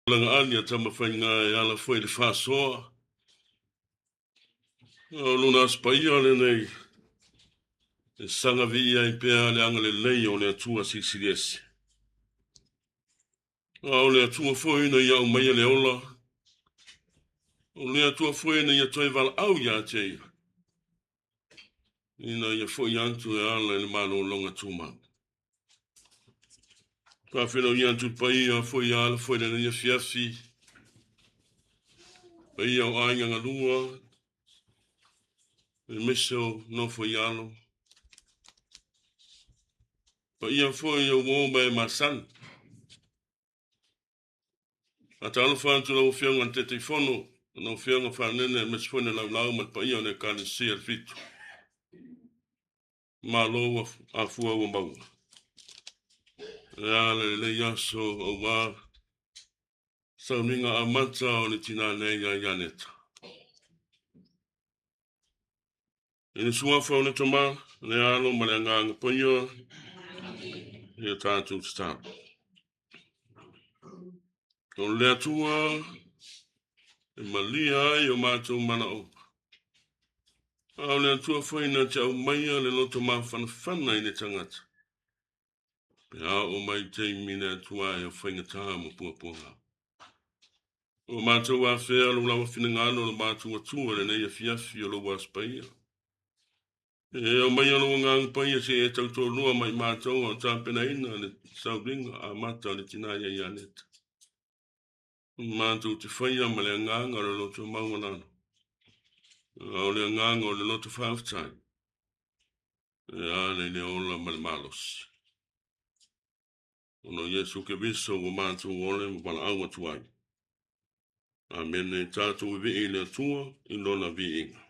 Lagaali a Tamafaiga e ala foi i le faasoa. O lona Aso Paia lenei e saga viia ai pea le agalelei o le Atua Silisili Ese. A o le Atua foi ina ia aumaia le ola, o le Atua foi ina ia toe valaau ia te ia, ina ia foi atu e ala i le malologa tumau. Faafeiloai atu i le paia foi a ala foi lenei afiafi, paia o aiga galua, aemaise o nofo i alo, paia foi o uo ma e masani. Faatalofa atu lau Afioga i le Taitaifono, lau Afioga Fanene, aemaise foi le laulau ma le paia o le Ekalesia le Fitu. Malo ua afua ua maua. E ala i lenei aso aua sauniga amata o le tina nei ia Ianeta. I le suafa o le Tama, le Alo ma le Agaga Paia, ia tatou tatalo. O le Atua e malia ai o matou manaoga. A o le Atua foi na te aumaia le loto mafanafana i le tagata, pe a oo mai taimi le Atua e o faigata ma puapuaga. Ua matou afea lou lava finagalo o le matou Atua i lenei afiafi o lou Aso Paia. E aumaia lou Agaga Paia se e tautoalua ma i matou a o tapenaina le sauliga amata o le tina ia Ianeta. Matou te faia ma le agaga o le loto maualalo, a o le agaga o le loto faafetai, e ala i le ola ma le malosi. Ona o Iesu Keriso ua matou ole ma valaau atu ai. Amene. Tatou vivii i le Atua i lona viiga.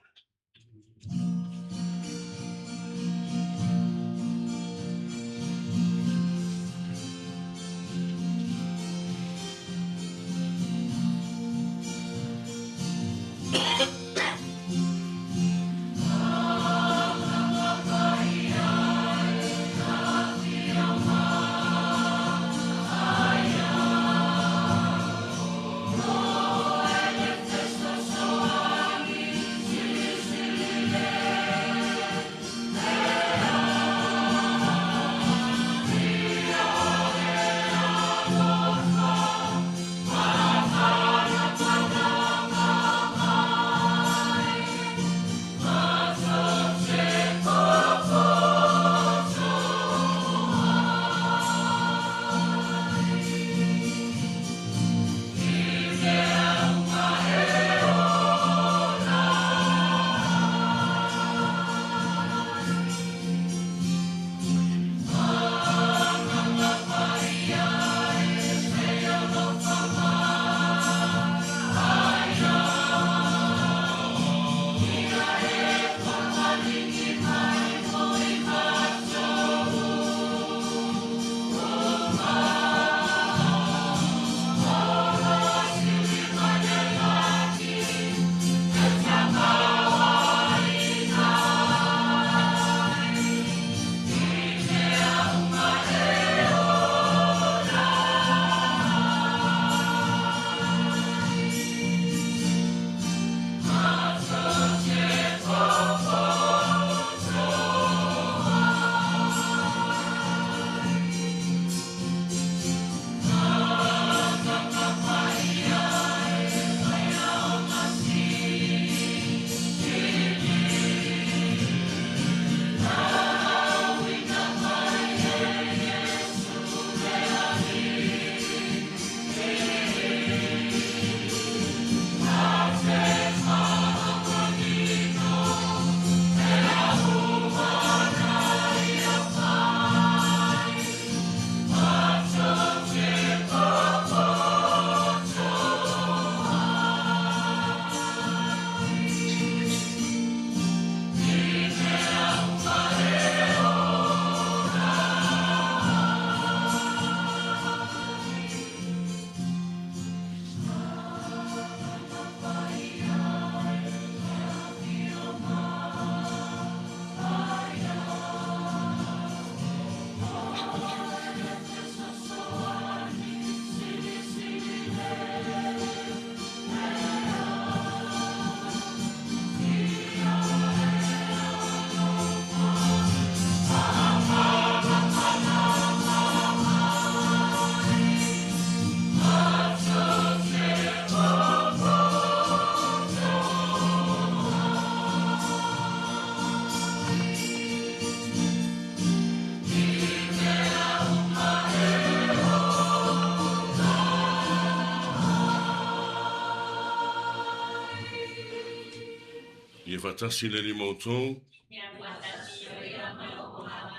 Ia faatasi le Alii ma outou.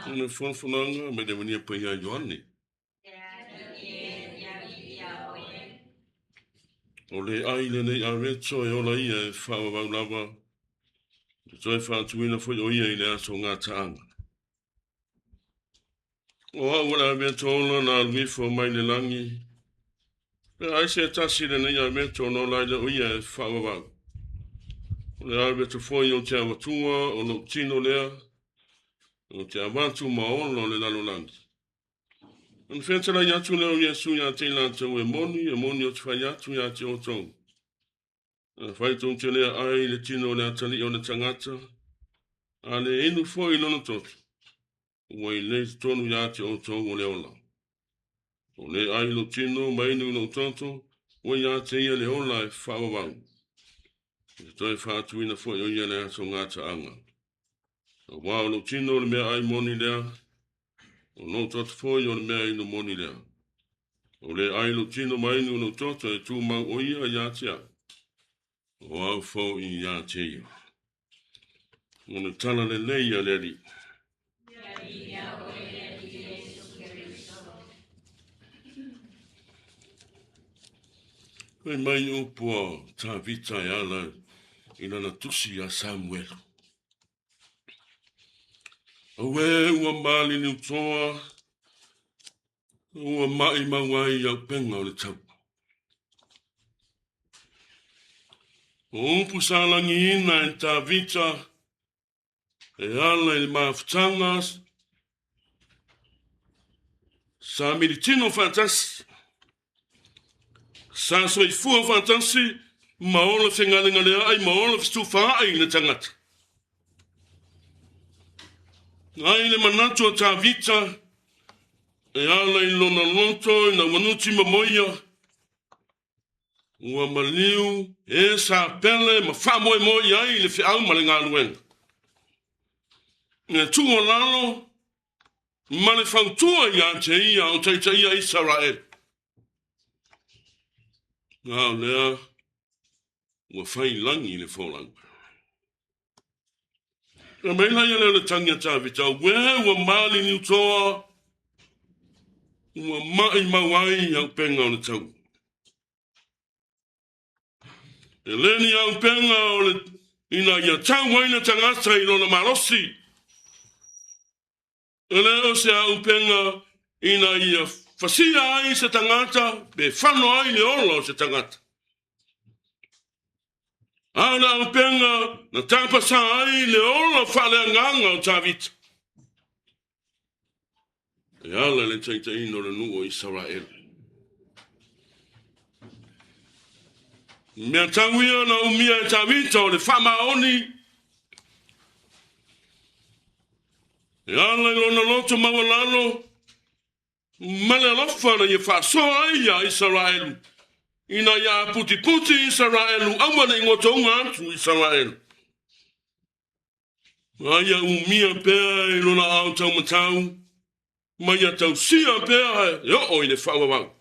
O le fonofonoaga mai le Mania Paia Ioane. O le ai lenei aveto e ola ia e faavavau lava, e toe faatuina foi o ia i le aso gataaga. O au o le aveto ola na alu ifo mai le lagi, pe ai se tasi lenei aveto ona ola ai lea o ia e faavavau. O le aveto foi ou te avatua o lou tino lea, ou te avatu ma ola o le lalolagi. Ona fetalai atu lea o Iesu ia te i latou, e moni, e moni ou te fai atu ia te outou. Afai tou te le aai i le tino o le atalii o le tagata, a le inu foi i lona toto, ua i lei totonu ia te outou o le ola. O le ai i lou tino ma inu i lou toto, ua ia te ia le ola e faavavau. E te toe faatuina foi o ia le aso gataaga. Aua o lou tino o le meaai moni lea, o lou toto foi o le mea inu moni lea. O le ai lou tino ma inu lou toto e tumau o ia ia te au, o au foi ia te ia. O le tala lelei a le Alii. Fai mai upu a Tavita e ala i lana tusi ia Samuelu. Auē ua maliliutoa, ua maʻimau ai i auupega o le taua. O upu sa lagiina e Tavita e ala i le mafutaga sa militino faatasi, sa soifua faatasi ma ola fegalegaleaʻi ma ola fetufaai i le tagata. Ai le manatu o Tavita e ala i lona loto ina ua nuti mamoia, ua maliu e sa pele ma faamoemoe i ai le feau ma le galuega. E tuualalo ma le fautua ia te ia o taitaia Isaraele. A o lea ua fai lagi le folauga. Na mai laia lea o le tagi a Tavita, Auē ua maliliutoa, ua maʻimau ai auupega o le taua. E le ni auupega o le ina ia tau ai le tagata i lona malosi. E le o se auupega ina ia fasia ai se tagata pe fano ai le ola o se tagata. A o le auupega na tapasā ai le ola faaleagaga o Tavita. E ala i le taitaiina o le nuu o Isaraele. Mea tau ia na umia e Tavita o le faamaoni e ala i lona loto maualalo ma le alofa na ia faasoa ai iā Isaraelu ina ia aputiputi Isaraelu aua ne i gotouga atu Isaraelu. A ia umia pea i lona ao taumatau, ma ia tausia pea e oo i le faavavau.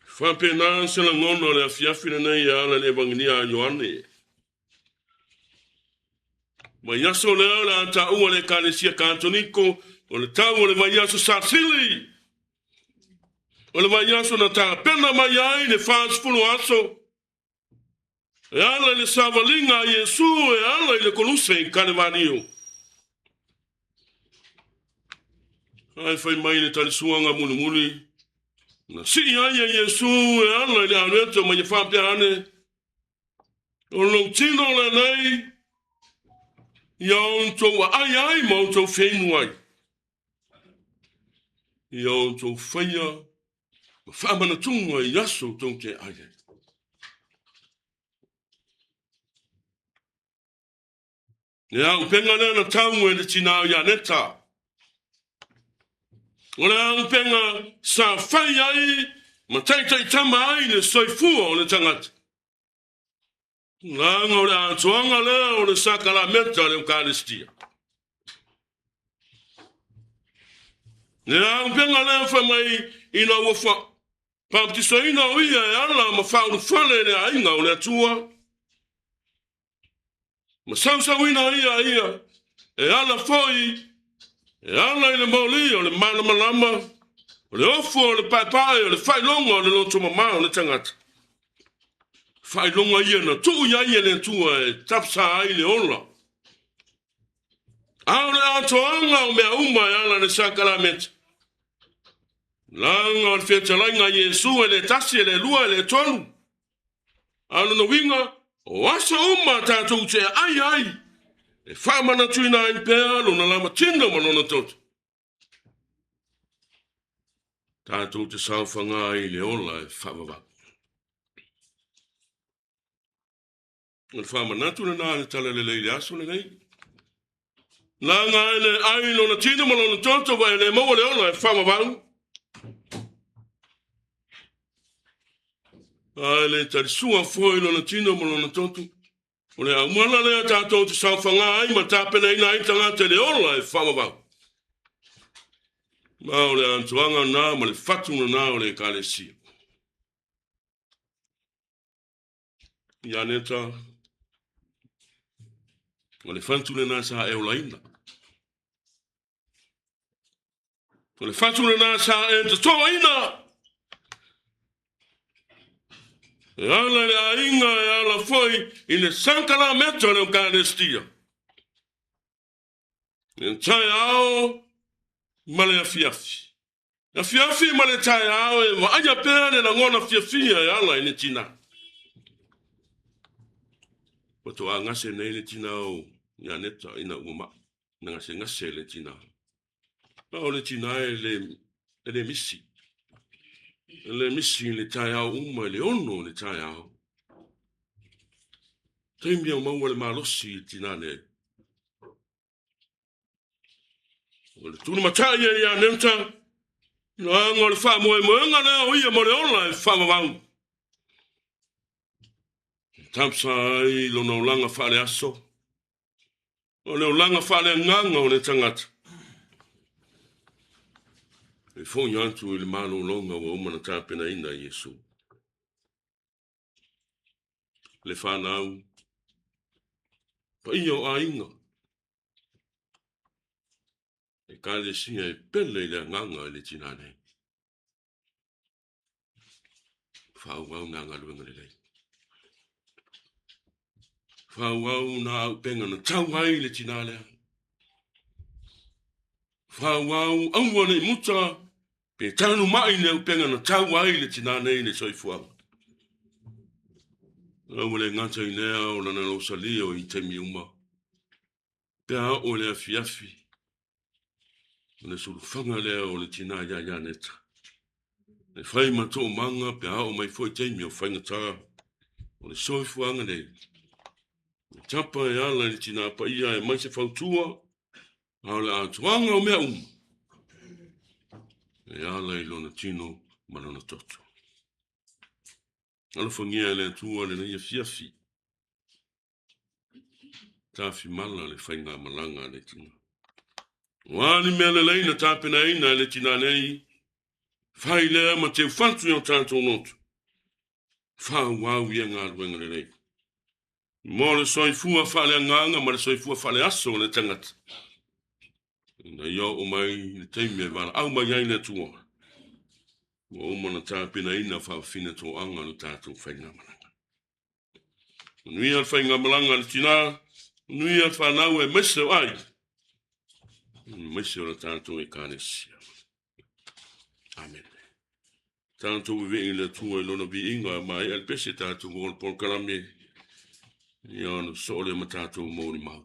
Faapena se lagona o le afiafi lenei e ala i le Evagelia a Ioane. Vaiaso lea o le a taua le Ekalesia Katoliko o le tau o le vaiaso sasili. O le vaiaso na tapena mai ai le 40 aso E ala i le savaliga a Iesu e ala i le koluse i Kalevalio. Ae fai mai le talisuaga mulimuli, na sii ai e Iesu e ala i le alueto ma ia faapea ane, O lou tino lenei, ia outou aai ai ma outou feinu ai. Ia outou faia ma faamanatuga i aso tou te ai ai. Le auupega lea na tau e le tinā o Ianeta. O le auupega sa fai ai ma taitaitama ai le soifua o le tagata. Leaga o le atoaga lea o le sakalameta o le Eukaristia. Le auupega lea fai mai ina ua fa... Faamatisoina o ia e ala ma faaulufale i le aiga o le Atua. Ma sausauina ia ia e ala foi e ala i le moli o le malamalama, o le ofo o le paepae o le faailoga o le loto mamā o le tagata. Faailoga ia na tuu i ai e le Atua e tapsa ai le ola. A o le atoaga o mea uma e ala i le sakalameta. Laga o le fetalaiga a Iesu e le tasi, e le lua, e le tolu. A o lona uiga, o aso uma tatou te aai ai, e faamanatuina ai pea lona lamatina ma lona toto. Tatou te saofaga ai i le ola e faavavau. O le faamanatu lena le tala lelei i le aso lenei. Laga e le ai lona tino ma lona toto wa e le maua le ola e faavavau. A e le talisua foi lona tino ma lona toto. O le auala lea tatou te saofaga ai ma tapenaina ai tagata i le ola e faavavau. Ma o le atoaga na ma le fatu na o le ekalesia. Ianeta, o le fatu lena sa e olaina. O le fatu lena sa e totoina. E ala i le aiga, e ala foi i le sakalameta o le Eukaristia. Le taeao ma le afiafi. Afiafi ma le taeao e vaaia pea le lagona fiafia e ala i le tina. Ua toa gase nei le tina o Ianeta ina ua mai, na gasegase le tina. A o le tina e le misi. E le misi i le taeao uma i le 6 le taeao. Taimi au maua le malosi i le tina nei. O le tulumatai e ia Nenta, laga o le faamoemoega lea o ia mo le ola e faavavau. E tapsa ai lona olaga faaleaso, o le olaga faaleagaga o le tagata. E foi atu i le malologa ua uma na tapenaina e Iesu. Le fanau, paia o aiga, ekalesia e pele i le agaga i le tina nei. Faaauau nā galuega lelei. Faaauau nā aupenga na tau ai le tina lea. Faaauau aua nei muta pe tanu mai le aupenga na tau ai le tina nei le soifuaga. Aua le gata i lea o lana losalia o i taimi uma. Pe a oo i le afiafi, o le sulufaga lea o le tina ia Ianeta. E fai ma toomaga pe a oo mai foi taimi o faigata o le soifuaga nei. E tapa e ala i le tina paia e mai se fautua, a o le atoaga o mea uma. E ala i lona tino ma lona toto. Alofagia e le Atua lenei afiafi. Tafimala le faigamalaga a le tina. O a ni mea lelei na tapenaina e le tina nei, fai lea ma teufatu i o tatou loto. Faaauau ia galuega lelei. Mo le soifua faaleagaga ma le soifua faaleaso o le tagata. Ina ia oo mai le taimi e valaau mai ai le Atua, ua uma ona tapenaina faafafine toaga o le tatou faigamalaga. Manuia le faigamalaga a le tina, manuia le fanau aemaise o aiga, aemaise o le tatou ekalesia. Amen. Tatou vevee i le Atua i lona viiga, maea le pese tatou o le polokalame, ia ona sosoo lea ma tatou molimau.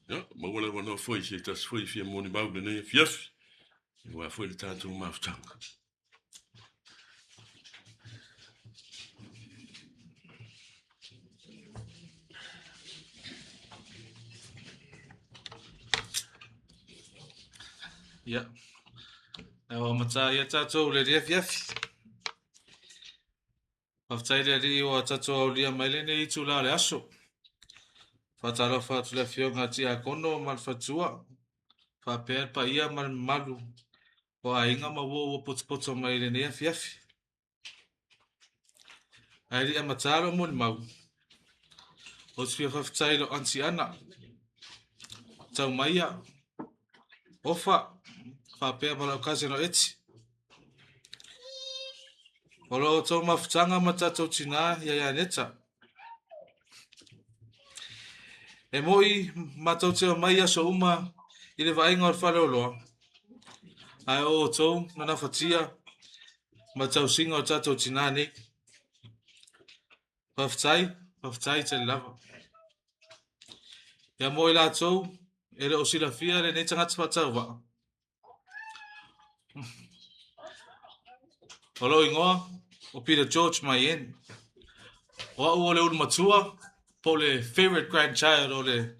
Ia, maua le avanoa foi i se tasi foi e fia molimau i lenei afiafi, aua foi le tatou mafutaga. Ia, ua amata ia tatou le afiafi. Faafetai i le Alii ua tatou aulia mai lenei itula o le aso. Faatalofa atu i le Afioga a Tiakono ma le Faletua, faapea le paia ma le mamalu o aiga ma uo ua potopoto mai i lenei afiafi. Ae le i amata lou molimau, ou te fia faafetai i lou aunty Ana, Taumaia, Ofa, faapea ma lau cousin o Eti. O lo outou mafutaga ma tatou tinā ia Ianeta. E moi matou te omai i aso uma i le vaaiga o le faleoloa, ae o outou na nafatia ma le tausiga o tatou tinā nei. Faafetai, faafetai tele lava. Ia mo i latou e le o silafia lenei tagata faatauvaa, O lou igoa o Peter George Mayen. O au o le ulu matua po o le favourite grandchild o le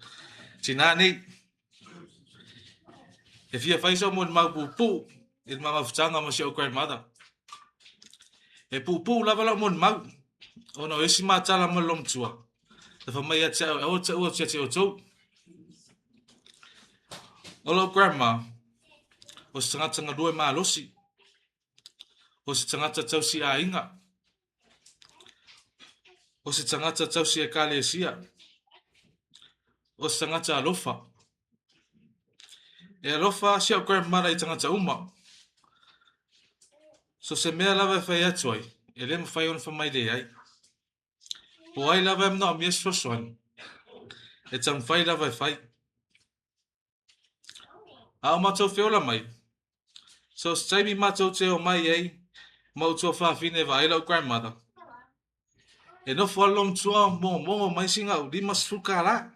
tinā nei. E fia fai sau molimau puupuu i le ma mafutaga ma si ou grandmother. E puupuu lava lau molimau ona o isi matala ma le loomatua. Na fai mai ia te au, e aua le taua atu ia te outou. O lou grandma, o se tagata galue malosi, o se tagata tausi aiga, o se tagata tausi ekalesia, o se tagata alofa. E alofa si au grandmother i tagata uma. So se mea lava e fai atu ai, e le mafai ona fai mai leai. Po o ai lava e manaomia se fesoasoani, e taumafai lava e fai. A o matou feola mai, so o se taimi matou te omai ai ma ou tuafafine e vaai lau grandmother, e nofo lava le loomatua mogomogo mai sina au 50 kālā.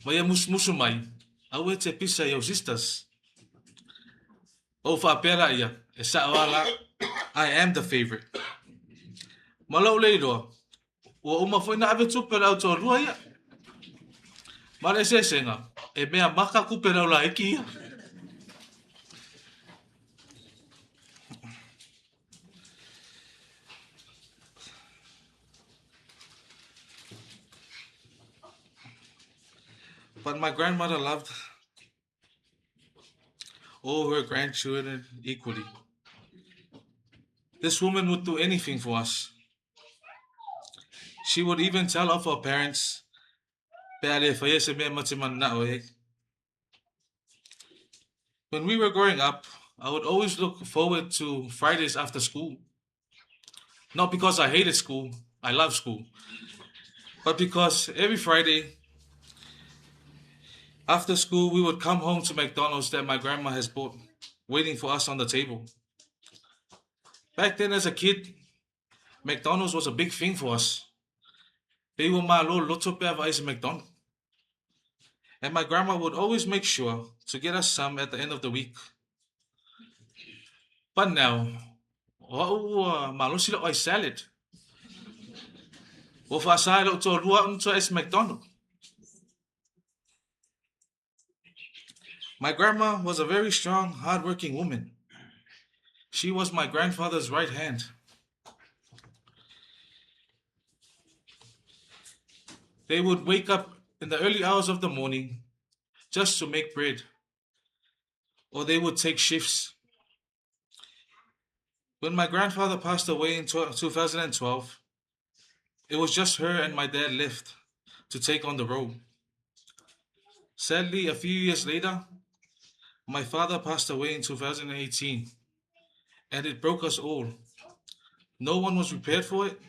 Ma ia musumusu mai, aua e te pisa i ou sisters. Ou faapea laia, e sao lava la, I am the favourite. Ma lou le iloa, ua uma foi ona ave tupe a le au toalua ia. Ma le eseesega, e mea maka tupe a le au laiti ia. But my grandmother loved all her grandchildren equally. This woman would do anything for us. She would even tell off our parents pe a le faia se mea ma te mananao e ai. When we were growing up, I would always look forward to Fridays after school. Not because I hated school, I love school, but because every Friday after school, we would come home to McDonald's that my grandma has bought, waiting for us on the table. Back then as a kid, McDonald's was a big thing for us. Pei ua malo le loto pe a vaai i se McDonald. And my grandma would always make sure to get us some at the end of the week. But now, o au ua malosi lau ai salad. Ua faasa e lou toalua au na toe ai se McDonald. My grandma was a very strong, hardworking woman. She was my grandfather's right hand. They would wake up in the early hours of the morning just to make bread, or they would take shifts. When my grandfather passed away in 2012, it was just her and my dad left to take on the role. Sadly, a few years later, my father passed away in 2018, and it broke us all. No one was prepared for it.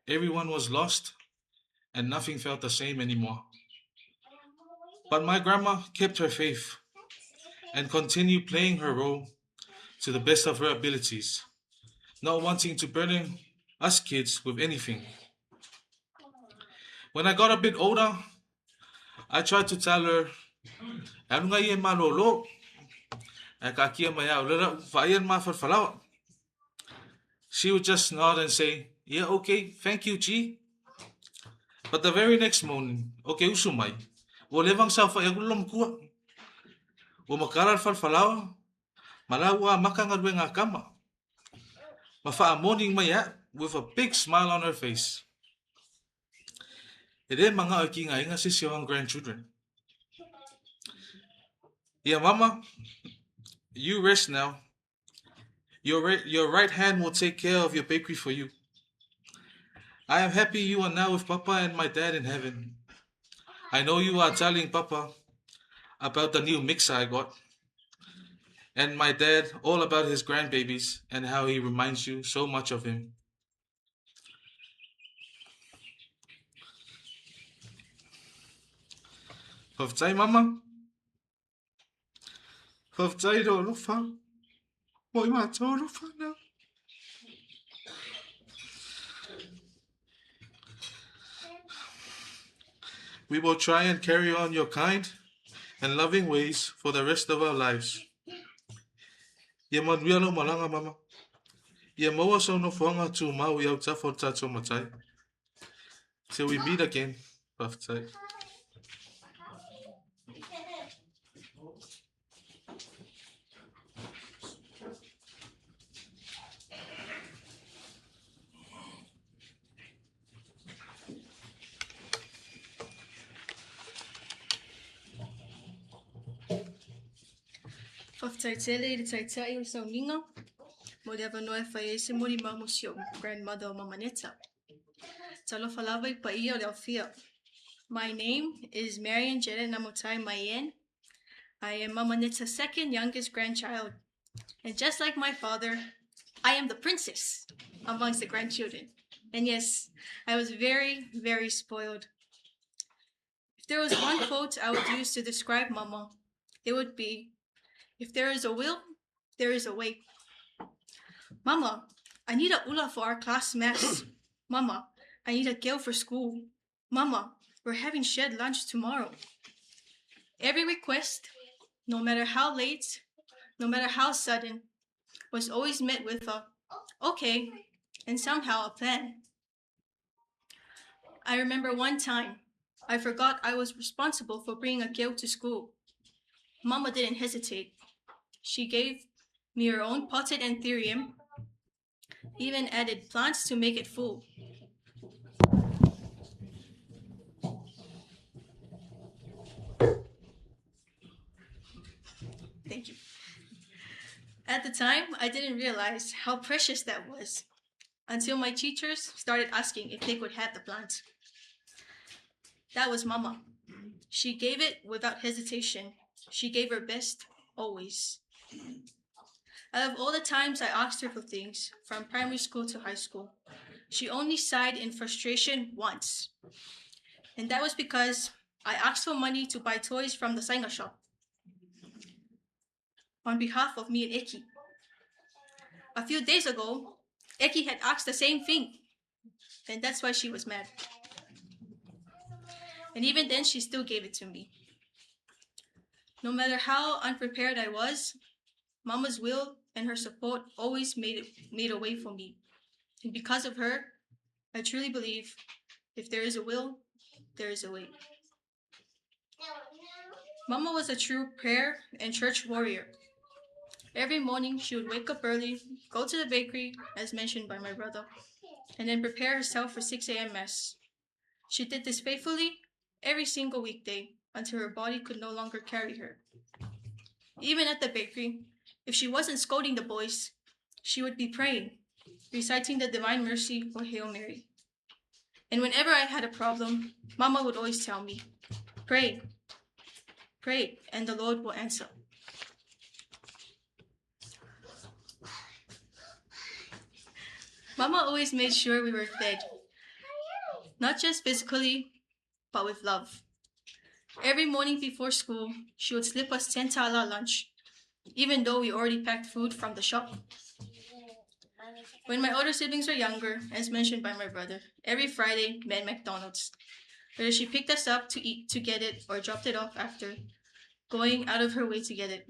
Everyone was lost, and nothing felt the same anymore. But my grandma kept her faith and continued playing her role to the best of her abilities, not wanting to burden us kids with anything. When I got a bit older, I tried to tell her, e alu ngai e malōlō, ae kaatia mai au, le la'u vaaia le ma falefalaoa. She would just nod and say, yeah, okay, thank you, G. But the very next morning, ou te usu mai, ua leva ona saofa'i atu le loomatua. Ua matala le falefalaoa, ma la ua amata galuega a tama. Ma faamoni mai a'u with a big smile on her face. E lē maga'o e tigaina se isi o ana grandchildren. Ia mama, you rest now. Your right hand will take care of your bakery for you. I am happy you are now with Papa and my dad in heaven. I know you are telling Papa about the new mixer I got, and my dad all about his grandbabies and how he reminds you so much of him. Faafetai mama. Faafetai lou alofa. Mo i matou alofa na. We will try and carry on your kind and loving ways for the rest of our lives. Ia manuia lau malaga mama. Ia maua sou nofoaga tumau i autafa o le tatou Matai. Till we meet again. Faafetai. Faafetai tele i le Taitai o le Sauniga mo le avanoa e fai ai se molimau mo si o'u grandmother o Mama Neta. Talofa lava i paia o le aofia. My name is Marian Janet Namotai Maien. I am Mama Neta's second youngest grandchild. And just like my father, I am the princess amongst the grandchildren. And yes, I was very, very spoiled. If there was one quote I would use to describe Mama, it would be, if there is a will, there is a way. Mama, I need a ula for our class mess. Mama, I need a girl for school. Mama, we're having shared lunch tomorrow. Every request, no matter how late, no matter how sudden, was always met with a okay and somehow a plan. I remember one time I forgot I was responsible for bringing a girl to school. Mama didn't hesitate. She gave me her own potted anthurium, even added plants to make it full. Thank you. At the time, I didn't realize how precious that was until my teachers started asking if they could have the plant. That was Mama. She gave it without hesitation. She gave her best always. Out of all the times I asked her for things, from primary school to high school, she only sighed in frustration once. And that was because I asked for money to buy toys from the Saiga shop on behalf of me and Eki. A few days ago, Eki had asked the same thing, and that's why she was mad. And even then, she still gave it to me. No matter how unprepared I was, Mama's will and her support always made a way for me. And because of her, I truly believe if there is a will, there is a way. Mama was a true prayer and church warrior. Every morning, she would wake up early, go to the bakery, as mentioned by my brother, and then prepare herself for 6 a.m. Mass. She did this faithfully every single weekday until her body could no longer carry her. Even at the bakery, if she wasn't scolding the boys, she would be praying, reciting the Divine Mercy or Hail Mary. And whenever I had a problem, Mama would always tell me, pray, pray, and the Lord will answer. Mama always made sure we were fed, not just physically, but with love. Every morning before school, she would slip us 10 tala lunch, even though we already packed food from the shop. When my older siblings were younger, as mentioned by my brother, every Friday meant McDonald's. Whether she picked us up to eat to get it or dropped it off after, going out of her way to get it.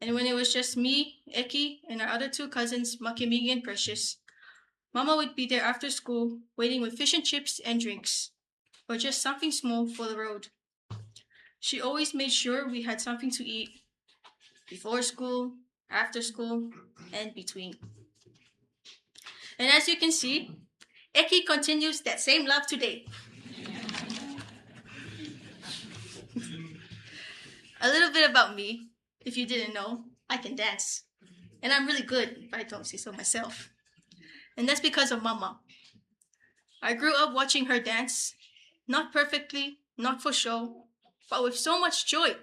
And when it was just me, Eki, and our other two cousins, Makemigi and Precious, Mama would be there after school, waiting with fish and chips and drinks, or just something small for the road. She always made sure we had something to eat before school, after school, and between. And as you can see, Eki continues that same love today. A little bit about me, if you didn't know, I can dance. And I'm really good, if I don't say so myself. And that's because of Mama. I grew up watching her dance, not perfectly, not for show, but with so much joy.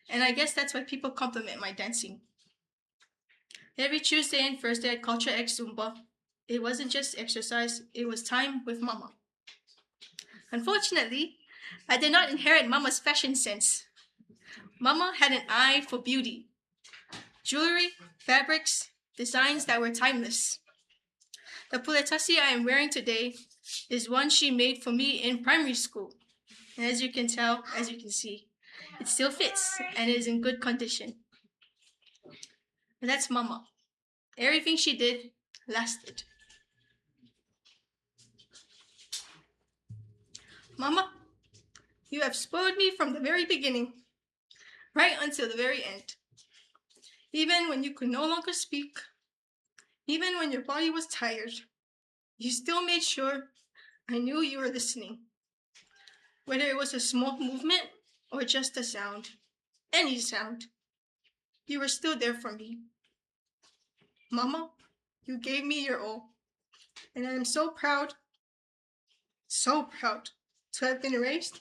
And I guess that's why people compliment my dancing. Every Tuesday and Thursday at CultureX Zumba, it wasn't just exercise, it was time with Mama. Unfortunately, I did not inherit Mama's fashion sense. Mama had an eye for beauty. Jewelry, fabrics, designs that were timeless. The puletasi I am wearing today is one she made for me in primary school. And as you can tell, as you can see, it still fits and is in good condition. And that's Mama. Everything she did lasted. Mama, you have spoiled me from the very beginning, right until the very end. Even when you could no longer speak, even when your body was tired, you still made sure I knew you were listening. Whether it was a small movement or just a sound, any sound, you were still there for me. Mama, you gave me your all, and I am so proud to have been raised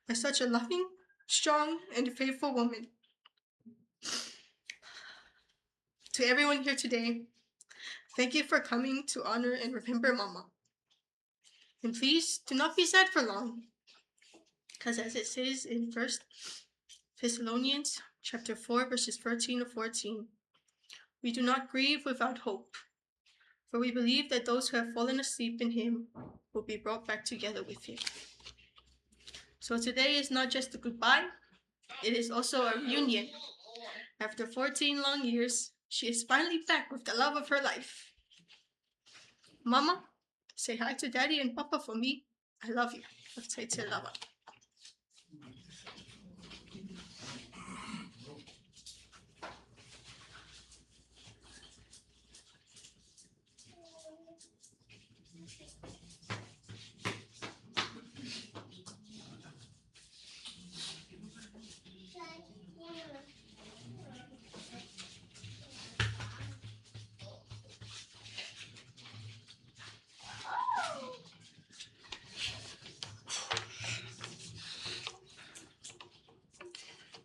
by such a loving, strong, and faithful woman. To everyone here today, thank you for coming to honor and remember Mama. And please do not be sad for long, because as it says in 1 Thessalonians chapter 4, verses 13 to 14, we do not grieve without hope, for we believe that those who have fallen asleep in him will be brought back together with him. So today is not just a goodbye, it is also a reunion. After 14 long years, she is finally back with the love of her life. Mama, say hi to Daddy and Papa for me. I love you. Lava.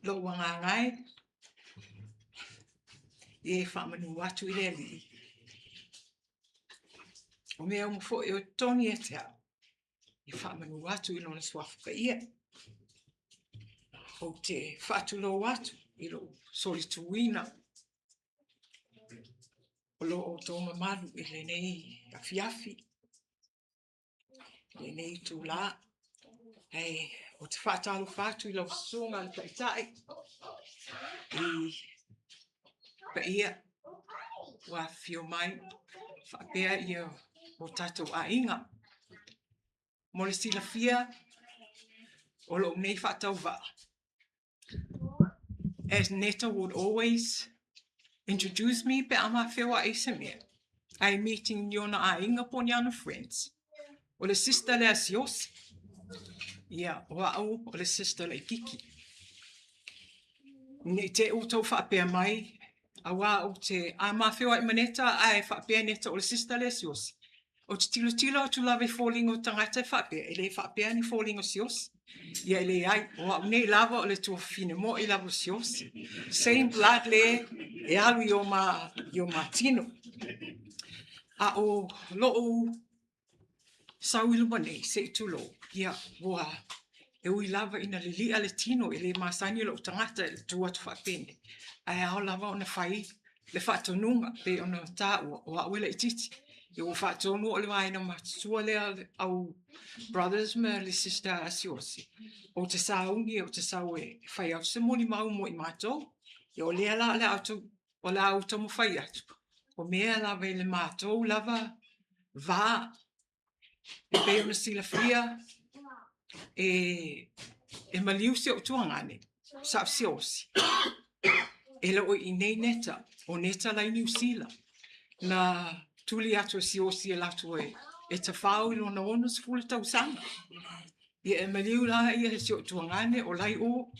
Lo wangangai ye whamanu atu i le alii. O mea umu fo e o toni e te au. I whamanu atu i lona suafuka ia. O te whaatu lo atu i lo solituina. O lo o tō mamalu i le nei afiafi. Le nei tūlā. Hei, o te whaatalo whātu i lau sunga le taitai. I paia wā whio mai whaapea ia o tātou ainga. Mo le silafia o lo nei whaatau vaa. As Neta would always introduce me pe ama whioa e se mea. Ai meeting ni ona ainga po ni ana friends. O le sister le asios. Ia, o au o le sister le kiki. Nei te o tau whaapea mai, a wā o te a mā whioa i maneta, a e whaapea neta o le sister le sios. O te tilo tilo atu lawe fōlingo tangata e whaapea, e le whaapea ni fōlingo sios. Ia e le ai, o au nei lava o le tua whine mo i lavo sios. Same blood le, e alu i o mā tino. A o loo sau iluma nei, se i tulo, ia, ua, e ui lava ina lilia le tino e le masani lo tangata e tu atu whaapene. Ai ao lava ona whai le whaatonunga pe ona tāua o a uela i titi. Ia ua faatonu o le vaega matutua lea o le au brothers ma le sister a Siaosi, ou te sauni ou te sau e fai atu se molimau mo i matou. Ia o lea la o le a outou, o le a ou taumafai atu, o mea lava i le matou lava va. E pei ona silafia e maliu si ou tuagane, sa o Siaosi, e le o i inei Neta, o Neta la i Niu Sila. Na tuli atu e Siaosi e alu atu e tafao i lona 60 tausaga. Ia e maliu la ia si ou tuagane o la i o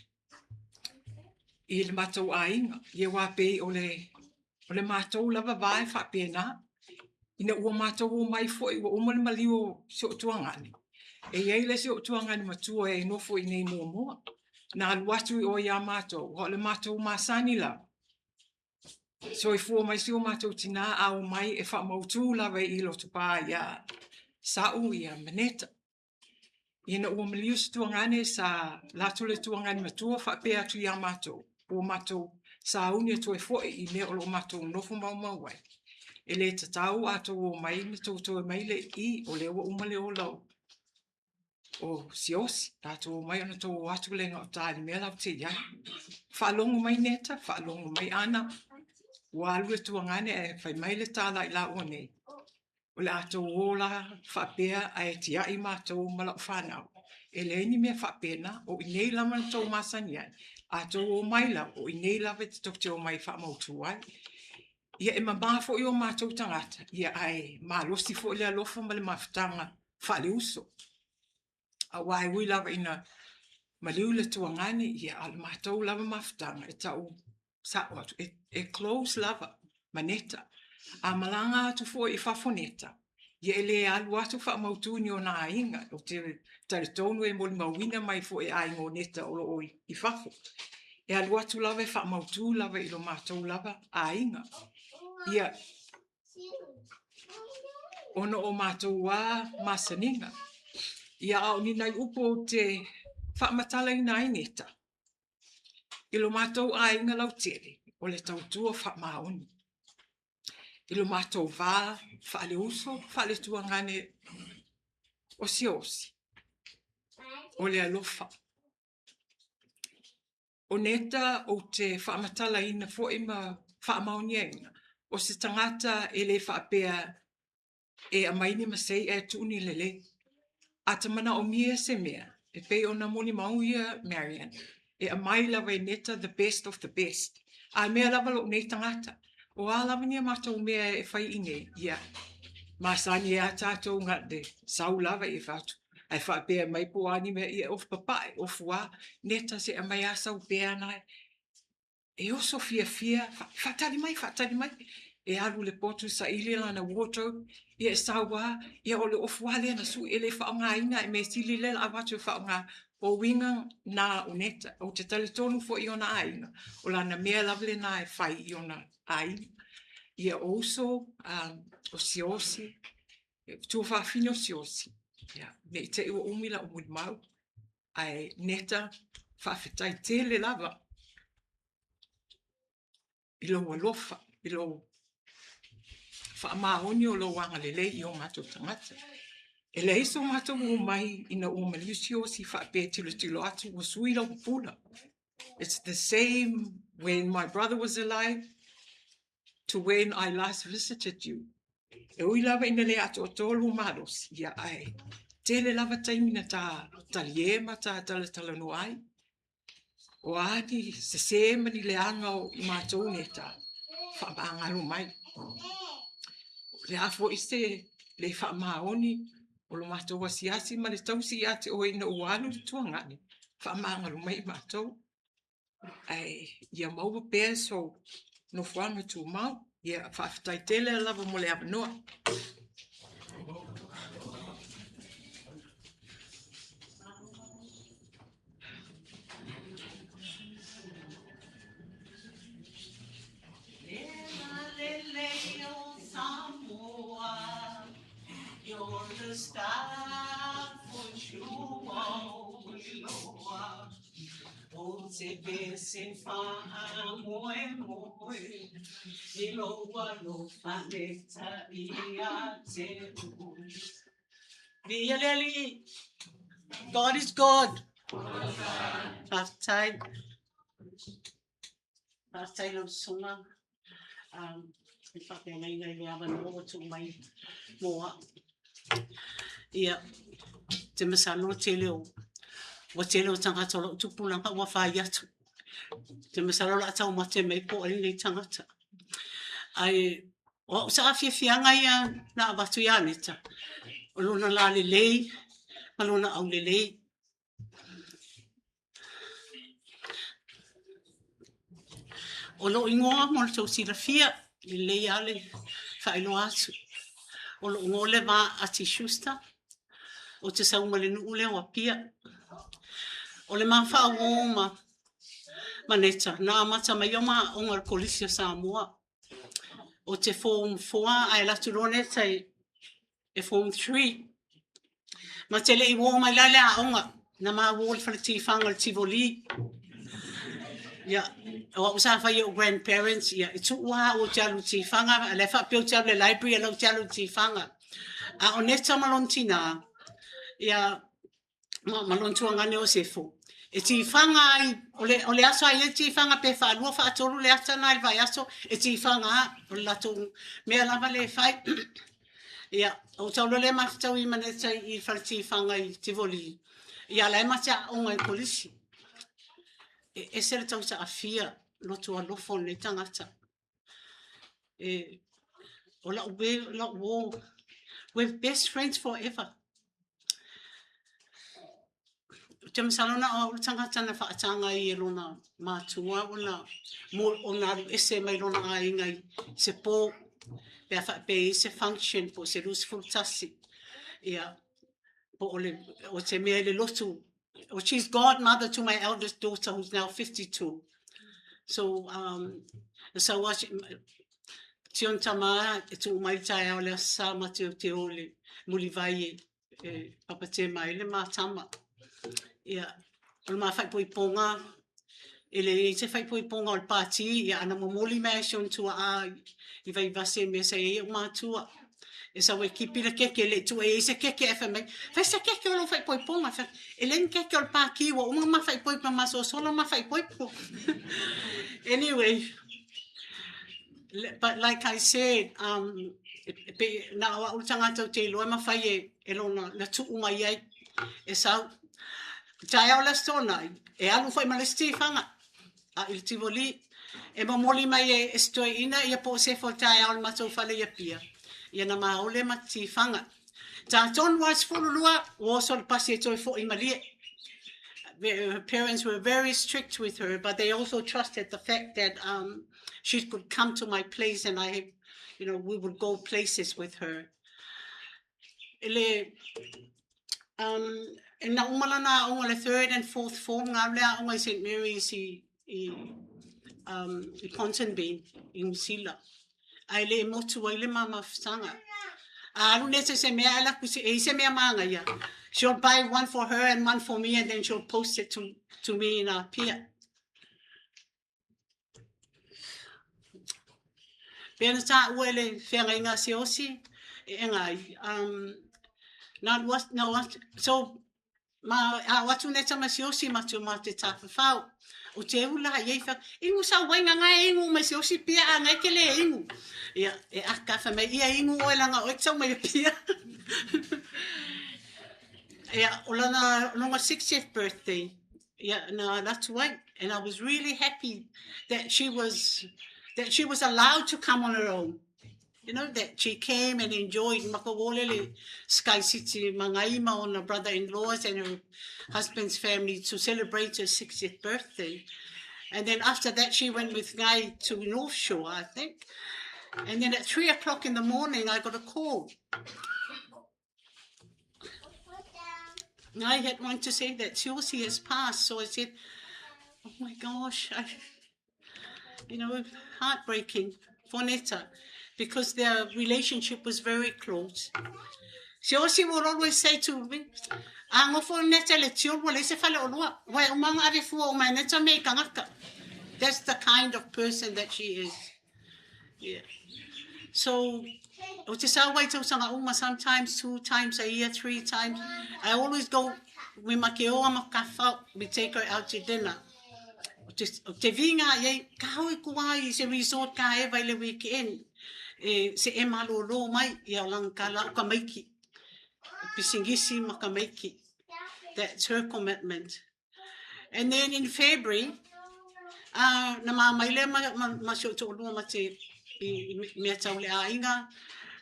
i le matou aiga. Ia aua pei o le matou lava va e faapena. Ina ua matou omai foi ua uma le maliu o si ou tuagane, e i ai le isi ou tuagane matua e nofo i inei muamua. Na alu atu i o ia matou, aua o le matou masani lava, soifua mai si o matou tina a omai e faamautu lava i Lotopa ia Sa'u ma Neta. Ina ua maliu si tuagane sa alu atu le tuagane matua faapea atu ia matou, ua matou sauni e toe foi i mea o lo o matou nonofo maumau ai. E le tatau a outou omai ona outou toe omai lea i i, o lea ua uma le ola o Siaosi. Tatou omai ona outou o atu lea i gauta i le mea la e te i ai. Faalogo mai Neta, faalogo mai Ana, ua alu le tuagane ae fai mai le tala a i laua nei, o le a tou o la faapea ae tiai matou ma lau fanau. E leai ni mea faapena, o i inei lava na tou masani ai, a outou omai lava, o i inei lava tou te omai e faamautu ai. Ia e mama foi o matou tagata, ia ae malosi foi le alofa ma le mafutaga faale-uso. Aua e ui lava ina maliu le tuagane, ia a o le matou lava mafutaga e tau sa'o atu, e close lava ma Neta. A malaga atu foi i fafo Neta, ia e le alu atu faamautu ni ona aiga. Ou te talitonu e molimauina mai foi e aiga o Neta o lo o i fafo. E alu atu lava e faamautu lava i lo matou lava aiga. Ia, ona o matou lava masaniga. Ia, a o ni nai upu ou te faamatalaina ai Neta, i lo matou aiga lautele, o le tautua faamaoni. I lo matou va faaleuso, faaletuagane o Siaosi, o le alofa. O Neta ou te faamatalaina foi ma faamaoniaina, o se tagata e le faapea e aumai ni masei ae tuu ni lelei. A ta manaomia se mea, e pei ona molimau ia Marian, e aumai lava e Neta the best of the best. A mea lava lou nei tagata, o a lava ni a matou mea e fai i inei, ia, masani lava tatou na o le sau lava e fai atu, ae faapea mai po o a ni mea, ia ofu papae, ofu a, Neta se i aumai lava sau pea na e oso fiafia, faatali mai, faatali mai. E alu i le potu saili lana wardrobe, ia e sau lava, ia o le ofu lava lea na sui, e le faaaogaina lava, mea sili lea o le a avatu e faaaoga. O uiga na o Neta. Ou te talitonu foi i ona aiga, o lana mea lava lena e fai i ona aiga. Ia o uso, o Siaosi, tuafafine o Siaosi, ia, ne i te i ua umi lau molimau, ae Neta, faafetai tele lava i lou alofa, i lou faamaoni o lou agalelei i o matou tagata. E leai so matou omai ina ua maliu Siaosi faapea e tilotilo atu ua sui lau pupula. It's the same when my brother was alive to when I last visited you. E ui lava ina le atoatoa lou malosi, ia ae tele lava taimi na ta talie ma ta talatalanoa ai. O a ni sese ma ni leaga o i matou Neta, faamagalo mai. O le a foi se le faamaoni o lo matou asiasi ma le tausi ia te oe ina ua alu le tuagane, faamagalo mai i matou. Ae ia maua pea sou nofoaga tumau. Ia, faafetai tele lava mo le avanoa. You're the star for sure. te pese faamoemoe i lou alofa Neta ia te oe. Viia le Alii. God is good. Faafetai. Faafetai lau susuga i le faafeagaiga i le avanoa ua tuu mai mo au. Ia, te masalo tele o ua tele o tagata o lou tupulaga ua fai atu. Te masalo o le a taumate mai po o ai lenei tagata. Ae o au saafiafiaga ia na avatu ia Neta, o lona lalelei ma lona aulelei. O lou igoa mo le tou silafia, lelei lava le faailoa atu. O lou igoa le Va Ati Schuster, ou te sau ma le nuu lea o Apia. O le ma faauo ma Neta, na amata mai o ma aoga i le Kolisi o Samoa. Ou te form 4 ae alu atu loa Neta e form 3. Ma te le i uo mai la le aoga, na ma uo i le fale tifaga o le Tivoli. Ia, o au sa fai i ou grandparents, ia, e tuu lava au ou te alu i le tifaga, a o la e faapea ou te alu i le library, a o la ou te alu i le tifaga. A o Neta ma lona tina, ia, ma lona tuagane o Sefo, e tifaga ai, o le aso lava ia e tifaga pe faalua faatolu le ata lena i le vaiaso, e tifaga lava, o le latou mea lava lea e fai. Ia, ou tau loa lea mafetaui ma Neta i le fale tifaga i Tivoli, ia la e ma te aooga i le kolisi. E ese le tausaafia loto alofa o lenei tagata. E, o lau lau uo, we're best friends forever. Ou te masalo na o au le tagata na faataga ai e lona matua ona, ona alu ese mai lona aiga i se po pe a faapea e i ai se function po o se 21. Ia, po o le, o se mea i le lotu. Oh, she's godmother to my eldest daughter who's now 52. So, na sau a si ona tama e tuu mai le taeao le Aso Sa ma te te o i le mulivai e papatema ai le ma tama. Ia, o le ma faaipoipoga, e leai se faaipoipoga o le pati, ia ana momoli mai lava e si ona tuaa i Vaivase i mea sa i ai ou matua. E sau e kipi le keke, e le i tuu i ai se keke ae fai mai, fai se keke o lou faaipoipoga. Fai atu, e leai ni keke o le paki ua uma ma faaipoipo ma masosola ma faaipoipo. Anyway, but like I said, e pei na o au le tagata ou te iloa e mafai e lona na tuu mai ai e sau. Taeao le Aso Toonai, e alu foi ma le isi tifaga a i le Tivoli. E momoli mai e se toeaina ia po o Sefo i le taeao i le matou fale i Apia, ia na ma o lea ma tifaga. Ta tonu lava 12 ua oso le pasi e toe foi i Malie. Her parents were very strict with her, but they also trusted the fact that she could come to my place and we would go places with her. Le, na uma lana aoga le third and fourth form, na alu le aoga i St. Mary's i Ponsonby, i Niu Sila. Ae le motu ai le ma mafutaga. A alu nei se mea ae laku e i se mea magaia, she'll buy one for her and one for me and then she'll post it to me in Apia. Pea na taua e le feagaiga a Siaosi, e ngai, na alu na o atu, so, ma a o atu nei tama Siaosi ma te ma te tafafao. O te ula i ei wha, ingu sau wai nga ngai ingu mai Siaosi pia a ngai ke le ingu. Ia, e aka wha mai ia ingu oe langa oe tau mai pia. Ia, o lana longa 60th birthday, ia, na alu atu ai. And I was really happy that she was allowed to come on her own. That she came and enjoyed Makawolele Sky City Mangaima on her brother-in-laws and her husband's family to celebrate her 60th birthday. And then after that, she went with Ngai to North Shore, I think. And then at 3 o'clock in the morning, I got a call. Ngai had wanted to say that Siaosi has passed. So I said, oh my gosh, heartbreaking for Neta because their relationship was very close. Siaosi would always say to me, A gofo Neta i le tiolu ua leai se faleoloa, ua e uma ona ave fua uma e Neta mea i tagata. That's the kind of person that she is. Yeah. So, ou te sau ai tausaga uma, sometimes 2 times a year, 3 times. I always go with ma Keoa ma Kafau, we take her out to dinner. O te viga i ai, ka hau i kua i se resort ka eva i le weekend, e se e malōlō mai, ia o langa ka lau ka maiki. Pisingisi ma ka maiki. That's her commitment. And then in February, na ma mai lea ma, ma, ma si ou toʻalua ma te i, i mea tau le aiga,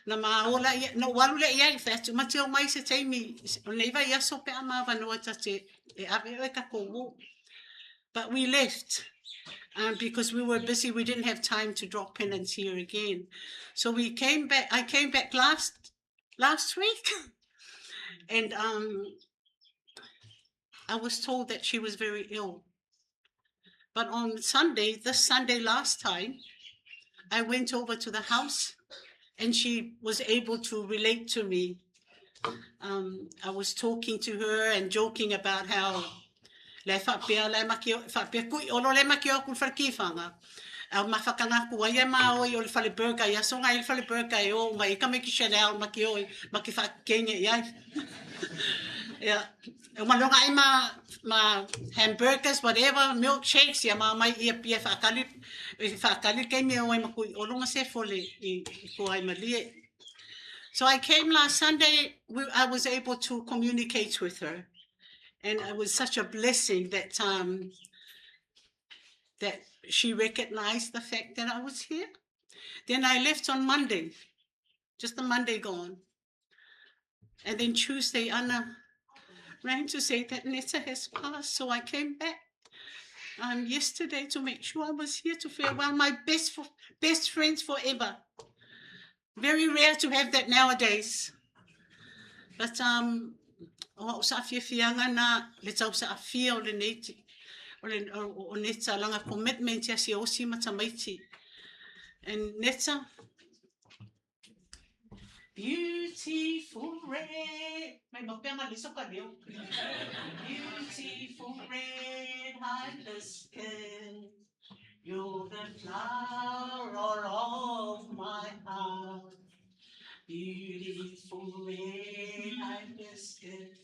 na ma ola ia, na ou alu lea i ai, fai atu, ma te o mai se taimi, o lenei vaiaso pe a ma avanoa ta te e ave oe takou o. But we left because we were busy, we didn't have time to drop in and see her again. So we came back, I came back last week, and I was told that she was very ill. But on Sunday, this Sunday last time, I went over to the house and she was able to relate to me. I was talking to her and joking about how le whaapea le maki whaapea kui olo le maki o ku whale A mawhakanga ku ai e mā oi o le whale burger i aso ngai le whale burger e o mai ka meki Chanel maki oi maki whakenge i ai. Yeah. O malonga ai ma hamburgers, whatever, milkshakes, ia mā mai ia pia whakali, whakali kei mea oi makui o longa se fole i ko ai malie. So I came last Sunday, I was able to communicate with her. And it was such a blessing that that she recognized the fact that I was here. Then I left on Monday, just the Monday gone. And then Tuesday, Anna rang to say that Netta has passed, so I came back yesterday to make sure I was here to farewell my best friends forever. Very rare to have that nowadays. But o au sa fiafiaga na le tau saafia o lenei o le o Netta langa commitment ia si osi ma tamaiti. And Netta, beautiful red, mai mapeanga le soka leo. Beautiful red hibiscus, you're the flower of my heart. Beautiful red hibiscus,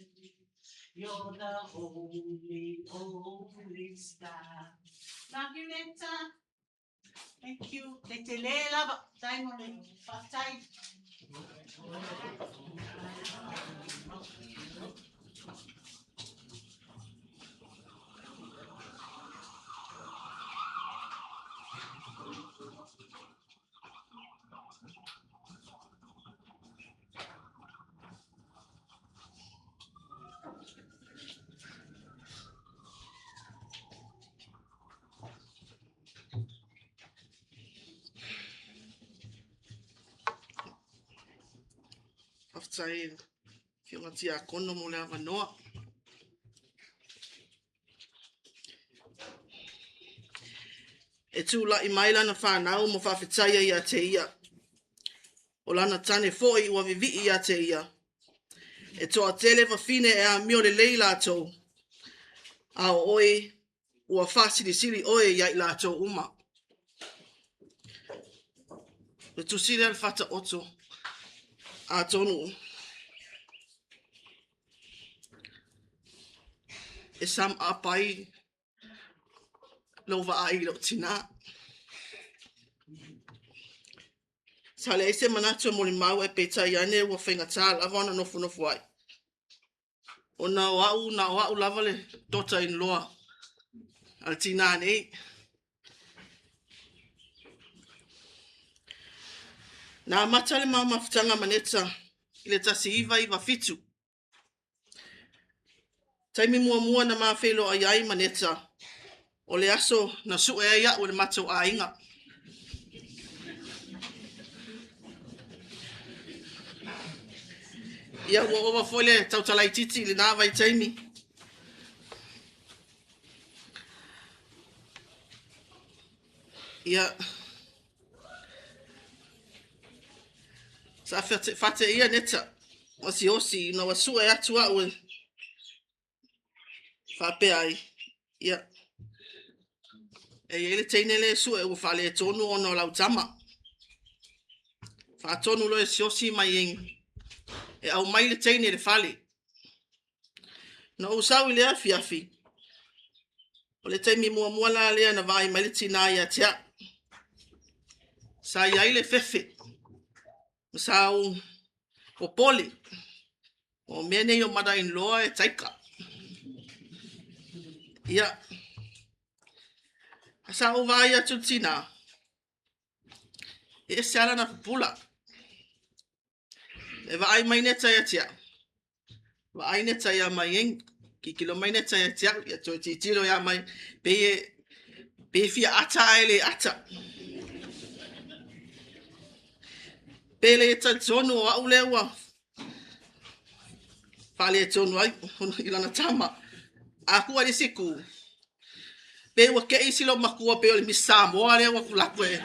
you're the only, only star. Love you, Netta. Thank you. Le te le lava. Tai mo le whaatai. Faafetai Afioga Tiakono mo le avanoa. E tūlaʻi mai lana whānau mo faafetaia iā te ia. O lana tane foʻi ua viviʻi iā te ia. E toatele fafine e amio lelei latou. A o oe ua faasilisili oe ia i latou uma. Le tusi lea le Faataoto atonu e sum up ai lou vaai i lou tinā. Sa leai se manatu e molimau ae peitai ane ua faigata lava ona nofonofo ai. Ona o au, na o au lava le daughter in law a le tinā nei. Na amata le ma mafutaga ma Netta i le 1997. Taimi muamua na ma feiloai ai ma Netta, o le aso na sue ai a'u e le matou aiga. Ia ua ova foi le tautalaitiiti i lenā vaitaimi. Ia, sa fateia Netta ma siaosi ina ua sue atu a'u e Faapea ai, ia, e i ai le teine lea e sue ua faaletonu ona o lau tama. Faatonu loa e Siaosi mai e aumai le teine i le fale. Na ou sau i lea afiafi, o le taimi muamua la lea na vaai mai le tinā ia te au. Sa i ai le fefe, ma sa ou popole, o mea nei o mother-in-law e taika. Ia, sa ou vaai atu i le tinā, e ese lava lana pupula. E vaai mai Neta ia te au, vaai Neta ia Maieng, tilotilo mai Neta ia te au, ia toe tilotilo ia mai, pei e fia ata ae le ata. Pe le talitonu o au lea ua faaletonu ai i lana tama. A tuu ai le isi itu, pe ua te i si loomatua pei o le Miss Samoa lea ua tulatu e.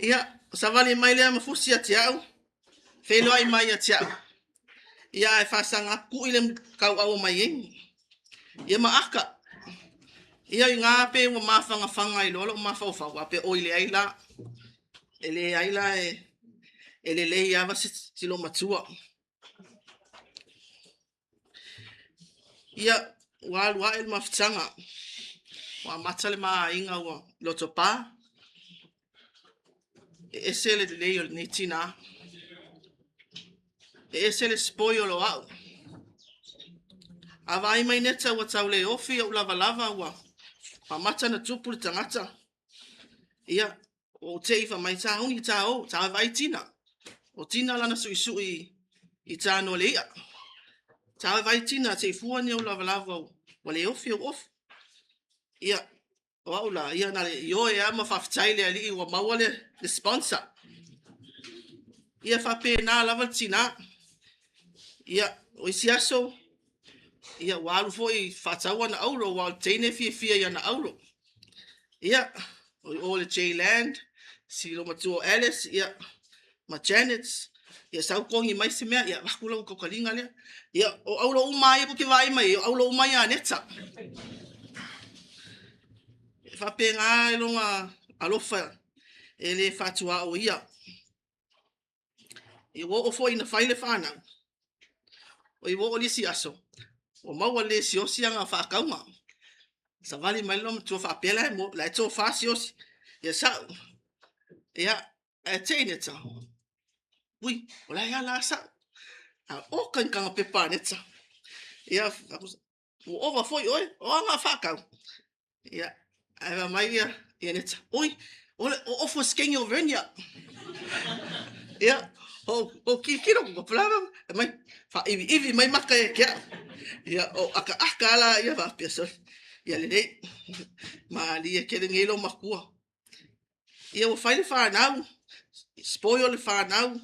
Ia, savali mai lea ma fusi ia te au, feiloai mai ia te au. Ia ae faasaga atu tui le tauau o Maieng. Ia ma aka. Ia i gā pe ua mafagafaga ai loa lou mafaufau, a pe oi leai la. E leai la e lelei lava si loomatua. Ia, ua alu ae le mafutaga. Ua amata le ma aiga ua lotopa. E ese le lelei o lenei tinā. E ese le spoil o au. A vaai mai Neta ua tau le ofi ou lavalava ua amata ona tupu le tagata. Ia, ua ou te i fai mai, tā uni tā o, tā vaai Tina. O Tina lana suisui i tānoa o le ia. Tā vaai Tina, te i fua ni ou lavalava ua le ofi ou ofi. Ia, o au la, ia na le ioe a ma faafetai le alii ua maua le sponsor. Ia faapena lava le tinā. Ia, o isi aso, ia ua alu foi faatau ana auro, ua o le teine fiafia i ana auro. Ia, o i o le J-Land, si loomatua o Alice, ia, ma Janet, ia sau togi mai se mea, ia avatu lau tautaliga lea. Ia, o auro uma ia tou te vaai mai ai, o auro uma ia a Neta. E faapena i lona alofa e le faatuaoia. Ia ua oo foi ina fai le fanau. O i ua oo le isi aso, ua maua le Siaosi ana faatauga. Savali mai le loomatua faapea la e la e tofa Siaosi. Ia sa'u. Ia, ae te i Neta. Ui, o la e ala a sa'u. A o kanikanga pepa a Neta. Ia, ua ova foi oe, o aga faatau. Ia, ae fai mai ia, ia Neta, oi, o le o ofo skengi o Vernia. Ia, o tilotilo atu, pula mai, faaiviivi mai maka ia te au. Ia, o akaaka ala ia faapea, sorry. Ia lelei, malie tele nei loomatua. Ia ua fai le fanau, spoil le fanau.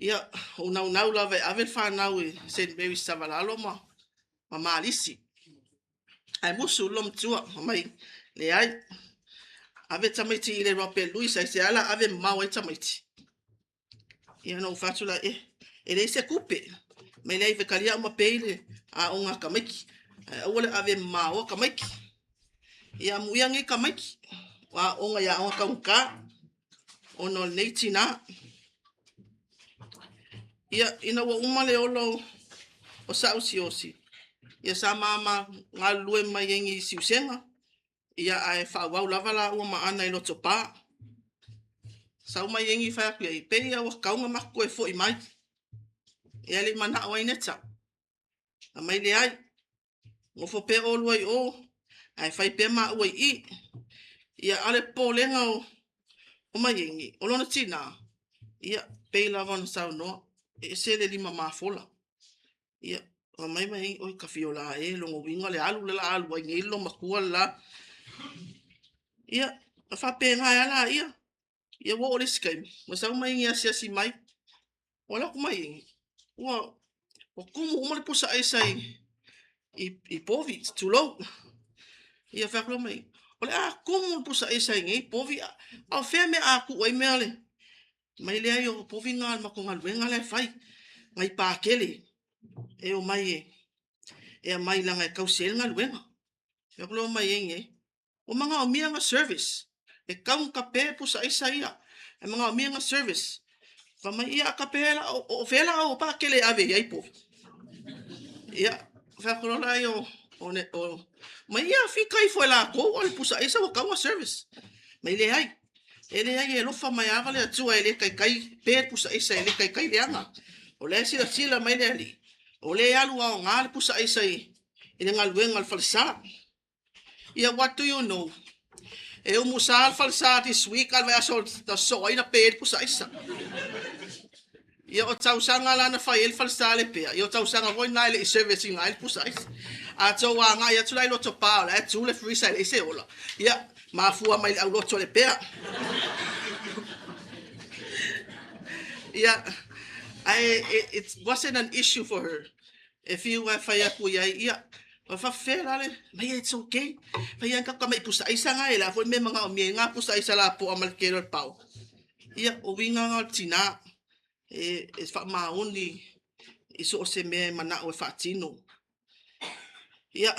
Ia, o naunau lava e ave le fanau i St. Mary's Savalalo ma Malisi. Ae musu le loomatua, fai mai, leai, ave tamaiti i le Robert Louis, ai se ala ave mamao ai tamaiti. Ia na ou fai atu la, e leai se tupe. Mai leai fetalia au ma pei le aoga a tamaiti. Ae aua le ave mamao tamaiti. Ia amuia nei tamaiti. O aoga i aoga taugata. Ona o lenei tinā. Ia, ina ua uma le ola o sa'u Siaosi, ia sa ma galulue mai ai i Siusega, ia ae faaauau lava laua ma Ana i Lotopa. Sau mai ai fai atu i ai, pei ia ua tatau ona matou toe foi mai. Ia le i manao ai Neta. A mai leai, nofo pea olua i o, ae fai pea maua i i. Ia a o le popolega o Maiegi, o lona tinā, ia pei lava ona saunoa, e ese le lima mafola. Ia, fai mai Maiegi, oi tafiola e, lona uiga le alu le la alu ai nei le loomatua le la. Ia, na faapena ai lava ia. Ia ua oo le isi taimi, ua sau Maiegi e asiasi mai. Ua alu atu Maiegi, ua tumu uma le pusa aisa i povi, tulou. Ia fai atu la Maiegi, o le a tumu le pusa aisa i nei povi, a o fea mea a tuu ai mea le. Mai leai o povi ngā le matou galuega la e fai, ngai pakele. E omai e e aumai leaga e tausi ai le galuega. Fai atu le omai ai nei, ua manaomia na service. E tau na tape pusa aisa ia. E manaomia na service. Fai mai, ia a tape la, o fea la au pakele e ave i ai povi? Ia, fai atu loa lea o, o, o, mai ia fika ifo e latou o le pusa aisa ua tau na service. Mai leai. E leai e alofa mai lava le Atua e le taitai pe le pusa aisa e le taitai leaga. O la e silasila mai le Alii, o lea e alu aoga le pusa aisa i le galuega a le falesa. Ia, what do you know? E umusa le falesa this week, a le vaiaso na sosoo ai na pe ai le pusa aisa. Ia, o tausaga la na fai ai le falesa le pea, ia o tausaga foi na e le i service ina ai le pusa aisa. A tou agai atu la i Lotopa o la e tu le freezer e leai se ola, ia, mafua mai le aulotu a le pea. Ia, ae it wasn't an issue for her. E fiu ae fai atu i ai, ia, ua faafefea la le, mai it's okay. Fai ai ka mai pusa aisa nga e la foi me manaomia ai ngā pusa aisa lapoa ma le tele o le pao. Ia, o uiga na o le tinā, e, e faamaoni i so o se mea e manao e faatino. Ia,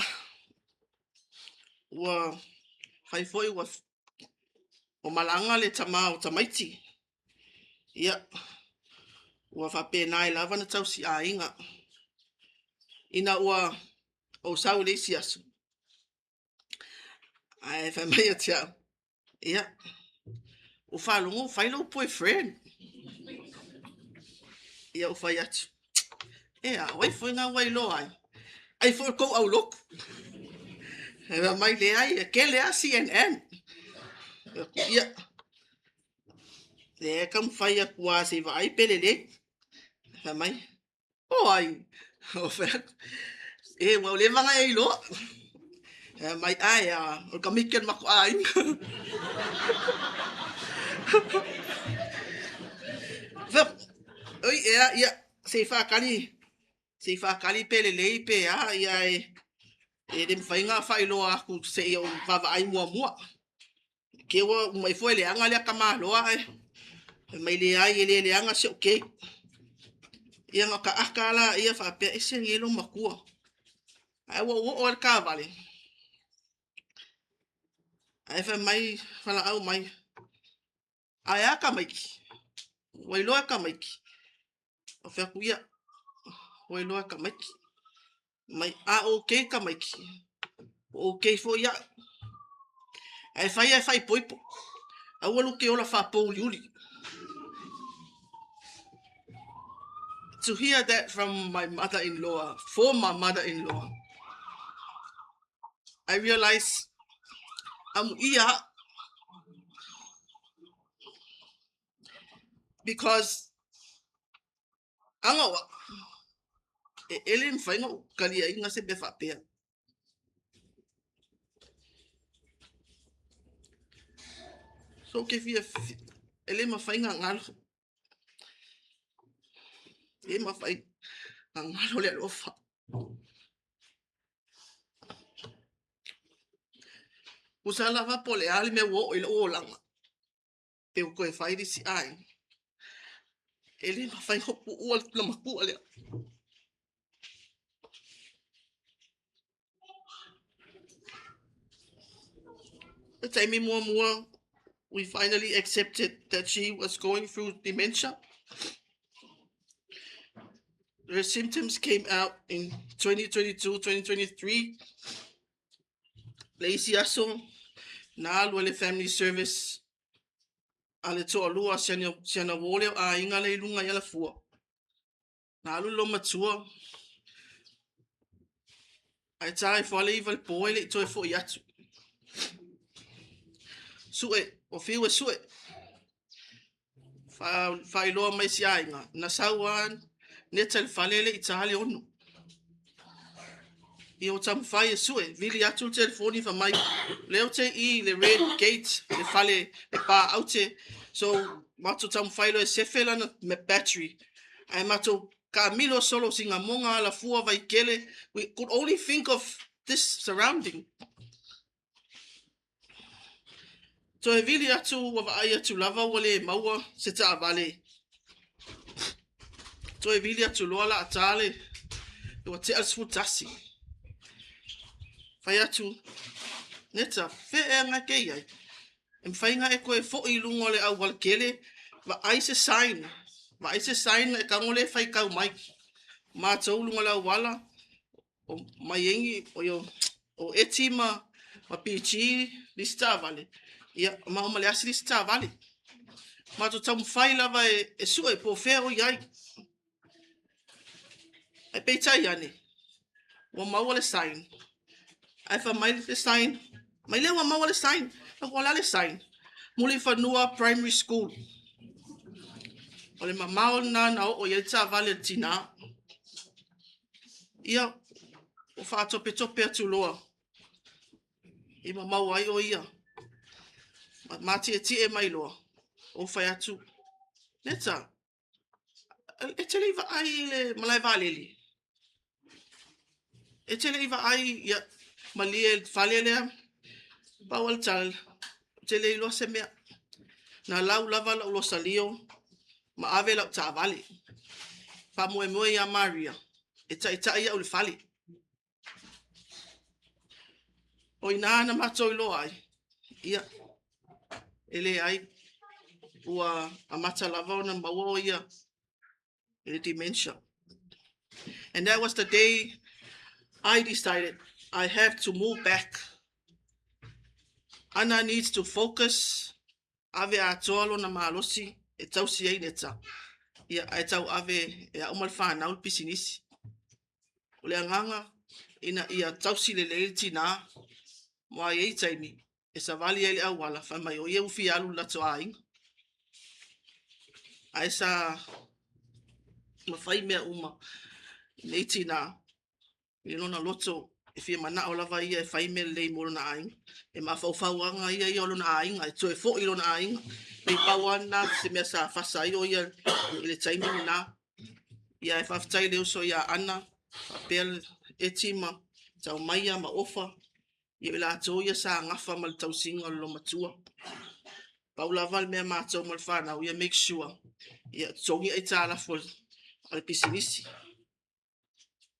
ua fai foi ua ua malaga le tama o tamaiti. Ia, ua faapena ai lava na tausi aiga. Ina ua ou sau i le isi aso, ae fai mai ia te au, ia, ua faalogo ua fai lou boyfriend. Ia ua fai atu, e a, o ai foi na ua iloa ai? Ai foi o le tou aulotu. E fai mai, leai, e tele lava CNN. Ia, lea e taumafai atu lava se i vaai pe lelei. Fai mai, o ai? Ou fai atu, e ua leva ona e iloa. Fai mai, ae a, o le tamaiti a le matou aiga. Fai atu, oi ea, ia, se i faatali, se i faatali pe lelei pe a, ia e, e le mafai ona faailoa atu se i ou vaavaai muamua. Ke ua uma ifo e leaga lea tamaloa ae fai mai leai e le leaga si ou keiki. Ia na o ta ata lava faapea ese nei lou matua. Ae ua ou oo lava i le taavale, ae fai mai valaau mai, ae a tamaiti? Ua iloa e tamaiti? Ou fai atu, ia, ua iloa e tamaiti. Mai, a okay tamaiti, ua okay foi au. Ae fai ae faaipoipo, aua lou te ola faapouliuli. To hear that from my mother-in-law, former mother-in-law, I realize amuia au. Because aga o au, e e le mafai ona ou taliaina se mea faapea. So ou te fia, e le mafai ona galo, e le mafai ona galo le alofa. Tusa lava po o le a le mea ua oo i lou olaga, pe ua toe fai le isi aiga, e le mafai ona tuua le tula matua lea. Le taimi muamua, we finally accepted that she was going through dementia. Her symptoms came out in 2022, 2023. Le isi aso, na alu ai le family service a le toalua si ana uō lea o aiga lea i luga i Alafua. Na alu le loomatua, ae ta ifo lava le 9 i le po e le i toe foi atu. Sue, ua fiu e sue. Faailoa mai si aiga, na sau lava neta i le fale e le i ta le 6. Ia ua taumafai e sue, vili atu le telefoni fai mai, lea ou te i le red gate, le fale, le pa aute. So, matou taumafai loa e sefe lana battery. Ae matou taamilo solo Sinamoga, Alafua, Vaitele. We could only think of this surrounding. Toe vili atu ua vaai atu lava ua le maua se taavale. Toe vili atu loa laa ta le Ua tea le 11. Fai atu, Neta, fea ea na e te i ai? E mafai ona e toe foi i luga o le auala tele, vaai se sign. Vaai se sign e tago lea e faitau mai. Matou luga o le auala, o Maieni, o Eti ma PG le isi taavale, ia, ma o ma le Asi le isi taavale. Matou taumafai lava e sue po o fea o i ai. Ae peitai ane, ua maua le sign. Ae fai mai le sign, mai lea ua maua le sign. O le a le sign? Mulifanua Primary School. O le mamao lena na oo i ai le taavale a le tinā. Ia, ua faatopetope atu loa i ma maua ai o ia. Ma matietie mai loa, ou fai atu, Neta, e te le i vaai i le malae vaalele? E te le i vaai, ia, malie le fale lea, pau o le tala, ou te le iloa se mea. Na lau lava lau losalio ma ave lau taavale. Faamoemoe ia Maria e taitai au i le fale. O ina na matou iloa ai, ia, e leai, ua amata lava ona maua o ia i le dementia. And that was the day I decided I have to move back. Anna needs to focus, ave atoa lona malosi e tausi ai Neta. Ia, ae tau ave e au ma le whanau le pisinisi. O le agaga ina ia tausi lelei le tinā, mo a i ai taimi, e savali ai le auala, fai mai o ia ua fia alu i le latou aiga. Ae sa mafai mea uma i nei tinā, i lona loto e fia manao lava ia e fai mea lelei mo lona aiga. E mafaufauaga ia ia o lona aiga, e toe foi i lona aiga. Pei pau lava lena se mea sa fasa ai o ia i le taimi lena. Ia e faafetai le uso ia Ana, faapea Eti ma Taumaia ma Ofa, ia i latou ia sa gafa ma le tausiga o le lomatua. Pau lava le mea matou ma le whanau, ia make sure, ia totogi aitalafu a le pisinisi.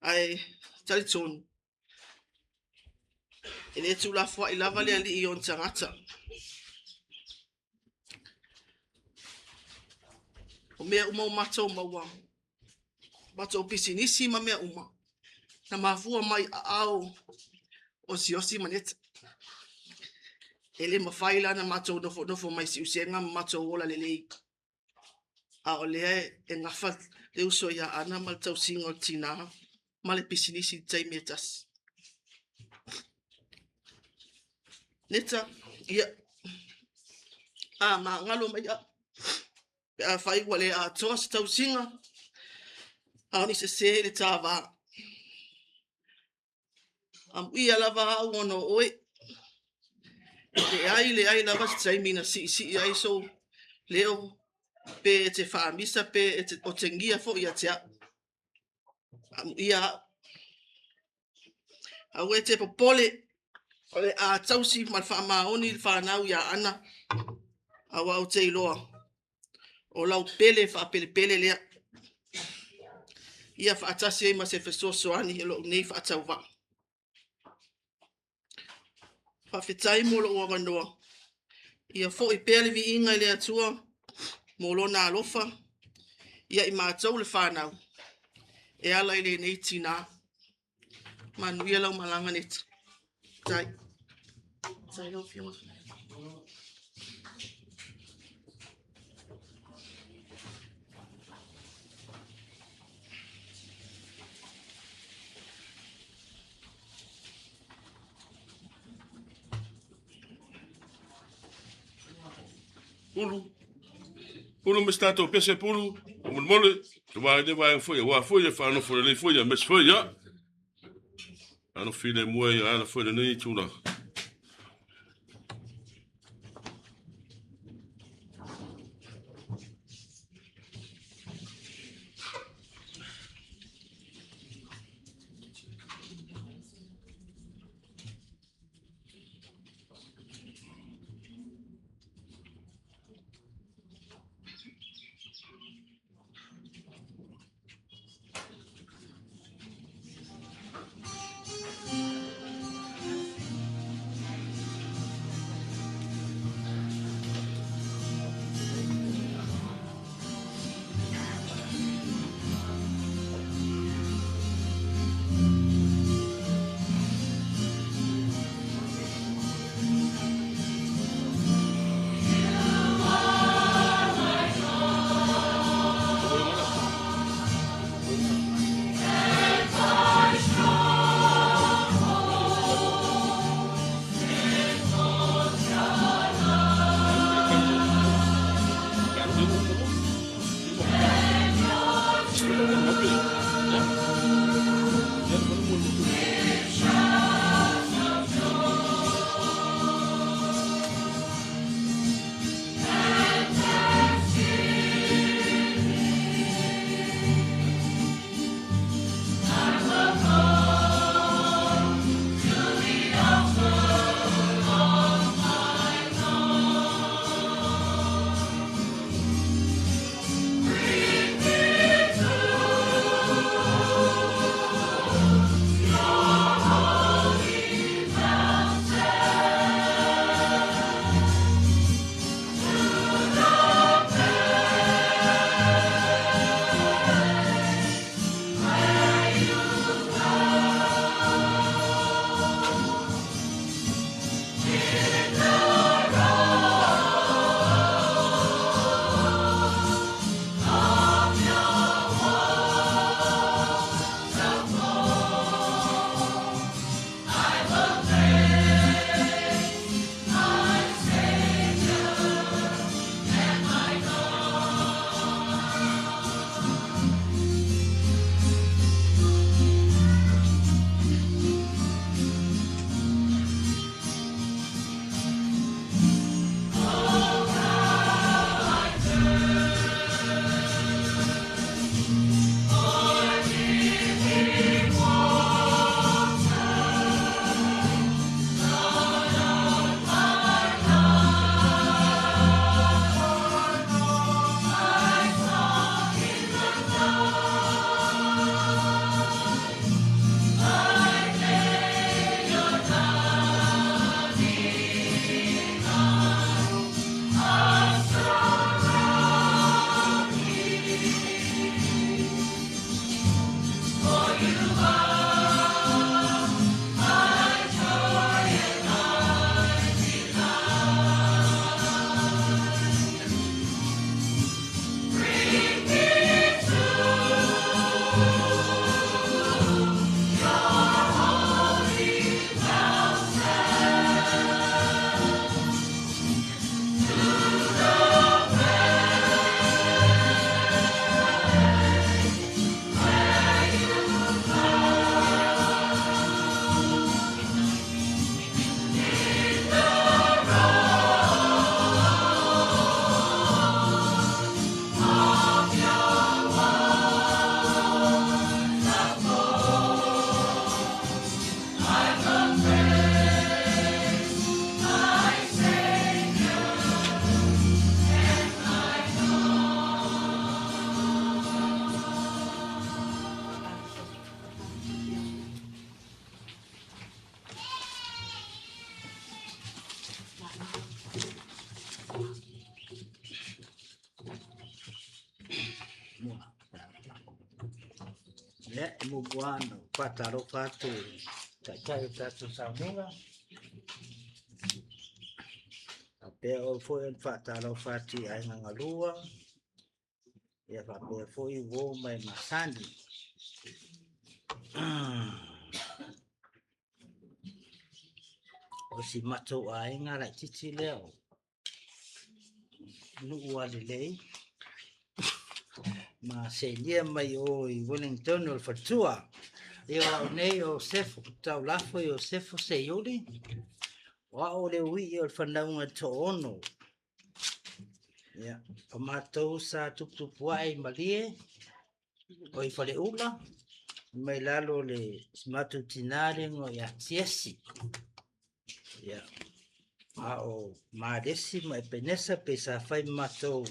Ae talitonu, e le tuulafoai lava le alii i ona tagata. O mea uma o matou maua, matou pisinisi ma mea uma, na mafua mai aao o Siaosi ma Neta. E le mafai la na matou nofonofo mai siusega ma matou ola lelei. A o lea e gafa le uso ia Ana ma le tausiga o le tinā ma le pisinisi i le taimi e tasi. Neta, ia, a magalo mai au. Pe a fai ua le atoa se tausiga, a o ni sese i le tāvā. Amuia lava au ona o oe. E leai lava se taimi na siisii ai sou leo pe e te faamisa pe e te otegia foi ia te au. Amuia au. Aua e te popole o le a tausi ma le faamaoni le whanau ia Ana. Aua o te iloa. O lau pele faapelepele lea. Ia faatasi ai ma se fesoasoani e lou nei faatauvaa. Faafetai mo lou avanoa. Ia foi pea le viiga i le Atua mo lona alofa. Ia i matou le whanau. E ala i lenei tinā. Manuia lau malaga Neta. Tai. Tai lau Afioga. Pulu. Pulu me se tatou pese Pulu. Faamolemole. Te wā i le vaega foi, aua foi e whaanofo lelei foi, a mes foi, ia. Whaanofi le mua i ala foi lenei tulaga. Ia, e muamua ona ou faatalofa atu i le Taitai o le tatou sauniga. Faapea oe foi ona faatalofa atu i aiga galua, ia faapea foi uo ma e masani. O si matou aiga laitiiti lea o nuu lava lelei ma seenia mai o i Wellington o le faletua. Ia o au nei o Sefo Taulafo Iosefo Seiuli, o au o le uii o le fanauga e toaono. Ia, o matou sa tuputupu ae i Malie, o i Faleula, mai lalo o le si matou tina le igoa ia Tiesi. Ia, a o Malesi ma Epenesa pei sa fai ma matou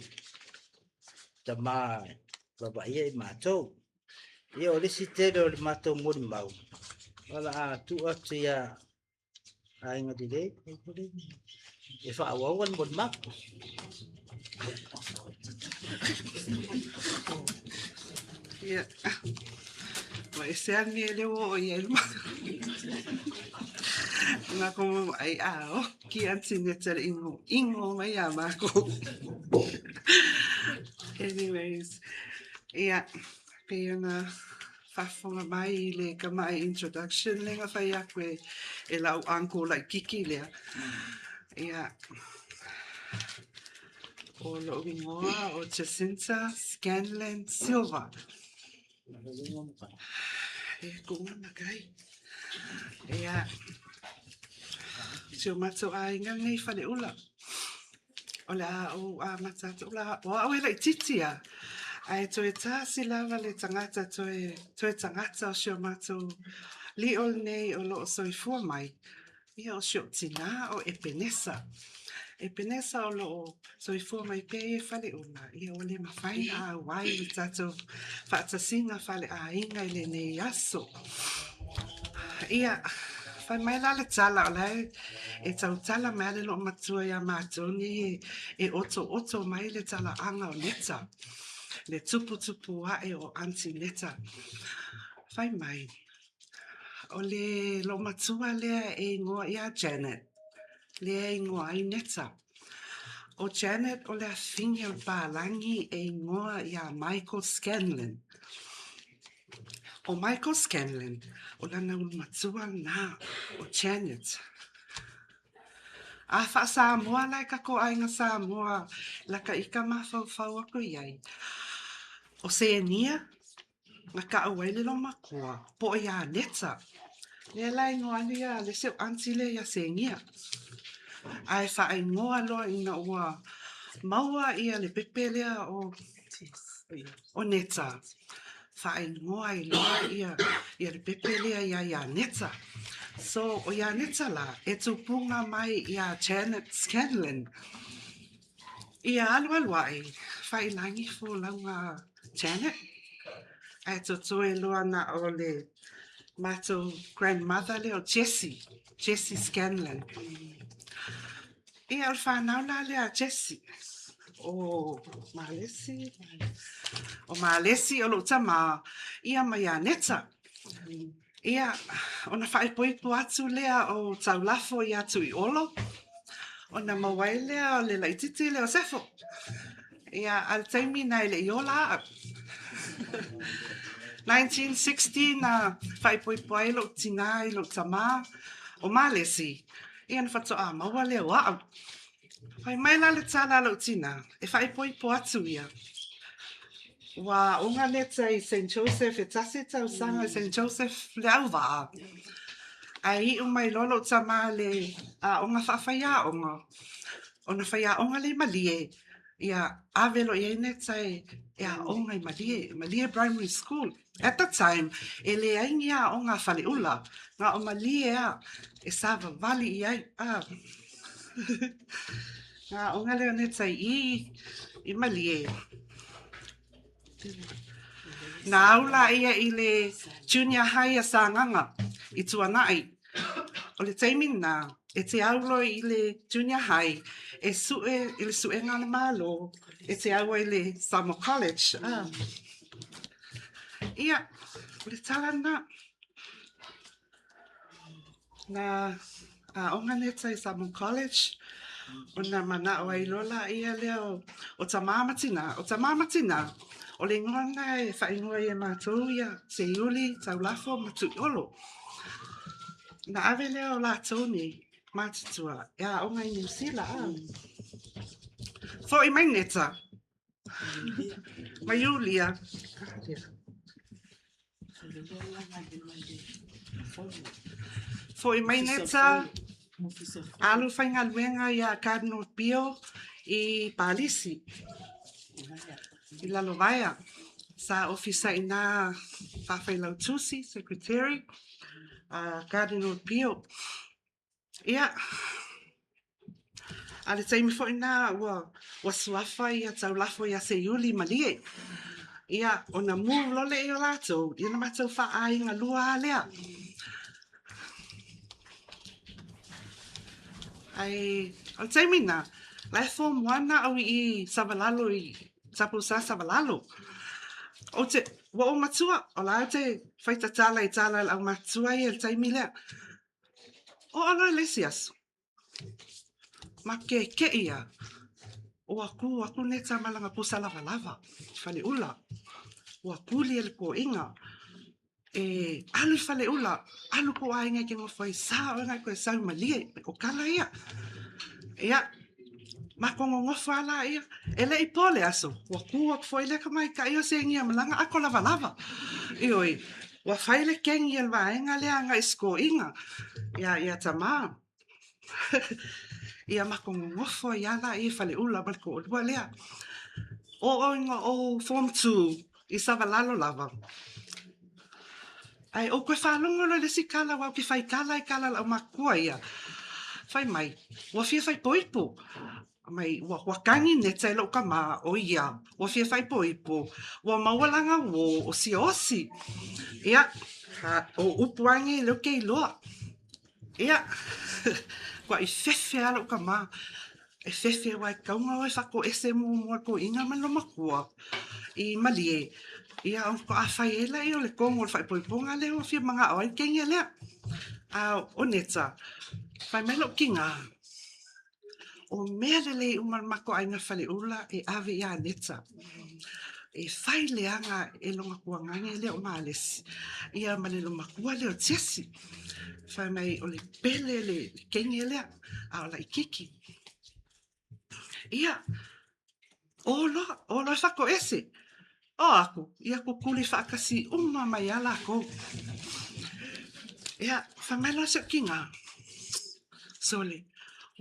tama vavaia i matou. Ia, o le isi tele o le matou molimau, o le a tuu atu ia Aiga Lelei e faaauau le molimau. Ia, ua ese lava le mea lea ua oo i ai le matou ai a oki Aunty Neta i le inoino mai ia matou. Anyways, ia, pei ona faafofoga mai i le tamai introduction lea na fai atu e lau uncle laitiiti lea, ia, o lou igoa o Jacinta Scanlan Silva. E tuuga matai. Ia, si o matou aiga lenei i Faleula. O le a ou amata atu, o au e laitiiti lava, ae toe tasi lava le tagata toe tagata o si o matou lio lenei o lo o soifua mai, ia o si ou tina o Epenesa. Epenesa o lo o soifua mai pea ia i Faleula, ia ua le mafai ona auai i le tatou faatasiga faaleaiga i lenei aso. Ia, fai mai la le tala, o la e tautala mai lava le loomatua ia matou nei e otooto mai le talaaga o Neta, le tuputupu ae o Aunty Neta. Fai mai, o le loomatua lea e igoa ia Janet, lea e igoa ai Neta. O Janet o le afine o le palagi e igoa ia Michael Scanlon. O Michael Scanlon, o lana ulumatua lena, o Janet. A faa-Samoa la e tatou aiga Samoa lata ita mafaufau atu i ai. O Senia, na taʻu ai le loomatua, po o ia Neta. Lea la e igoa ai le isi ou aunty lea ia Senia. Ae faaigoa loa ina ua maua ia le pepe lea o Neta, faaigoa ai loa ia le pepe lea ia ia Neta. So, o ia Neta la, e tupuga mai ia Janet Scanlon. Ia alualu ae, faiilagi folauga a Janet, ae totoe loa na o le matou grandmother lea o Jessie, Jessie Scanlon. Ia, o le fanau la lea a Jessie, o Malesi, o Malesi o lou tama, ia ma ia Neta. Ia, ona faaipoipo atu lea o Taulafo ia Tuiolo, ona maua ai lea o le laititi lea o Sefo. Ia, a le taimi na e le i ola au. 1960 na faaipoipo ai lou tinā i lou tamā o Malesi, ia na faatoa maua lea o au. Fai mai la le tala a lou tinā, e faaipoipo atu ia. Ua aoga Neta i St Joseph e tasi tausaga i St Joseph Leauvaa. Ae iu mai loa lou tama i le aoga faafaiaoga, ona faiaoga lea i Malie, ia ave loa i ai Neta e aoga i Malie, Malie Primary School. At the time, e leai ni aoga a Faleula, na o Malie lava e savavali i ai. Na aoga lea o Neta i i, i Malie. Na au laia i le Junior High a Sagaga i Tuanai. O le taimi lena, e te au loa i le Junior High e sue i le suega a le Malo e te au ai i le Samoa College. Ia, o le tala lena. Na aoga Neta i Samoa College, ona manao ai loa laia lea o tama ma tina. O tama ma tina, o le igoa lena e faaigoa ai e matou ia Seiuli, Taulafo ma Tuiolo. Na ave lea o latou nei matutua e aoga i Niu Sila. Foi mai Neta ma Iulia. Foi mai Neta, alu faigaluega iā Cardinal Pio i Palisi, i Lalovaea. Sa ofisa i ina faa-failautusi, secretary, a Cardinal Pio. Ia, a le taimi foi lena ua, ua suafa ia Taulafo ia Seiuli Malie. Ia, ona move loa lea o latou, ia ona matou faaaiga lua lava lea. Ae, o le taimi lena, la e form one au i Savalalo i Taupousa Savalalo. Ou te, ua ou matua, o la ou te fai tatala i tala a le aumatutua ia i le taimi lea. Oo loa i le isi aso, ma kekeʻi lava, ua kū atu Neta ma lana pusa lavalava i Faleula. Ua kuli e le toeaina, e alu i Faleula, alu kou aiga e te nofo ai, sa oe na e toe sau malie, o tala ia. Ia, matou nonofo lava laia, e le i po le aso, ua kū atu foi lea tamaitai o segia ma lana ato lavalava. Ioe, Ua fai le kegi a le vaega lea agai i sikoiga ia ia tamā. Ia matou nonofo ai lava laia i Faleula ma le toalua lea. Oo ina ou form 2 i Savalalo lava, ae ou toe faalogo loa i le isi tala aua ou te faitala i tala a le aumatutua ia, fai mai, ua fia faaipoipo. Mai ua ua tagi Neta i lou tama, o ia, ua fia faaipoipo, ua maua lana uō o Siaosi. Ia, o upu lava nei lea ou te iloa. Ia, matua i fefe lava lou tama, e fefe aua e tatau ona o e faatoese muamua i le toeaina ma le loomatua i Malie, ia ona faatoa fai ai lea o le tonu o le faaipoipoga lea ua fia manao ai le teine lea. A o Neta, fai mai lou tina, O mea lelei uma le matou aiga Faleula e ave iā Neta. E fai leaga e lona tuagane lea o Malesi ia ma le loomatua lea o Jesse. Fai mai o le pele le teine lea a o laititi. Ia, o loa, o loa e fatoese. O aku, ia kukuli faatasi uma mai lava latou. Ia, fai mai loa si ou tina, Sole,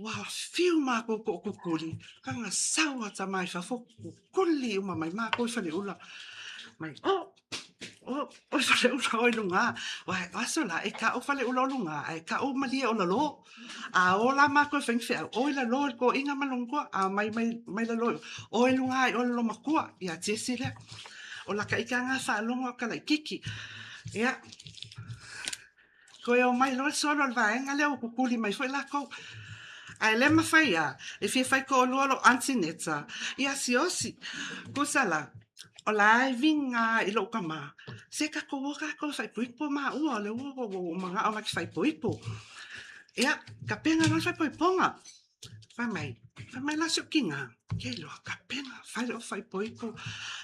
ua fiu makou tookukuli, kaga sau a tama i fafo kukuli uma mai makou i Faleula. Mai, o, o, o i Faleula o i luga. O aso la, e kau Faleula o luga, ae kau Malie o lalo. A o la matou e fai ni feau, o i lalo i le toeaina ma lona toa, a mai mai lalo i o, o i luga i o le loomatua ia Jesse lea. O laka ika lena faalogo a o ka laititi. Ia, toe omai loa le solo o le vaega lea ua kukuli mai foi lakou. Ae le mafai lava, e fia fai toalua lou aunty Neta ia Siaosi. Tusa la. O la e viga i lou tama, se tatou o tatou e faaipoipo maua, o lea ua ou manao ma te faaipoipo. Ia, tapena loa le faaipoipoga. Fai mai, fai mai la si ou tina, ke iloa, tapena, fai le ofa faaipoipo,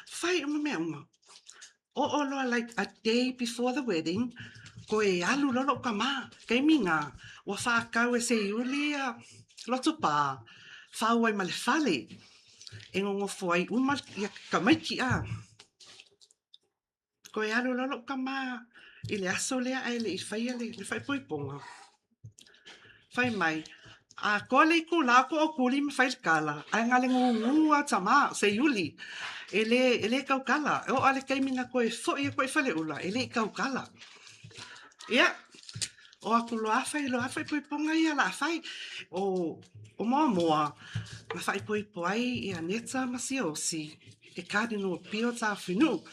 fai uma mea uma. Oo loa like a day before the wedding, toe alu loa lou tama. Taimi na, ua faatau e Seiuli ia Lotopa, fau ai ma le fale e nonofo ai uma ia tamaiti a. Toe alu loa lou tama i le aso lea ae le i faia le faaipoipoga. Fai mai, atoa le itula o tootuli ma fai le tala, ae na le gugu lava tama, Seiuli, e le, e le tautala. E oo lava i le taimi na toe foi atu ai i Faleula, e le i tautala. Ia, o atu loa fai loa faaipoipoga ia o le a fai. O, o Moamoa, na faaipoipo ai ia Neta ma Siaosi, e Cardinal Pio Taofinuu.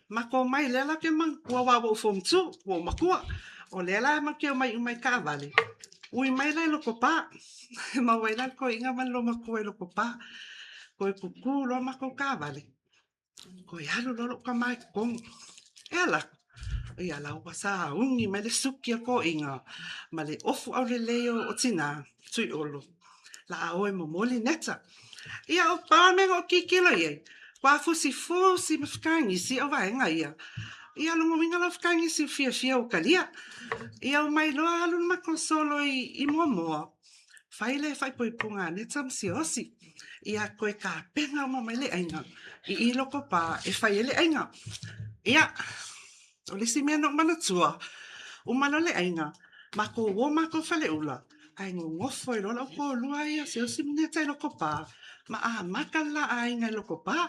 Matou omai lea la ou te manatua aua ua ou form 2, ua ou matua. O lea la matou te omai uma i taavale, ui mai la i Lotopa, maua ai la le toeaina ma le loomatua i Lotopa. Toe tutu loa matou taavale, toe alu loa lou tama i totonu. E alu atu, ia la ua sauni mai le suki a toeaina ma le ofu aulelei o tina, Tuiolo, la a o e momoli Neta. Ia o pau le mea na ou tilotilo i ai, ua fusifusi ma fetagisi au vaega ia. Ia lona uiga la o fetagisi ua fiafia ua talia. Ia omai loa alu le matou solo i Moamoa, fai le faaipoipoga a Neta ma Siaosi. Ia toe tapena uma mai le aiga i i Lotopa e fai ai le aiga. Ia, o le isi mea na ou manatua, uma loa le aiga, matou o matou i Faleula, ae nonofo ai loa le autoalua ia Siaosi ma Neta i Lotopa, ma amata le la aiga i Lotopa.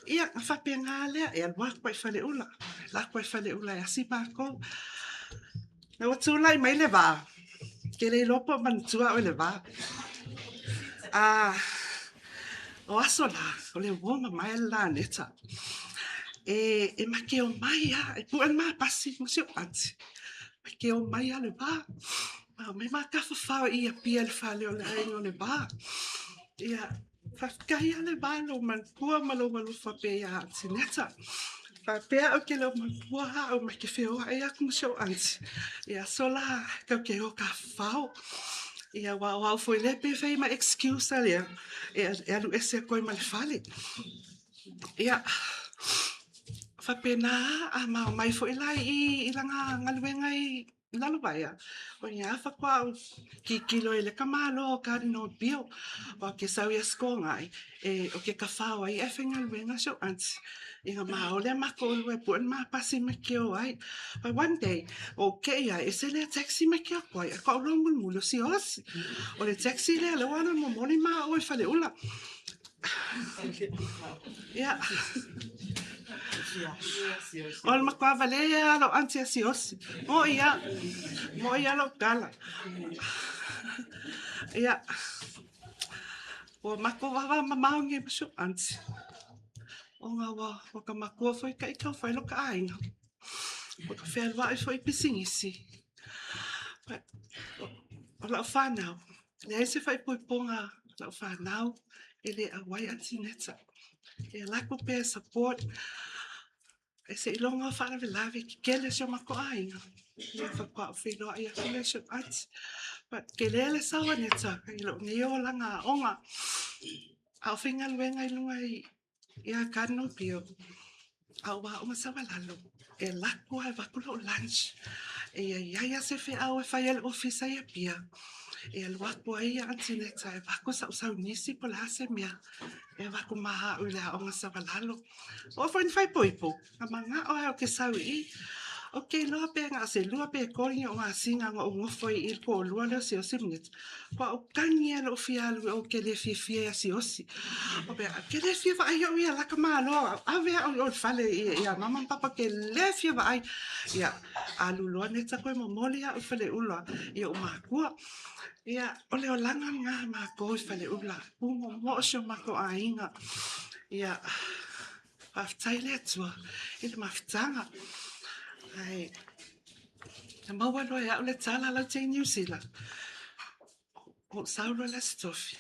Ia, na faapena lea, e alu atu lava i Faleula, alu atu lava i Faleula e asi matou. Ina ua tulai mai le va, ou te le iloa po o manatua au i le va. O aso la, o le uo mamae le la Neta. E ma te omai lava, e pue le ma pasi ma si ou aunty. Ma te omai lava le va. Ma omai ma tafafao i Apia i le fale o le aiga o le va. Ia, faafetai lava le va i lou matua ma lou alofa pea ia Aunty Neta. Faapea au ke le o matua au ma ke feoai aku ma si ou aunty. I aso la tatou te o tafafao. Ia aua o au foi lea pe fai ma excuse a lea e alu ese atu ai ma le fale. Ia, faapena a ma omai foi la i lana galuega i Lalovaea, o ia faatoa ou tilotilo i le tamaloa o Cardinal Bill, aua ou te sau i Aso Toonai, ou te tafao ai ae faigaluega si ou aunty ina ma o lea matou lua e pue le ma pasi ma te o ai. But one day, ua ou tei lava, e ese lea taxi ma te o atu ai, ae faatoa ou iloa mulimuli o Siaosi. O le taxi lea, lea ua alu e momoli maua i Faleula. Ia. O le matua valea lava lou aunty Asiasi. Mo'i lava. Mo'i lava lou tala. Ia. Ua matou vavamamao nei ma si ou aunty. Ona ua ta matua foi ta ita fai lo ta aiga. Ua ta fealuai foi i pisinisi. O lau fanau, leai se faaipoipoga a lau fanau e le auai Aunty Neta. E alu atu pea e support, ae seiloga o faalavelave tetele o si o matou aiga, ia faatoa ou feiloai atu lea i si ou aunty. But tele le sao a Neta i lou nei olaga aoga, a o faigaluega i luga i Ia Cardinal Pio, a ua aoga Savalalo, e alu atu lava e avatu lou lunch, e i ai lava se feau e fai ai le ofisa i Apia, e alu atu ai ia Aunty Neta e avatu sau saunisi po o le a se mea e avatu ma au i le aoga Savalalo. Oo foi ina faaipoipo, na manao lava ou te sau i i. Ou te iloa pe na o se lua pe tolu ni ou masina na ou nofo ai i i le toalua lea o Siaosi ma Neta, Ua ou tagi lava i lou fia alu ou te le fiafia ia Siaosi. Ou faapea, ou te le fia vaai au ia laka malo, ave au i o i le fale ia mama ma papa ou te le fia vaai. Ia, alu loa Neta toe momoli au i Faleula i ou matua. Ia, o le olaga lena a matou i Faleula, pumoomoo si o matou aiga. Ia, faafetai le Atua i le mafutaga. Ae, na maua loa e au le tala lau te i Niu Sila, ou sau loa i le Aso Tofi,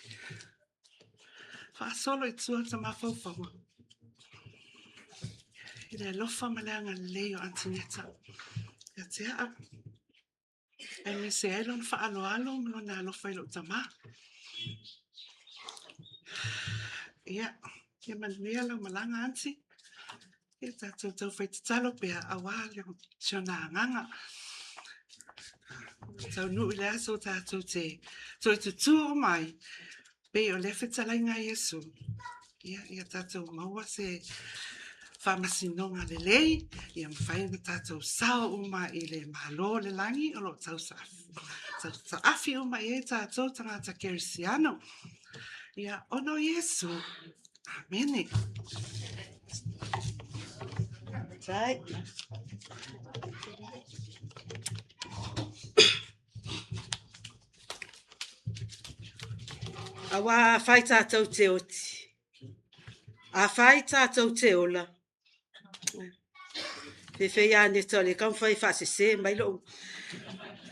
faasolo i tua ta mafaufauga. I le alofa ma le agalelei o Aunty Neta ia te au. Aemaise ai lona faaaloalo ma lona alofa i lou tamā. Ia, ia manuia lau malaga Aunty. Ia tatou taufai tatalo pea auā si ona agaga. Taunuu i le aso tatou te toe tutū uma ai, pei o lea fetalaiga a Iesu, ia, ia tatou maua se faamasinoga lelei, ia mafai ona tatou sao uma i le Malo o le lagi o lo o tausaafi uma i ai tatou tagata kerisiano. Ia, ona o Iesu, Amene. Tai. Auā afai tātou te oti, afai tātou te ola, Feifei a neta o le taumafai e faasese mai lou.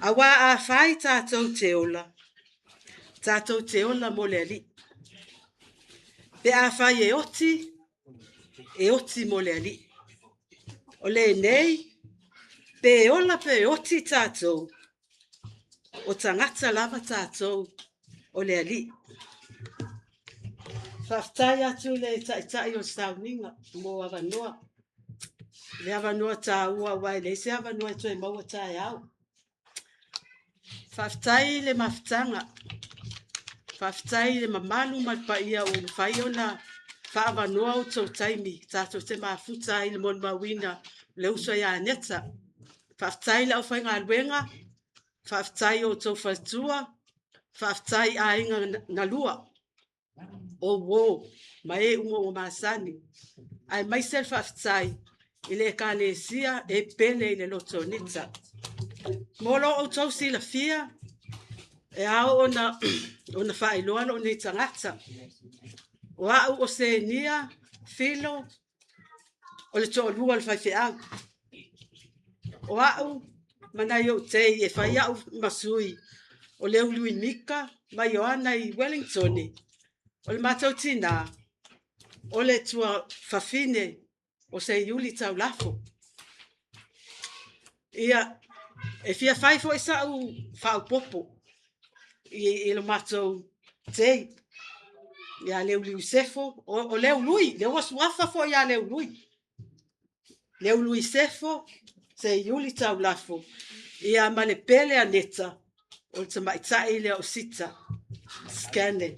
Auā afai tātou te ola, tātou te ola mo le Alii. Pe afai e oti, e oti mo le Alii. O lenei, pe ola pe oti tātou, o tagata lava tātou o le Alii. Faafetai atu i le Taitai o le sauniga mo avanoa. Le avanoa tāua aua e leai se avanoa e toe maua taeao. Faafetai i le mafutaga. Faafetai i le mamalu ma le paia ua mafai ona faaavanoa outou taimi tatou te mafuta ai i le molimauina o le uso ia Neta. Faafetai i le aufaigaluega, faafetai i outou faletua, faafetai i aiga na lua, o uo ma e uma ua masani, aemaise le faafetai i le Ekalesia e pele i le loto o Neta. Mo lo outou silafia, e ao ona faailoa lou nei tagata. O au o Senia Filo, o le toalua o le faifeau. O au ma nai ou tei e fai au ma sui o Leului Mika ma Ioana i Wellington. O le matou tinā, o le tuafafine o Seiuli Taulafo. Ia, e fia fai foi sa'u faaopoopo i le matou tei ia Leului Sefo, o Leului, lea ua suafa foi ia Leului. Leului Sefo, Seiuli Taulafo, ia ma le pele a Neta, o le tamaitai lea o Sita Scanlon.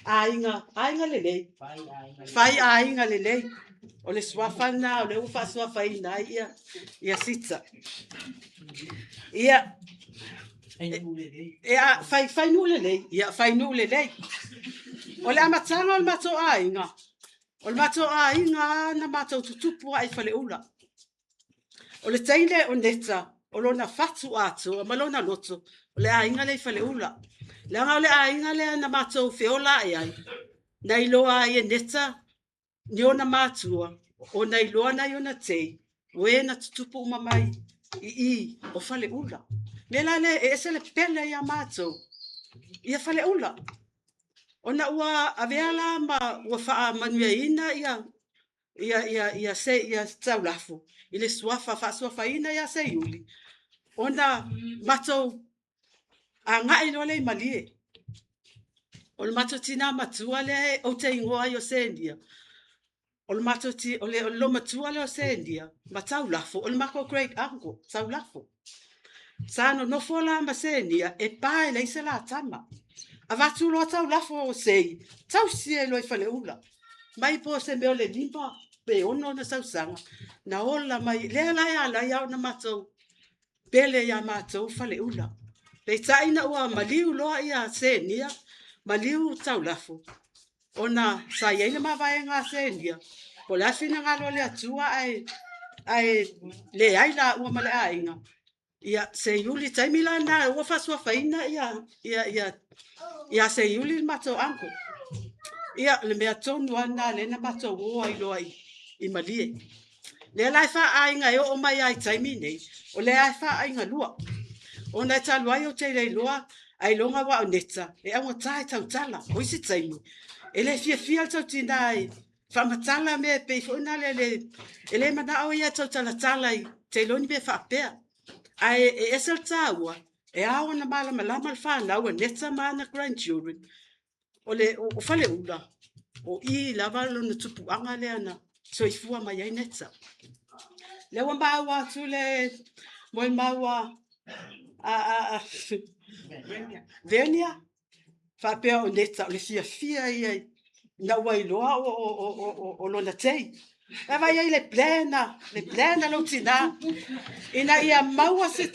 Aiga, aiga lelei. Fai aiga lelei. O le suafa lena, o lea ua faasuafaina ai ia, ia Sita. Ia, e a, fai, fai nuu lelei. Ia, fai nuu lelei. O le amataga o le matou aiga, o le matou aiga na matou tutupu ai i Faleula. O le teine o Neta, o lona fatu atoa ma lona loto, o le aiga lea i Faleula. Leaga o le aiga lea na matou feola ae ai, na iloa ai e Neta ni ona matua, ona iloa nai ona tei, o e na tutupu uma mai i i o Faleula. Mea la lea e ese le pele ia matou, ia Faleula. Ona ua avea la ma ua faamanuiaina ia ia ia ia se ia Taulafo i le suafa faasuafaina ia Seiuli, ona matou agai loa lea i Malie. O le matou tinā matua lea ou te igoa ai o Senia, o le matou ti, o le lomatua lea o Senia ma Taulafo, o le matou great uncle, Taulafo. Sa nonofo la ma Senia e pa e leai se la tama. Avatu loa Taulafo o sei, tausi e loa i Faleula. Mai po o se mea o le 5 pe 6 ona tausaga, na ola mai, lea la e ala ai ona matou pele ia matou Faleula. Peitai ina ua maliu loa ia Senia, maliu Taulafo, ona sa i ai le mavaega a Senia, po o le a le finagalo o le Atua ae leai laua ma le aiga. Ia, Seiuli, taimi la lena ua faasuafaina ia Seiuli le matou uncle. Ia, le mea tonu lava lena lea na matou o ai loa i Malie. Lea la e faaaiga e oo mai lava i taimi nei, o lea e faaaiga lua. Ona e talu ai ou te le iloa, ailoga aua o Neta, e augata e tautala. O isi taimi, e le fiafia le tautinā Faamatala mea e pei foi na le le e le manao ia tautalatala i te iloa ni mea faapea. Ae e ese le taua, e ao ona malamalama le fanau a Neta ma ana grandchildren, o le o Faleula, o i lava lona tupuaga lea na soifua mai ai Neta. Lea ua maua atu le molimau a Vernia, faapea o Neta o le fiafia ia ina ua iloa o lona tei. E vaai ai le plan a lou tina, ina ia maua se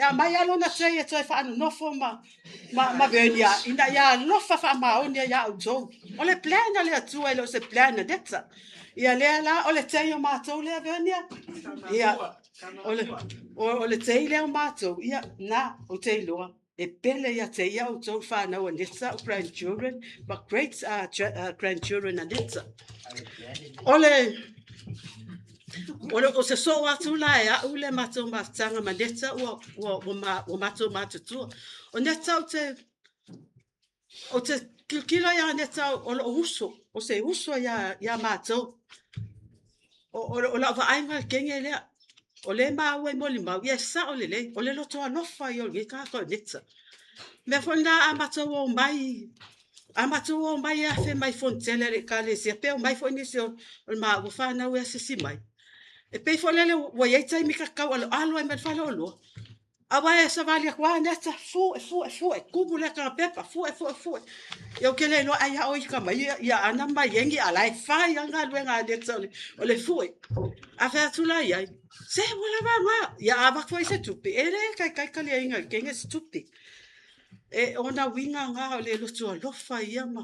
aumai lava lona tei e toe faanonofo ma Vernia, ina ia alofa faamaoni ia outou. O le plan a le Atua e le o se plan a Neta. Ia lea la, o le tei o matou lea, Vernia. Ia, o le tei lea o matou, ia, na, ou te iloa. E pele ia te ia outou whanau a Neta, o grandchildren, ma great grandchildren a Neta. O se soo atu la e au le matou mafutaga ma Neta ua matou matutua. O Neta ou te kilokilo ia Neta o loo uso, o se uso ia matou. O lau vaaiga le kenge lea. O le maua i molimau, ia e sao lelei, o le loto alofa ia o lenei tagata o Neta. Mea foi lena a matou o mai, e afe mai fonotele a le ekalesia, pe o mai foi nisi o le maua whanau e asisi mai. E pei foi lele ua iai taimi kakau alo alo ai mai le fale o loa. Aua e savali atu a Neta, fue, fue, fue, kumu le kanga pepa, fue, fue, fue. Ia o ke le iloa ai a o ika mai ia ana mai engi ala e fai a galuega a Neta o le fue. A fai atu la iai, se ua lava ngā, ia a vak foi se tupe, e le kai kai kali inga kenge se tupe. E ona winga ngā o le lotu alofa ia ma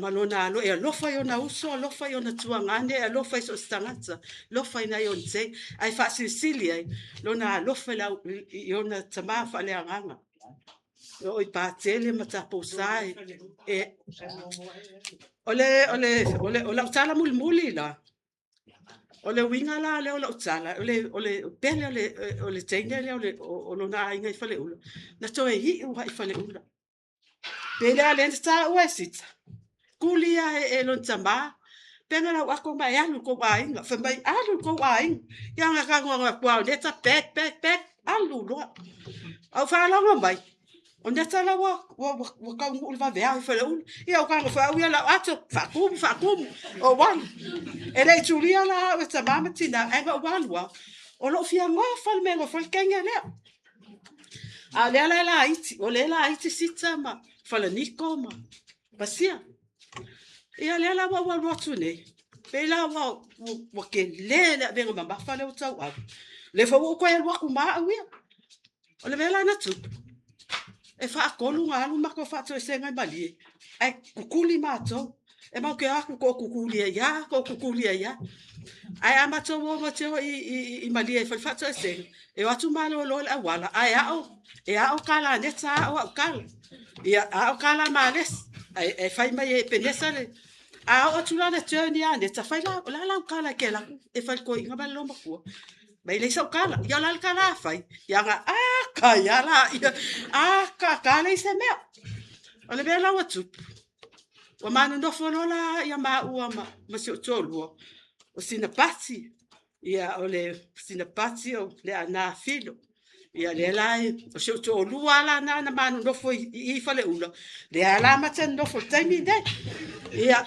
lona alo, e alofa i ona uso, alofa i ona tuagane, alofa i so o se tagata, alofa i nai ona tei, ai faasilisili ai, lona alofa i ona tamā faaleagaga. O i pātele ma taposa e o lau tala mulimuli la, o le uiga la lea o lau tala, o le pele o le teine lea o lona aiga i Faleula, na toe iu ai i Faleula. Pe lea le na tāua e sita, kulia e lona tamā, pega lau ako ma e alu kou aiga, fai mai alu kou aiga. Ia nga ka ngā kua o Neta, back, back, back, alu loa. Au whaalogo mai, o Neta la ua kaungu le vaveao i Faleula. Ia o kanga whaau ia lau ato, whaakumu, whaakumu, o walu. E lei tulia la au e tamā ma tina, e nga walu au. O loo fia ngofa le me ngofa le kenge lea. A lea la la iti, o lea la iti sita ma falaniko ma pasia. Ia lea la ua ua atu nei. Pe la ua ke le le avenga mamafa le o tau au. Le fa ua koe alu aku maa au ia. O le mea la na tupu. E whaakolu ngā alu mako whato e sengai malie. Ai kukuli mātou. E mau ke aku ko kukuli e ia, ko kukuli e ia. Ai a mātou o ngā i malie e whawhato e senga. E o atu malo loa le awala. Ai ao, e ao kala neta ao au kala. Ia ao kala males. Ai e whai mai e penesa le. A o atu la turn ia neta whai la, la lau kala ke la e whai koe inga mai loma kua. Mai leisa o kala, ia la kala a whai. Ia nga a ka ia la, ia a ka kala i se mea. O le mea lau atupu. Ua mana nofo lola ia maua ma si o tōlua. O sina pati, ia o le sina pati o le ana filo. Ia le la o si o tōlua ala na mana nofo i Faleula. Le ala mata nofo taimi nei. Ia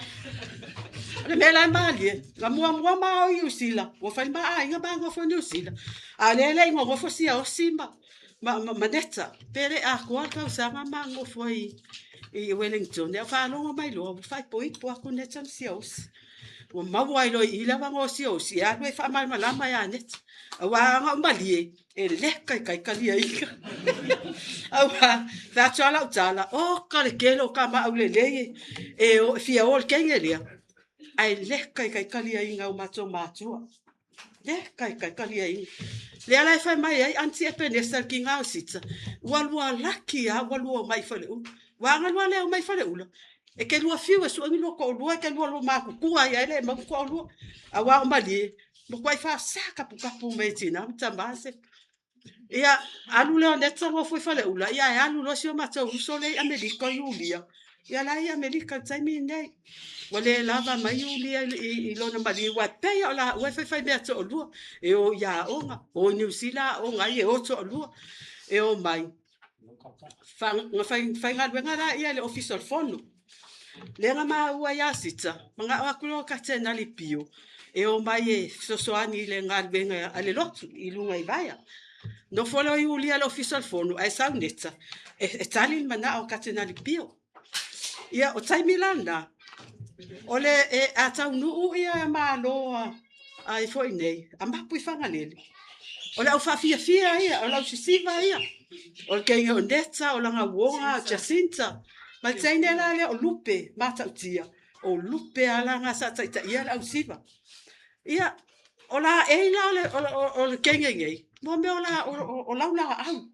o le mea la malie, nga mua mua ma o i usila. Ua whai ma a inga ma ngofo ni usila. A le le ingo ngofo sia o si ma Neta. Pere a koa kausaga ma ngofo i Wellington. Ea whaalongo mai loa, ua whai po ipo aku Neta ma sia osi. Ua maua ai loa i ila wanga o sia osi, e alu e whaamalamalama ia Neta. Aua anga umalie, e leka i kaikalia ika. Aua, whaatu ala utala, o ka le kelo ka maau le lei, e o fia o le kenge lea. Ai leka i kaikalia inga o mātou mātua. Leka i kaikalia inga. Lea la e whai mai ai, anti e penesa ki ngā o sita. Ua lua laki a, ua lua mai Faleula. Ua anga lua lea o mai Faleula. E ke lua fiu e suangi lua ko lua, e ke lua lua mākukua ia ele e mau ko lua. A wā o malie, mo kua i wha kapu kapu me tina, mta mase. Ia, alu leo neta ngō fui Faleula, ia e alu loa si o mātou uso lei Amerika i Ulia. Ia la e i Amerika i le taimi lenei. Ua le lava mai Iulia i lona maliu aua e pei lava o laua e faifaimea toalua. E o i aoga, o i Niu Sila aoga ai, e o toalua. E o mai, na faigaluega laia i le Ofisa o le Fono. Lea na maua ia Sita, manao atu loa Katenali Pio e o mai e fesoasoani i le galuega a le lotu i luga i Vaea. Nofo loa Iulia i le Ofisa o le Fono ae sau Neta e tali le manao o Katenali Pio. Ia, o taimi la lena, o le, e, a taunuu ia Malo a foi nei, a mapu i Fagalele, o le au faafiafia ia, o le au sisiva ia, o le teine o Neta, o lana uoga, o Jacinta, ma le teine la lea o Lupe Matautia, o Lupe lava la na sa taitaia le ausiva. Ia, o laei la o le teine nei, mo mea o, la, o laulaau.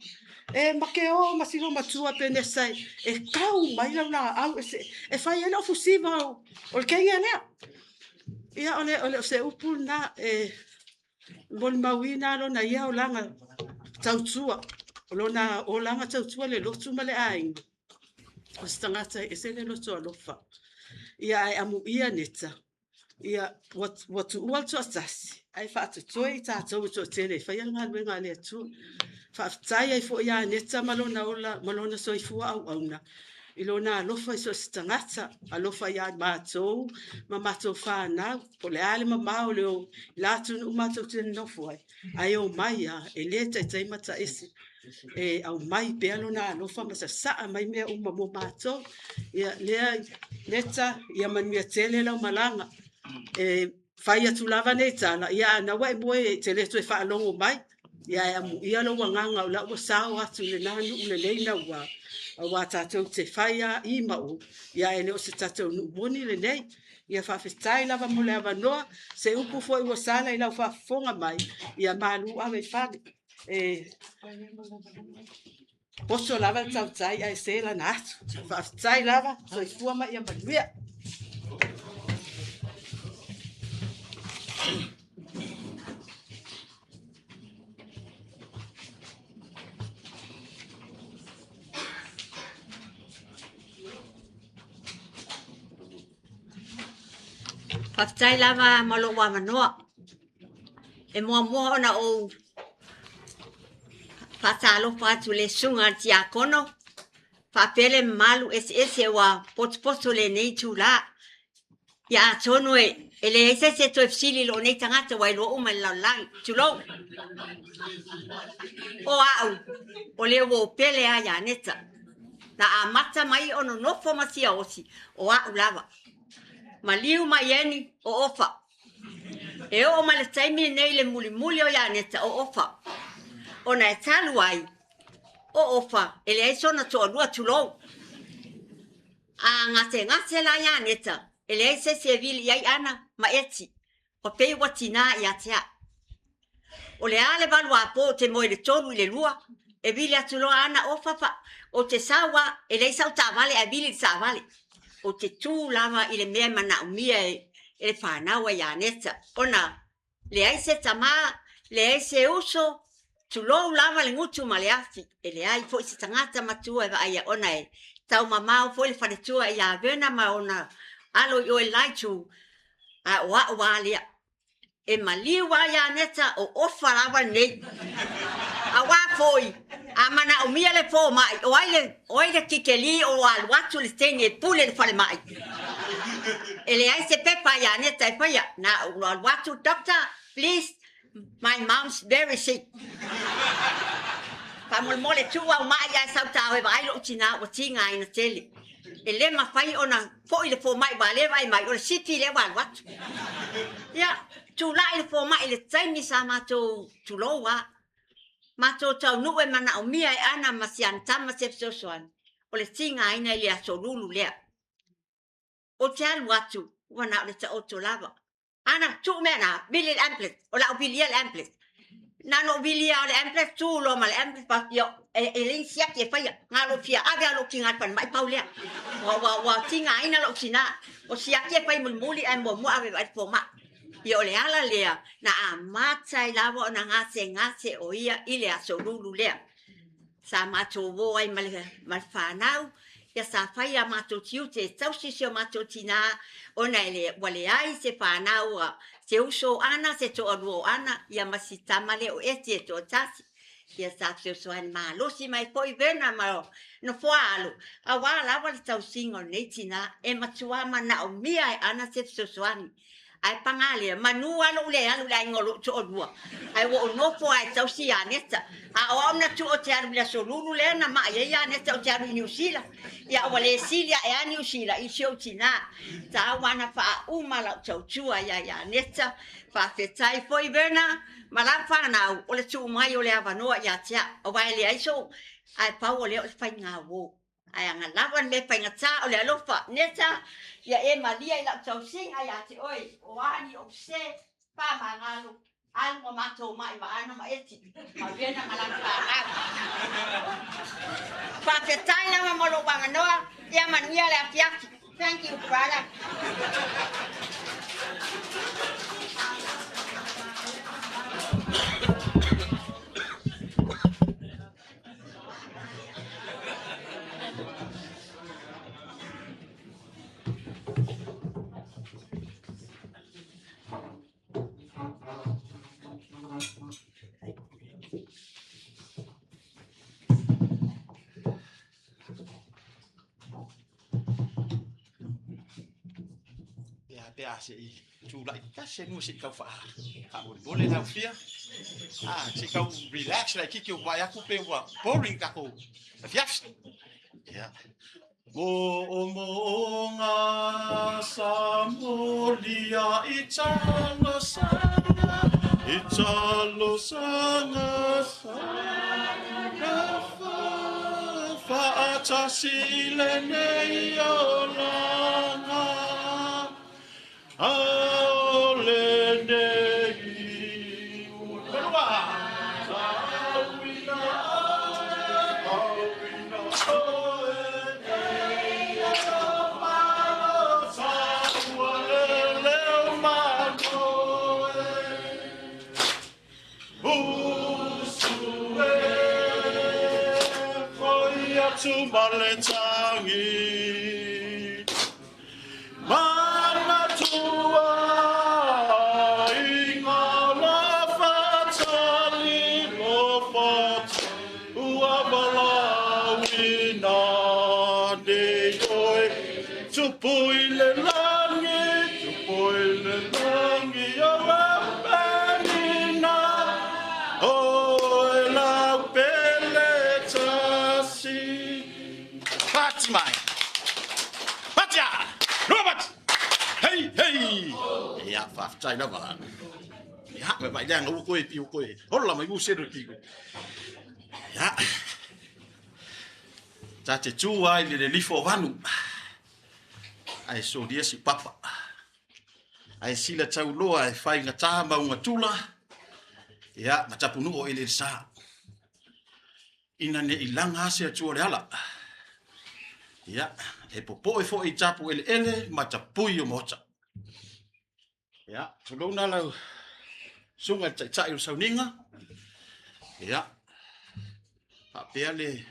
E ma te o ma silo matua penesa e kau mai laulaau e fai ai le ofusiva o le teine lea. Ia, o le se upu lena e molimauina lona ia olaga tautua, o lona olaga tautua le lotu ma le aiga. O se tagata e ese le loto alofa. Ia ae amuia Neta, ia ua tuua le toatasi, ae faatotoe i tatou e toatele e faia le galuega a le Atua. Faafetai ai foi ia Neta ma lona ola ma lona soifua auauna i lona alofa i so o se tagata, alofa ia matou ma matou fanau, po o le a le mamao o le la atunuu matou te nonofo ai, ae omai lava, e le taitai mataese, e aumai pea lona alofa ma sasaa mai mea uma mo matou. Ia lea Neta, ia manuia tele lau malaga. E fai atu lava nei tala, ia a naua e moe e te le toe faalogo mai, ia e amuia lou agaga o la ua sao atu i lena nuu lelei naua, auā tatou te fai lava i ma o, ia e le o se tatou nuu moni lenei. Ia faafetai lava mo le avanoa, se upu foi ua sala i lau faafofoga mai, ia malu ave i fale. E poto lava le tautai ae se lana atu. Faafetai lava, soifua ma ia manuia. Faafetai lava mo lou avanoa. E muamua ona ou faatalofa atu i le susuga i le Tiakono, faapea le mamalu eseese ua potopoto i lenei itula. Ia atonu e leai se isi e toe fesili i lou nei tagata ua iloa uma e le lalolagi. Tulou. O au, o le uo pele lava ia Neta. Na amata mai o nonofo ma siaosi, o au lava. Maliu mai eni, o Ofa. E oo mai le taimi lenei i le mulimuli o Ianeta o Ofa. Ona e talu ai, o Ofa e leai sona toalua tulou. A gasegase la Ianeta, e leai se isi e vili i ai Ana ma Eti, ua pei ua tinā ia te au. O le a le 8 apo ou te moe i le 3 i le 2, e vili atu loa Ana Ofa fa, ou te sau a, e leai sau taavale ae vili i le taavale. Ou te tu lava i le mea e manaomia e le fanau a Ianeta, ona leai se tamā, leai se uso, tulou lava le gutu ma le afi, e leai foi se tagata matua e vaaia ona e taumamao foi le faletua ia Verna ma ona alo i o i le la itu, ae o au lava lea. E maliu lava Ianeta o Ofa lava lenei. Auā foi, a manaomia le fomai, o ai le, o ai le kikeli o alu atu le teine e pule le falemai. E leai se pepa a Ianeta e faia. Na ou alu atu, doctor, please, my mom's very sick. Faamolemole tuu au mai ae sau ta o e vaai lou tinā ua tigaina tele. E le mafai ona foi le fomai ua le vaai mai, o le sifi lea ua alu atu. Ia, tulai le fomai i le taimi sa matou tulou lava. Matou taunuu e manaomia e Ana ma si ana tama se fesoasoani, o le tigaina i le aso Lulu lea. Ou te alu atu, ua na o le taoto lava. Ana, tuu mea na, vili le ambulance, o le a ou vilia le ambulance. Na ona ou vilia o le ambulance, tu loa ma le ambulance, fai atu, e leai ni siaki e faia, na ona ou fia ave lava lou tina i le falemai, pau lea. Ua tigaina lou tina, o siaki e fai mulimuli ae muamua ave e vaai le fomai. Ia o le ala lea na amata ai lava ona gasegase o ia i le aso Lulu lea. Sa matou o ai ma le fanau. Ia sa fai a matou tiute e tausi si o matou tinā ona e le, ua leai se fanau a se uso o Ana, se toalua o Ana, ia ma si tama lea o Eti e toatasi. Ia sa fesoasoani malosi mai foi Verna ma nofoa alo, auā lava le tausiga o lenei tinā e matua manaomia e Ana se fesoasoani. Ae paga lea, manu lava lou le alu i le aiga o lou toalua, ae ua ou nofo lava e tausi ia Aneta. A o au na tuu ou te alu i le Aso Lulu lea na mai ai Aneta ou te alu i Niu Sila, ia ua le sili ae a Niu Sila i si ou tinā. Tau lava na faauma lau tautua ia Aneta. Faafetai foi Verna ma lau fanau o le tuu mai o le avanoa ia te au, aua e leai sou, ae pau o lea o le faigauo. Ae aga lava le mea faigata o le alofa. Neta, ia e malia i lau tausiga ia te oe, o a ni ou sē, faamagalo, alu ma matou mai ma Ana ma Eti, ma Vena ma lana fanau. Faafetai lava mo lou avanoa, ia manuia le afiafi. Thank you, brother. Ia pe a se i tulai tasi e se i tau faamolemole le aufia. Ah, se i tau relax laitiiti o vaai atu pe ua boring tatou afiafi. Ia. Mo'omo'oga sa molia i talosaga, i talosaga sa fa'atasi i lenei olaga. A o lenei ua tauina tauina oe nei ua leleu manoe. Usu e foi atu ma le tagi. Manatua i ngā lofatali, lofatali, ua valaauina nei oe. Tupu i le langi, tupu i le langi, o laupelina, oe laupele tasi. Pati mai! Patia! Lua pati! Hei, hei! Ia, faafetai lava. Ia, me vai leaga ua koe ua koe. Hola mai ua selu ki. Ia. Ta te tū ai le lelifo o vanu. Ai solia si papa. Ai sila tauloa e whai ngā tā maunga tula. Ia, ma tapunuu o ele sa. Ina ne i laga ase atua o le ala. Ia, e popoe foi i tapu eleele ma tapui o maota. Ia, tulou lau susuga i le taitai o le sauniga. Ia, faapea le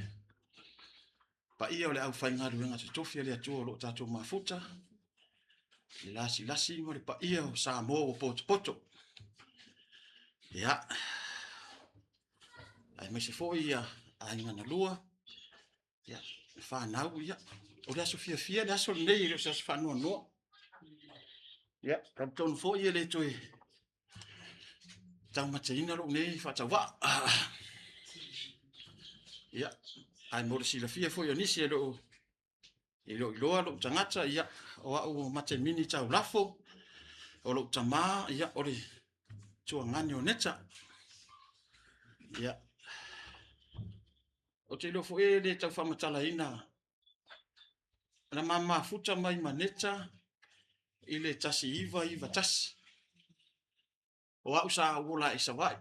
paia o le aufaigaluega totofi a le Atua o lo o tatou mafuta, le lasilasi ma le paia o Samoa ua potopoto. Ia, aemaise foi ia aiga na lua, ia, le fanau, ia, o le aso fiafia le aso lenei, e le o se aso faanoanoa. Ia, talitonu foi e le toe taumateina lou nei faatauvaa. Ia, ae mo le silafia foi o nisi e le o iloa lou tagata, ia, o au o Matemini Taulafo, o lou tamā, ia, o le tuagane o Neta. Ia, ou te iloa foi e le tau faamatalaina na ma mafuta mai ma Neta i le 1991. O au sa ou ola i Savaii,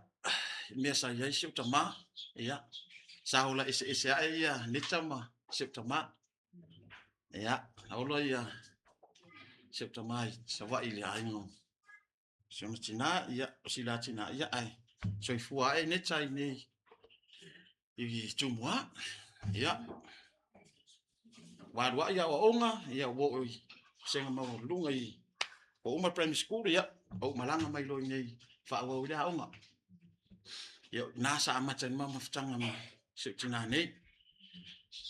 i mea sa i ai si ou tamā, ia, sa ola eseese ae ia Neta ma si ou tamā. Ia, na ola ia si ou tamā i Savaii i le aiga o si ona tinā, ia, o si la tinā, ia, ae soifua ae Neta i nei i Tumua, ia. ua alu a'i aoaoga, ia ua oo i vasega maualuluga i ua uma le primary school, ia ou malaga mai loa i inei faaauau ai le aoga. Ia o i ina sa amata ai le ma mafutaga ma si ou tinā nei.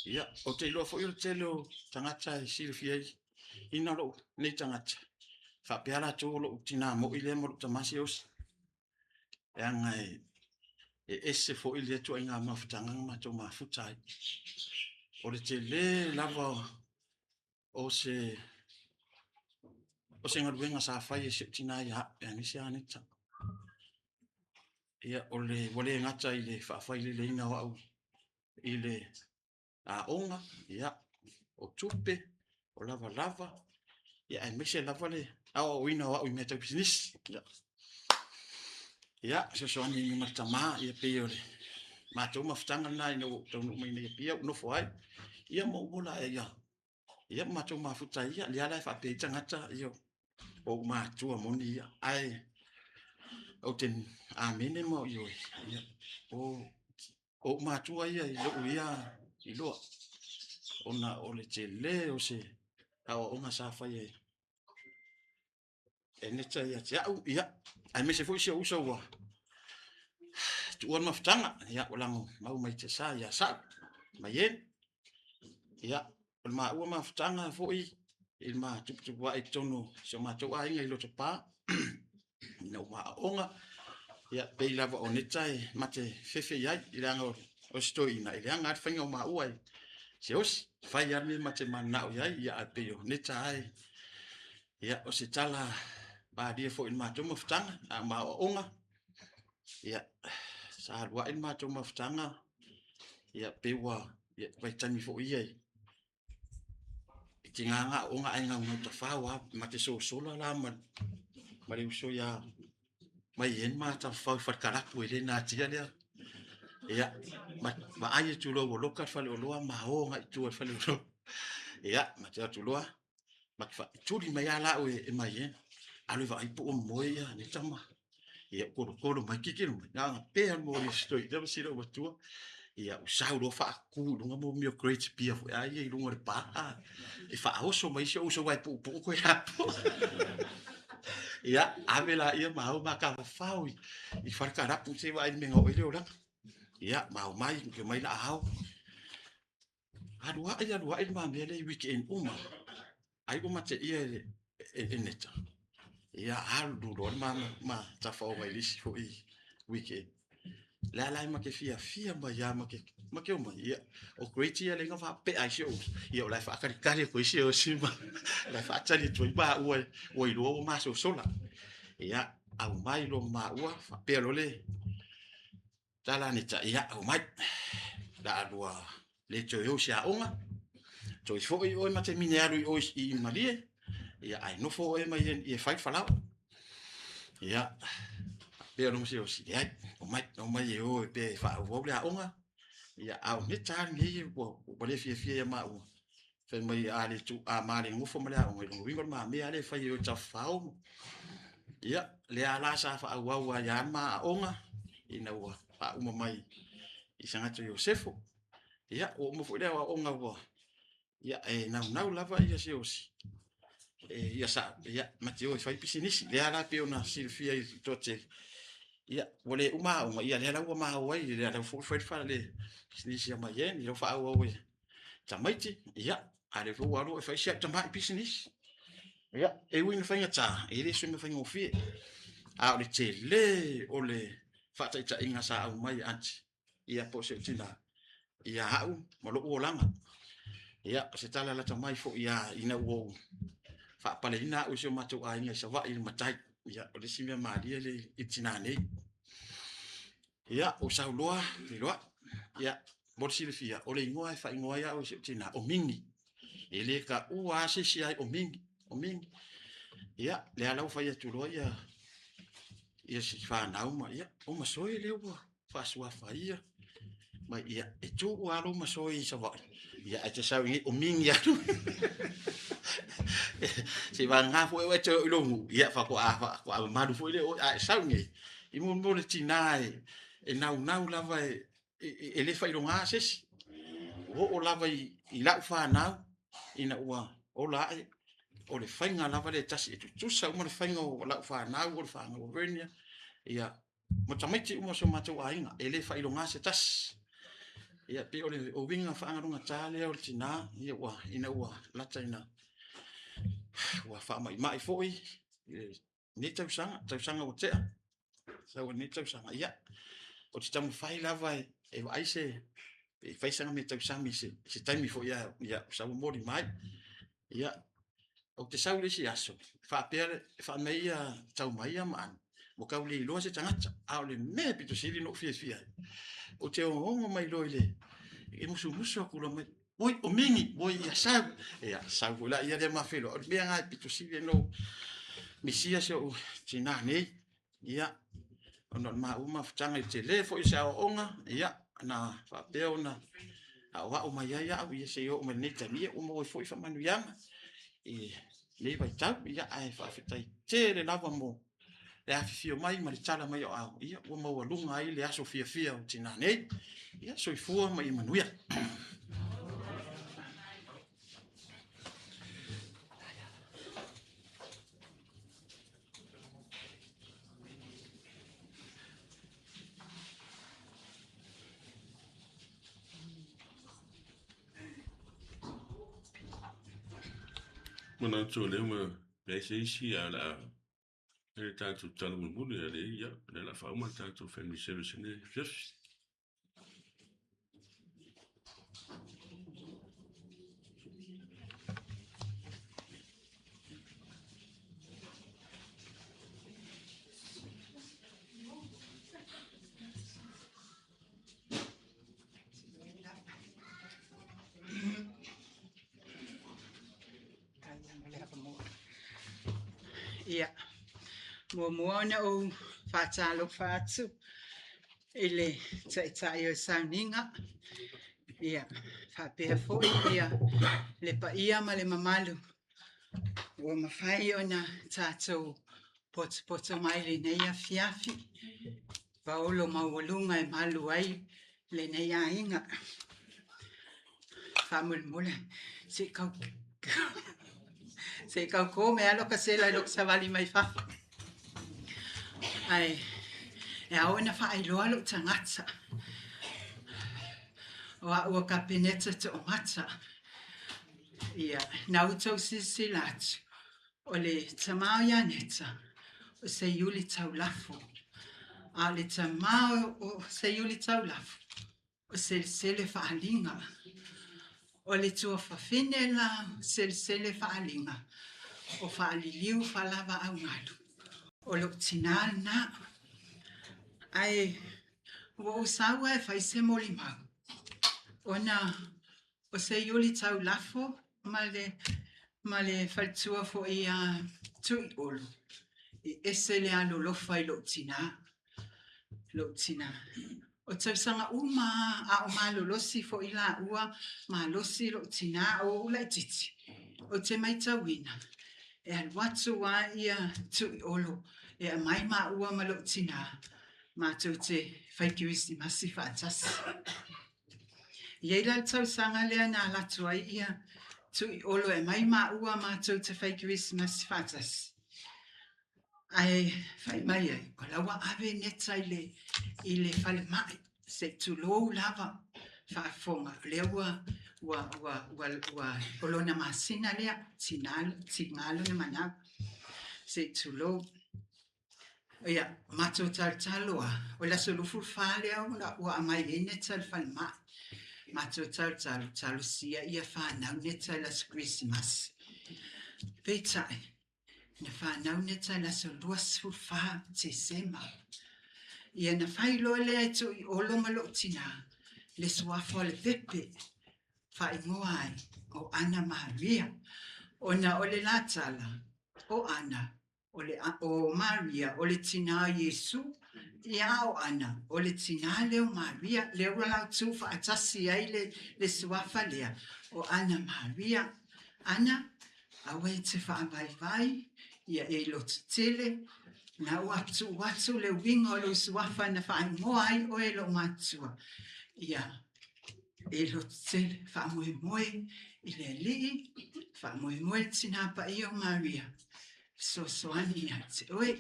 Ia, ou te iloa foi o le tele o tagata e silafia ai ina lou nei tagata, faapea latou o lou tinā moi lea ma lou tama siaosi. Leaga e ese foi lea ituaiga mafutaga na matou mafuta ai. O le tele lava o se galuega sa fai e si ou tinā ia au, aemaise Aneta. Ia, o le, ua le gata i le faafaileleina o au i le aoga, ia, o tupe, o lavalava, ia, aemaise lava le aoaoina o au i mea tau pisinisi. Ia, ia fesoasoani ma le tama, ia pei o le matou mafutaga lena ina ua ou taunuu mai nei i Apia ou nofo ai, ia ma ou ola ai lava. Ia ma matou mafuta ai ia, lea la e faapea ai tagata, ia, o ou matua moni ia, ae ou te amene ma ioe, ia, o ou matua ia i lou ia iloa, ona o le tele o se aoaoga sa fai e e Neta ia te au, ia, aemaise foi si ou uso ua tuua le mafutaga, ia, ua lago mau mai Tiasa ia Sa'u, mai e. Ia, o le maua mafutaga foi i le ma tuputupu ae i totonu o si o matou aiga i Lotopa, ina ua aooga, ia, pei lava o Neta e ma te fefe i ai, i leaga o se toeaina, e leaga lava le faiga o maua e se osi, fai lava le mea ma te mananao i ai, ia, ae pei o Neta lava e. Ia, o se tala malie foi i le matou mafutaga, a o aoaoga, ia, sa alu ae le matou mafutaga, ia, pei ua, ia, vaitaimi foi ia i tiga na aoaoga ae gaugau tafao lava, ma te sosola la ma le uso ia Maien ma tafafao i fale kalapu e le natia lea. Ia, ma vaai atu loa ua loka le faleoloa ma o agai i tua i le faleoloa. Ia, ma te atu loa, ma te tuli mai lava la au e Maien, alu e vaai po o moe ia Aneta ma, ia kolokolo mai, kikilo mai, na ona pea le moli o si toeaina ma sina matua, ia ua sau loa faaku i luga mea o crates pia foi a ia i luga o le pa, e faaoso mai si ou uso aua e puupuu koe apo. Ia, ave laia ma au ma tafafao i fale kalapu se i vaai i le mea na oo ai le olaga. Ia, ma omai, omai la ao. Alu a'i, alu a'i le ma mea lea i weekend uma. Ai ua mateia e Neta. Ia, alu loa le ma tafaoga i le isi foi weekend. Le a la e ma te fiafia mai lava ma te, ma te omai. Ia, o Great ia lea na faapea ai si ou uso. Ia, o la e faatalitali atu ai si osi ma, o la e faatali atu ai maua ua iloa ua masosola. Ia, aumai loa ma maua, faapea loa le tala a Neta, ia, aumai, o le a lua le toe o i se aoga, toe foi oe ma te mine alu i o i Malie, ia, ae nofo oe mai e fai le falaoa. Ia, faapea loa ma se osi, leai, omai, omai e o e faaauau le aoga, ia, a o Neta lava lenei ua le fiafia ia maua, fai mai a le tu, a ma le nofo ma le aoga, i lona uiga o le mamea lava lea e fai e o e tafafao. Ia, lea la sa faaauau ai lava le ma aoga, ina ua faauma mai i Sagato Iosefo. Ia, ua uma foi le aoaoga ua, ia, e naunau lava ia se osi, e, ia sa, ia, ma te o e fai pisinisi. Lea la pei ona silafia i le toatele, ia, ua le uma aoga, ia lea la ua ma o ai, lea la foi fai le fale pisinisi a Maieni, lea ua faaauau e tamaiti, ia, a lea foi ua alu e fai si au tamai pisinisi. Ia, e ui ina faigata, e le o se mea faigofie, a o le tele o le faataitaiga sa aumai e Aunty, ia po o si ou tina, ia au ma lou olaga. Ia, o se tala lata mai foi ia ina ua ou faapaleina au e si o matou aiga i Savaii i le matai. Ia, o le isi mea malie lea i le tina nei. Ia, ua sau loa, iloa. Ia, mo le silafia, o le igoa e faaigoa ai au e si ou tina, o Mingi. E le taua lava se isi ai, o Mingi, o Mingi. Ia, lea la ua fai atu loa ia, ia si fanau ma, ia, o masoe lea ua faasuafaia. Mai, ia, e tuu lava lou masoe i Savaii, ia, ae te sau i inei, o Mingi atu. Se i vagana foi oe e toe oo i lou nuu, ia, faatoa, faatoa mamalu foi lea o oe, a e sau i inei, i mo mo le tina e naunau lava e le faailoga se isi. Ua oo lava i lau fanau, ina ua ola ae, o le faiga lava lea e tasi e tutusa uma le faiga o lau fanau, o le fanau a Vernia, ia, ma tamaiti uma o si o matou aiga, e le faailoga se tasi. Ia, pei o le uiga faaagalugata lea o le tina, ia, ua, ina ua lata ina ua faamaimai foi i lenei tausaga, tausaga ua tea, sau ai lenei tausaga, ia, ou te taumafai lava e vaai se, pe fai sana mea tausami i se taimi foi, ia, sau momoli mai. Ia, ou te sau i le isi aso, faapea, fai mai ia Taumaia ma Ana, ua tau le iloa se tagata, a o le mea e pito sili ona ou fiafia ai, ou te oogo mai loa i le, e musumusu atu loa mai, oi, o Mingi, oi, ia sau. Ia, sau foi la ia lea ma feiloai. O le mea lena e pito sili ona ou misia si ou tinā nei, ia, ona o le maua mafutaga i le tele foi o se aoaoga, ia, na faapea ona aoao mai ai au, ia seia oo mai i lenei taimi, ia ua maua ai foi faamanuiaga i lenei vaitau, ia, ae faafetai tele lava mo le afifio mai ma le tala mai o aao, ia, ua maualuga ai le aso fiafia o tinā nei. Ia, soifua ma ia manuia. Manatu o lea ua leai se isi, ae o le a fai le tatou tala mulimuli, a leai, ia, o lea o le a faauma le tatou family service i lenei afiafi. Ia, muamua ona ou faatalofa atu i le Taitai o le sauniga, ia, faapea foi ia le paia ma le mamalu ua mafai ona tatou potopoto mai lenei afiafi, paolo maualuga e malu ai lenei aiga. Faamolemole, se i kau se i kaukō me alo ka sela i lou savali mai fafo. Ae e ao ona faailoa lou tagata. O au o Kapeneta Toomata. Ia, na outou silasila atu, o le tama o Ianeta, o Seiuli Taulafo. A o le tama o Seiuli Taulafo, o Selesele Faaliga. O le tuafafine la o Selesele Faaliga, o Faaliliu Faalavaaugalu. O lou tinā lena. Ae ua ou sau lava e fai se molimau, ona o Seiuli Taulafo ma le, ma le faletua foi ia Tuiolo, e ese le alolofa i lou tinā. Lou tinā. O tausaga uma lava, a o malolosi foi laua, malosi lou tinā, a o ou laitiiti, ou te matauina, e alu atu lava ia Tuiolo e aumai maua ma lou tinā, matou te fai kerisimasi faatasi. E i ai la le tausaga lea na alu atu ai ia Tuiolo e aumai maua matou te fai kerisimasi faatasi, ae fai mai ai, o la ua ave Neta i le, i le falemai, se i tulou lava, faafofoga, o lea ua, ua, ua, ua, ua, o lona masina lea, tiga, tiga lona manava, se i tulou. Ia, matou talotalo lava, o le aso 24 lea ua aumai ai Neta i le falemai. Matou talotalo, talosia ia fanau Neta i le aso Kerisimasi. Peitai, na fanau Neta i le aso 24 Tesema. Ia na fai loa lea e Tuiolo ma lou tinā le suafa o le pepe, faaigoa ai o Ana Maria. Ona o le la tala, o Ana O le, o Maria, o le tinā o Iesu, ia a o Ana, o le tinā lea o Maria, lea ua lautu faatasi ai le, le suafa lea, o Ana Maria. Ana, aua e te faavaivai, ia e lototele, na ua tuu atu le uiga o lou suafa na faaigoa ai oe e lou matua. Ia, E loto tele, faamoemoe i le Alii, faamoemoe i le Tinā Paia o Maria, fesoasoani ia te oe.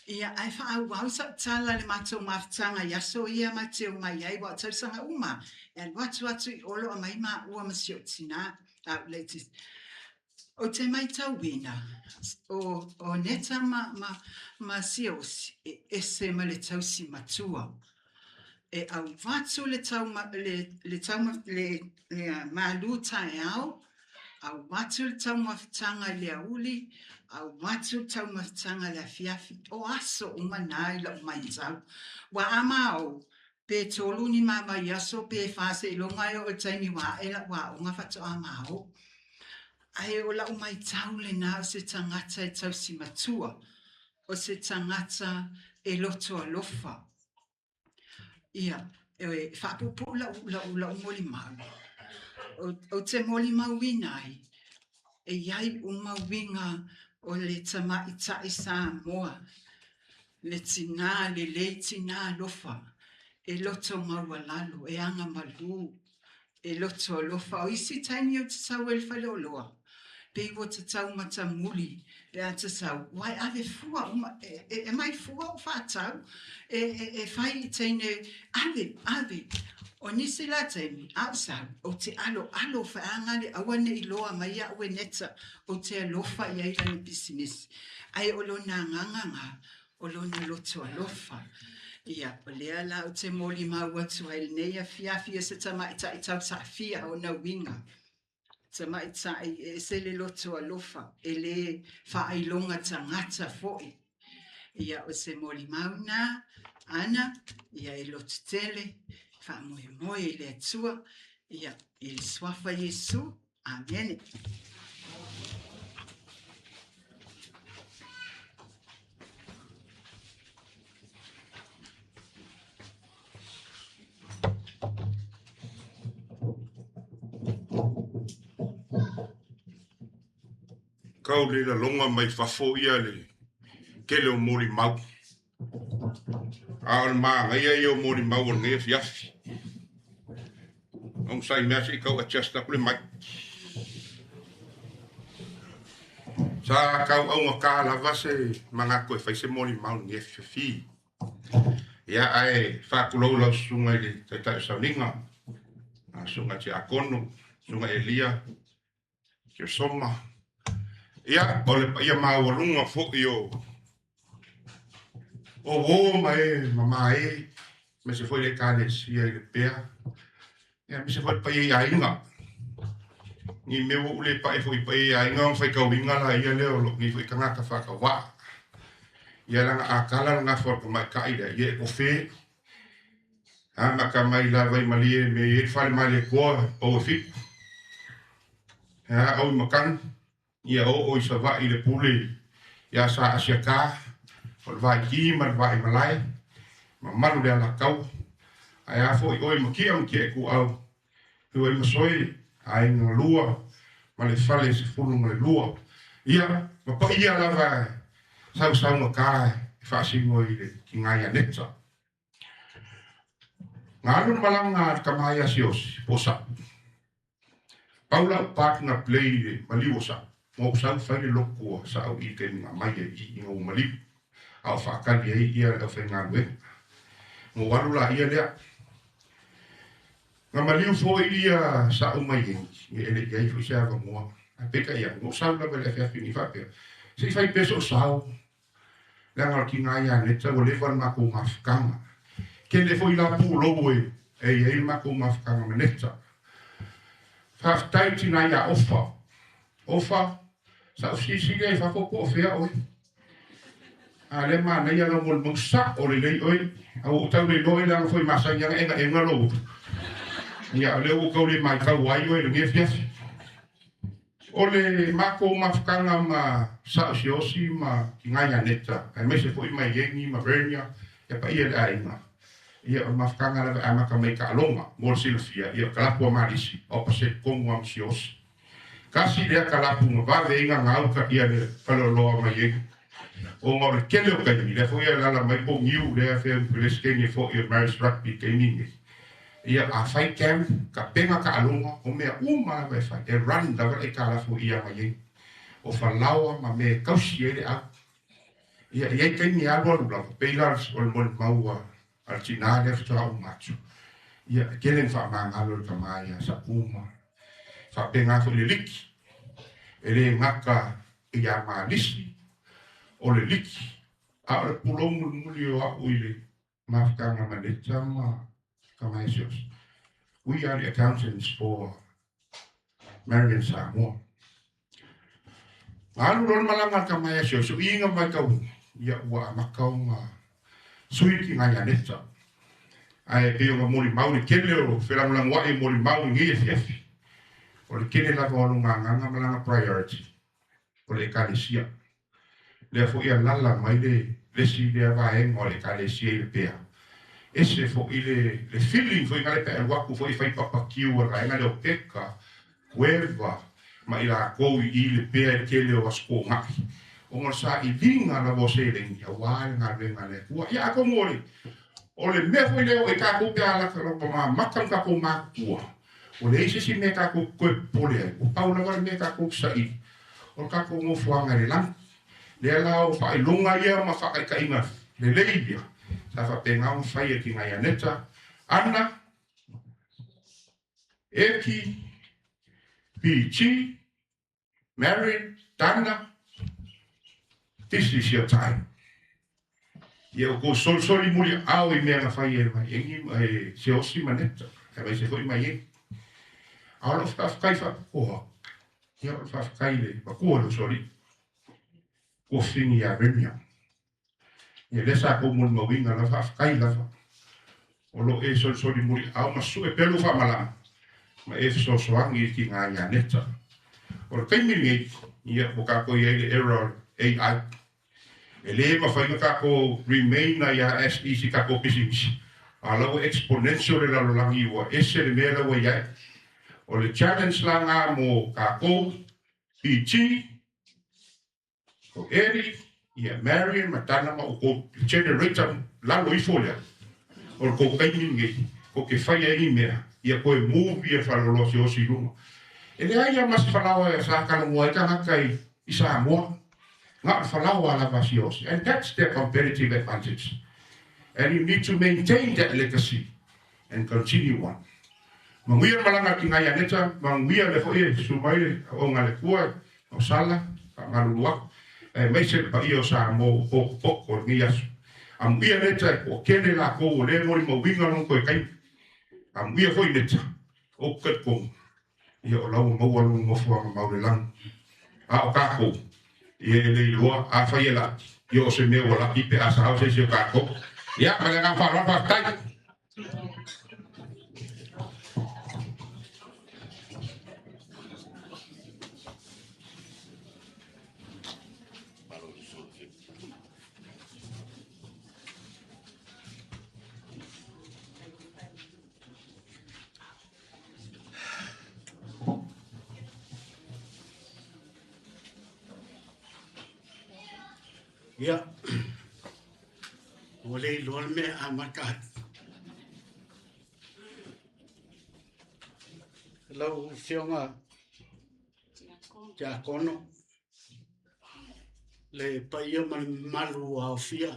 Ia, ae faaauau sau tala i le matou mafutaga i aso ia ma te omai ai, aua o tausaga uma e alu atu atu i Olo aumai maua ma si ou tinā, a o laitiiti. Ou te maitauina, o, o Neta ma, ma, ma Siaosi, e ese ma le tausi matua. E avatu le tau, le, le, tau, le, le malu taeao, avatu le taumafataga i le aoauli, avatu le taumafataga i le afiafi. O aso uma na i lau maitau. Ua a maou, pe tolu ni ma vaiaso pe fa seiloga e oo i le taimi ua ae lau aoga faatoa maou. Ae o lau maitau lena o se tagata e tausi matua, o se tagata e loto alofa. Ia, e faapuupuu lau, lau, lau molimau. Ou te molimauina ai, e i ai uma uiga o le tamaitai Samoa, le tinā lelei, tinā alofa, e loto maualalo, e agamalu, e loto alofa. O isi taimi ou te sau ai i le faleoloa, pei ua tatau matamuli pe a tatau, ua e ave fua uma, e aumai fua ou faatau, e fai i teine, ave, ave. O nisi la taimi, a ou sau, ou te aloalo feagale aua ne i loa mai au e Neta, ou te alofa i ai i lana pisinisi. Ae o lona agaga na, o lona loto alofa. Ia, o lea la ou te molimau atu ai i lenei afiafi o se tamaitai tausaafia ona uiga. Tamaitai e ese le loto alofa, e le faailoga tagata foi. Ia, o se molimau na, Ana, ia e loto tele, faamoemoe i le Atua, ia, i le Suafa Iesu, Amene. Kau le laloga mai fafo ia le tele o molimau. A o le manaia ia o molimau o lenei afiafi. Onosai mea se i tau adjust atu le mic. Sa tau augata lava se manatu e fai se molimau i lenei afiafi. Ia ae faatulou lau susuga i le Taitai o Sauniga, Susuga Tiakono, Susuga Elia, Soma. Ia, o le paia maualuga foi o uō ma e mama e, aemaise foi le Ekalesia i Lepea, ia, aemaise foi le paia i aiga. Ni mea ua ou le pae foi i paia i aiga ona faitauina laia lea o lou nei foi tagata faatauvaa. Ia leaga a tala le gafa o le tamaitai lea, ia e tofe. Amata mai lava i Malie me i ai le fale Malietoa pau e fitu. Ea au i Matagi, ia oo i Savaii i le pule ia Sa Asiata, o le Vaiti ma le Vaaimalae, mamalu le Alataua. Ae a foi oe Matia Matia Ituau, Fiu ai ma Soe, Aiga Lua ma le Fale 12. Ia, ma paia lava e sausaugata e faasino i le tiga ia Neta. Na alu le malaga a le tama ia Siaosi, po o Sa'u. Pau la'u part na play i le maliu o Sa'u, ma ou sau fai le lotu a Sa'u i le taimi na aumai ai i ina ua maliu, a o faatali ai ia le aufaigaluega. Na ou alu laia lea. Na maliu foi ia Sa'u mai ai, e le i ai foi se avanoa. Ae peitai ane, na ou sau lava i le afiafi nei faapea, se i fai pea so'u sao. Leaga o le tiga ia Neta ua leva le matou mafutaga. Tele foi la pulou e i ai le matou mafutaga ma Neta. Faafetai i tina ia Ofa. Ofa, sa ou silisili lava i fafo po o fea oe. A lea manaia lau molimau sao lelei oe. A ua ou tau le iloa oe leaga foi e masani lava ona egaega lou utu. Ia o lea ua ou tau le matau ai oe i lenei afiafi. O le matou mafutaga ma Sa'o Siaosi ma Tiga ia Neta, aemaise foi Maieni ma Vernia, ia paia i le aiga. Ia o le mafutaga lava e amata mai i taaloga. Mo le silafia, ia o kalapu a Malisi, opposite tonu lava ma Siaosi. Tasi lea kalapu na vave ai na gauta ia le faleoloa o Maieni, ona o le tele o taimi, lea foi e alaala mai po o Niu lea afea ma Peresetene foi o le Marist Rugby i le taimi lenei. Ia, a fai camp, tapena taaloga, o mea uma lava e fai, e run lava le aitalafu i aga i ai. O falaoa ma mea e tausi ai le au. Ia, e i ai taimi e alualu lava, pei la o le molimau a le tina lea faatoa uma atu. Ia, e tele ina faamagalo e le tama ia Sapu ma faapena foi le liki. E le gata ia Malisi o le liki, a o le pulou mulimuli o au i le mafutaga Maneta ma Tamaesios. We are the accountants for Marion Samoa. Na alu loa le malaga a le Tamaesios, o iga mai tauina, ia ua amata ona sui le tiga ia Neta. Ae pei ona molimau le tele o felagolagoai e molimau i nei afiafi, o le tele lava o lona agaga ma lana priority o le Ekalesia. Lea foi e alala mai le isi lea vaega o le Ekalesia i Lepea, ese foi le le feeling foi lale pe a alu atu foi e fai papakiu a le vaega lea o Peka, Kueva ma i latou i i Lepea i le tele o Aso Toonai ona o le sailiga lava o seleni aua le galuega a le Atua. Ia atonu o le o le mea foi lea o e tatou pe a lata lava ma mata ma tatou matutua, ua leai se isi mea tatou te toe popole ai, ua pau lava le mea tatou te saili o le tatou nofoaga i le lagi. Lea la o faailoga ia ma faataitaiga lelei ia sa faapena ona fai e Tina Ianeta, Anna, Eki, PG, Marion, Dana, this is your time. Ia ua tou solisoli muliaao i mea na fai e Maiegi e Siaosi ma Neta, aemaise foi Maiegi. A o lau faafetai faapitoa, ia o le faafetai i le matua o le usoalii, Tuafini ia Remia. Ia lea sa tou molimauina lava, faafetai lava. O lo o e solisoli muliaao ma sue pea lou faamalama ma e fesoasoani i le tiga ia Neta. O le taimi lenei, ia ua tatou i ai i le era o le AI. E le mafai ona tatou remain ai lava as is i tatou pisinisi, a o la ua exponential le lalolagi ua ese le mea la ua i ai. O le challenge la lena mo tatou, PG, o Eddie, ia Marion ma Dana ma outou generator lalo ifo lea, o le tou taimi lenei tou te faia ai ni mea ia toe move ia le faaloloa siaosi i luga. E leai lava ma se falaoa sa talanoa ai tagata i Samoa. Na o le falaoa lava a siaosi and that's their competitive advantage and you need to maintain that legacy and continue on. Manuia le malaga a Tina ia Neta, manuia le foi e susu mai le auauna a le Atua o Sala, faamalulu atu, aemaise le paia o Samoa ua potopoto i lenei aso. Amuia Neta e toatele latou o lea e molimauina lona toe taimi. Amuia foi Neta, ou te talitonu, ia o la ua maua lona nofoaga mau i le lagi. A o tatou, ia e le iloa, afai e laki, ia o se mea ua laki pe a sao se isi o tatou. Ia, ma le agaga faaaloalo, faafetai. Ia, ua le iloa le mea e amata ai. Lau Afioga Tiakono, le paia ma le mamalu ua aofia.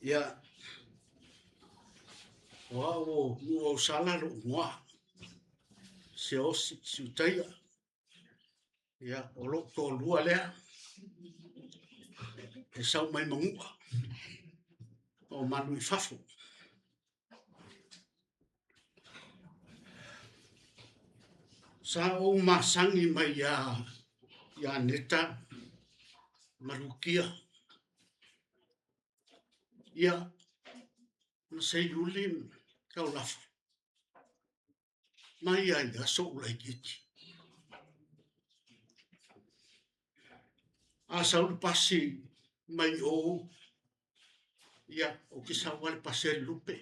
Ia, o au o Nuuausala lou igoa, Siaosi Siutaia. Ia, o lou toalua lea, e sau mai Manua, o Manu i fafo. Sa ou masani mai ia, ia Neta ma Lukia. Ia, na Seiuli Taulafo. Mai ai a so'u laitiiti. A sau le pasi mai o, ia, ou te sau lava i le pasi a le lupe.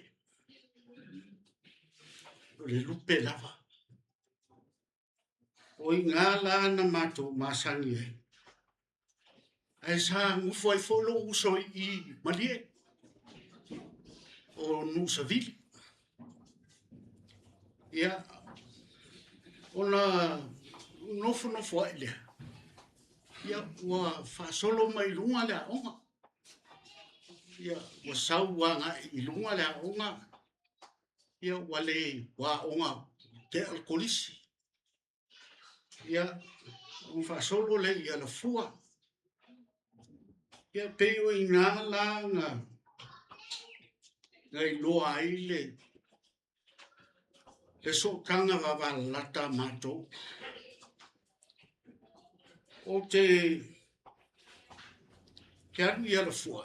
O le lupe lava. O i ina la na matou masani ai. Ae sa nofo ai foi lou uso i i Malie. o Nuusavili. Ia, ona nofonofo ai lea, ia, ua faasolo mai i luga le aoga. Ia, ua sau agai i luga le aoga, ia, ua le ua aoga tea le kolisi. Ia, ua faasolo lea i Alafua. Ia, pei o ina la na iloa ai le sootaga vavalalata a matou. O te alu i Alafua,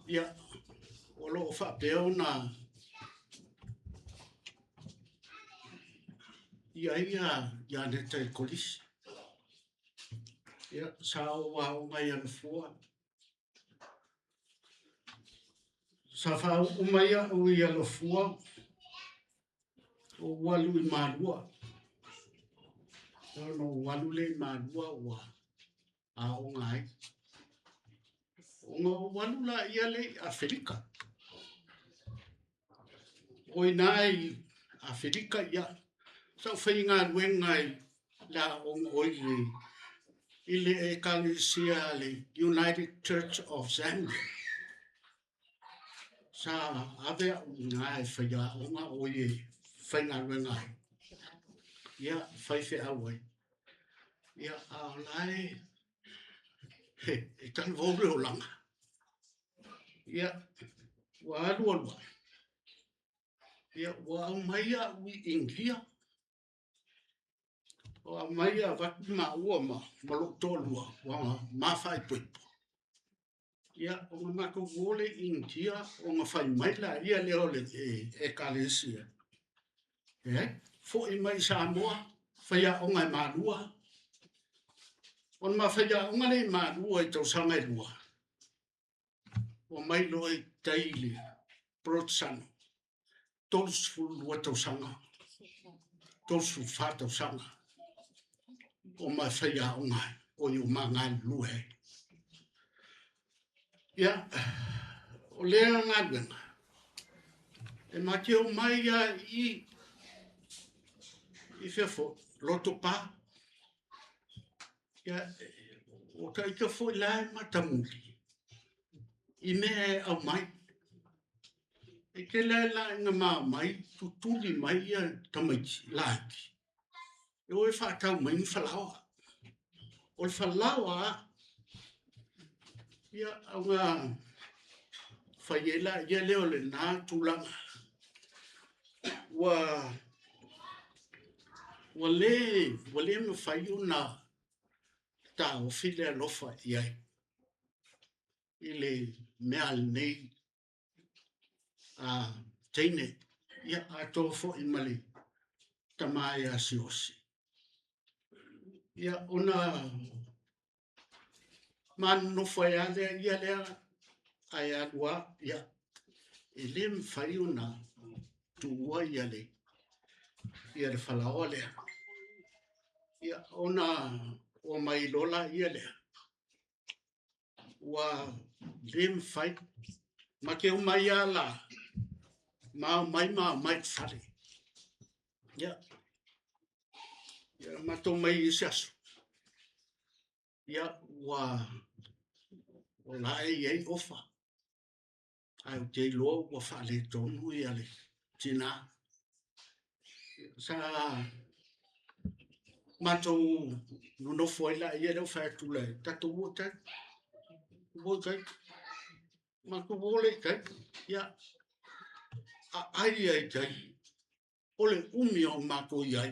ia, o loo faapea ona i ai ia Neta i le kolisi. Ia, sa ou aoga i Alafua. Sa faauu mai au i Alafua, ou alu i Malua. Ona ou alu lea i Malua ua aoga ai. Ona ou alu la ia le i Afelika. O ina i Afelika, ia, sa ou faigaluega i le aoga o i le ekalesia le United Church of Zambia. Sa ave au i ina e faiaoga o i e faigaluega ai. Ia, faifeau ai. Ia, a o la e talavou le olaga. Ia, ua alu alu ai. Ia, ua aumai au i India. Ua aumai avatu maua ma lou toalua, ua mafaaipoipo. Ia, ona matou o lea i India, ona fai mai la ia lea o le ekalesia. E, foi mai i Samoa, faiaoga e Malua. Ona ma faiaoga lea i Malua i tausaga e 2, ua mai loa i tai i le Protsano, 32 tausaga, 34 tausaga, o ma faiaoga ai, o i o magalulue ai. Ia, o lea galuega, e mateo mai ia i fea foi, Loto Pa. Ia, o taita foi la e matamuli, i mea e aumai. E tele ai la ina maomai, tutuli mai ia tamaiti laiti, e o e faatau mai ni falaoa. O le falaoa a, ia, ona fai ai la ia lea o lena tulaga. Ua le mafai ona taofi le alofa i ai i le mea lenei teine, ia atoa foi ma le tama ia Siosi. Ia, ona manonofo ai lava lea ia lea ae alu lava, ia, e le mafai ona tuua ia le falaoa lea. Ia, ona o mai loa la ia lea, ua le mafai. Ma te omai lava la, ma omai i le fale. Ia, ia matou mai i isi aso. Ia, ua o la e i ai ofa. Ae ou te iloa ua faaletonu ia le tina. Sa matou nonofo ai la ia lea ua fai atu le tatou o i tai. O i tai. Matou o lea i tai. Ia, aai ai i tai. O le umi o matou i ai.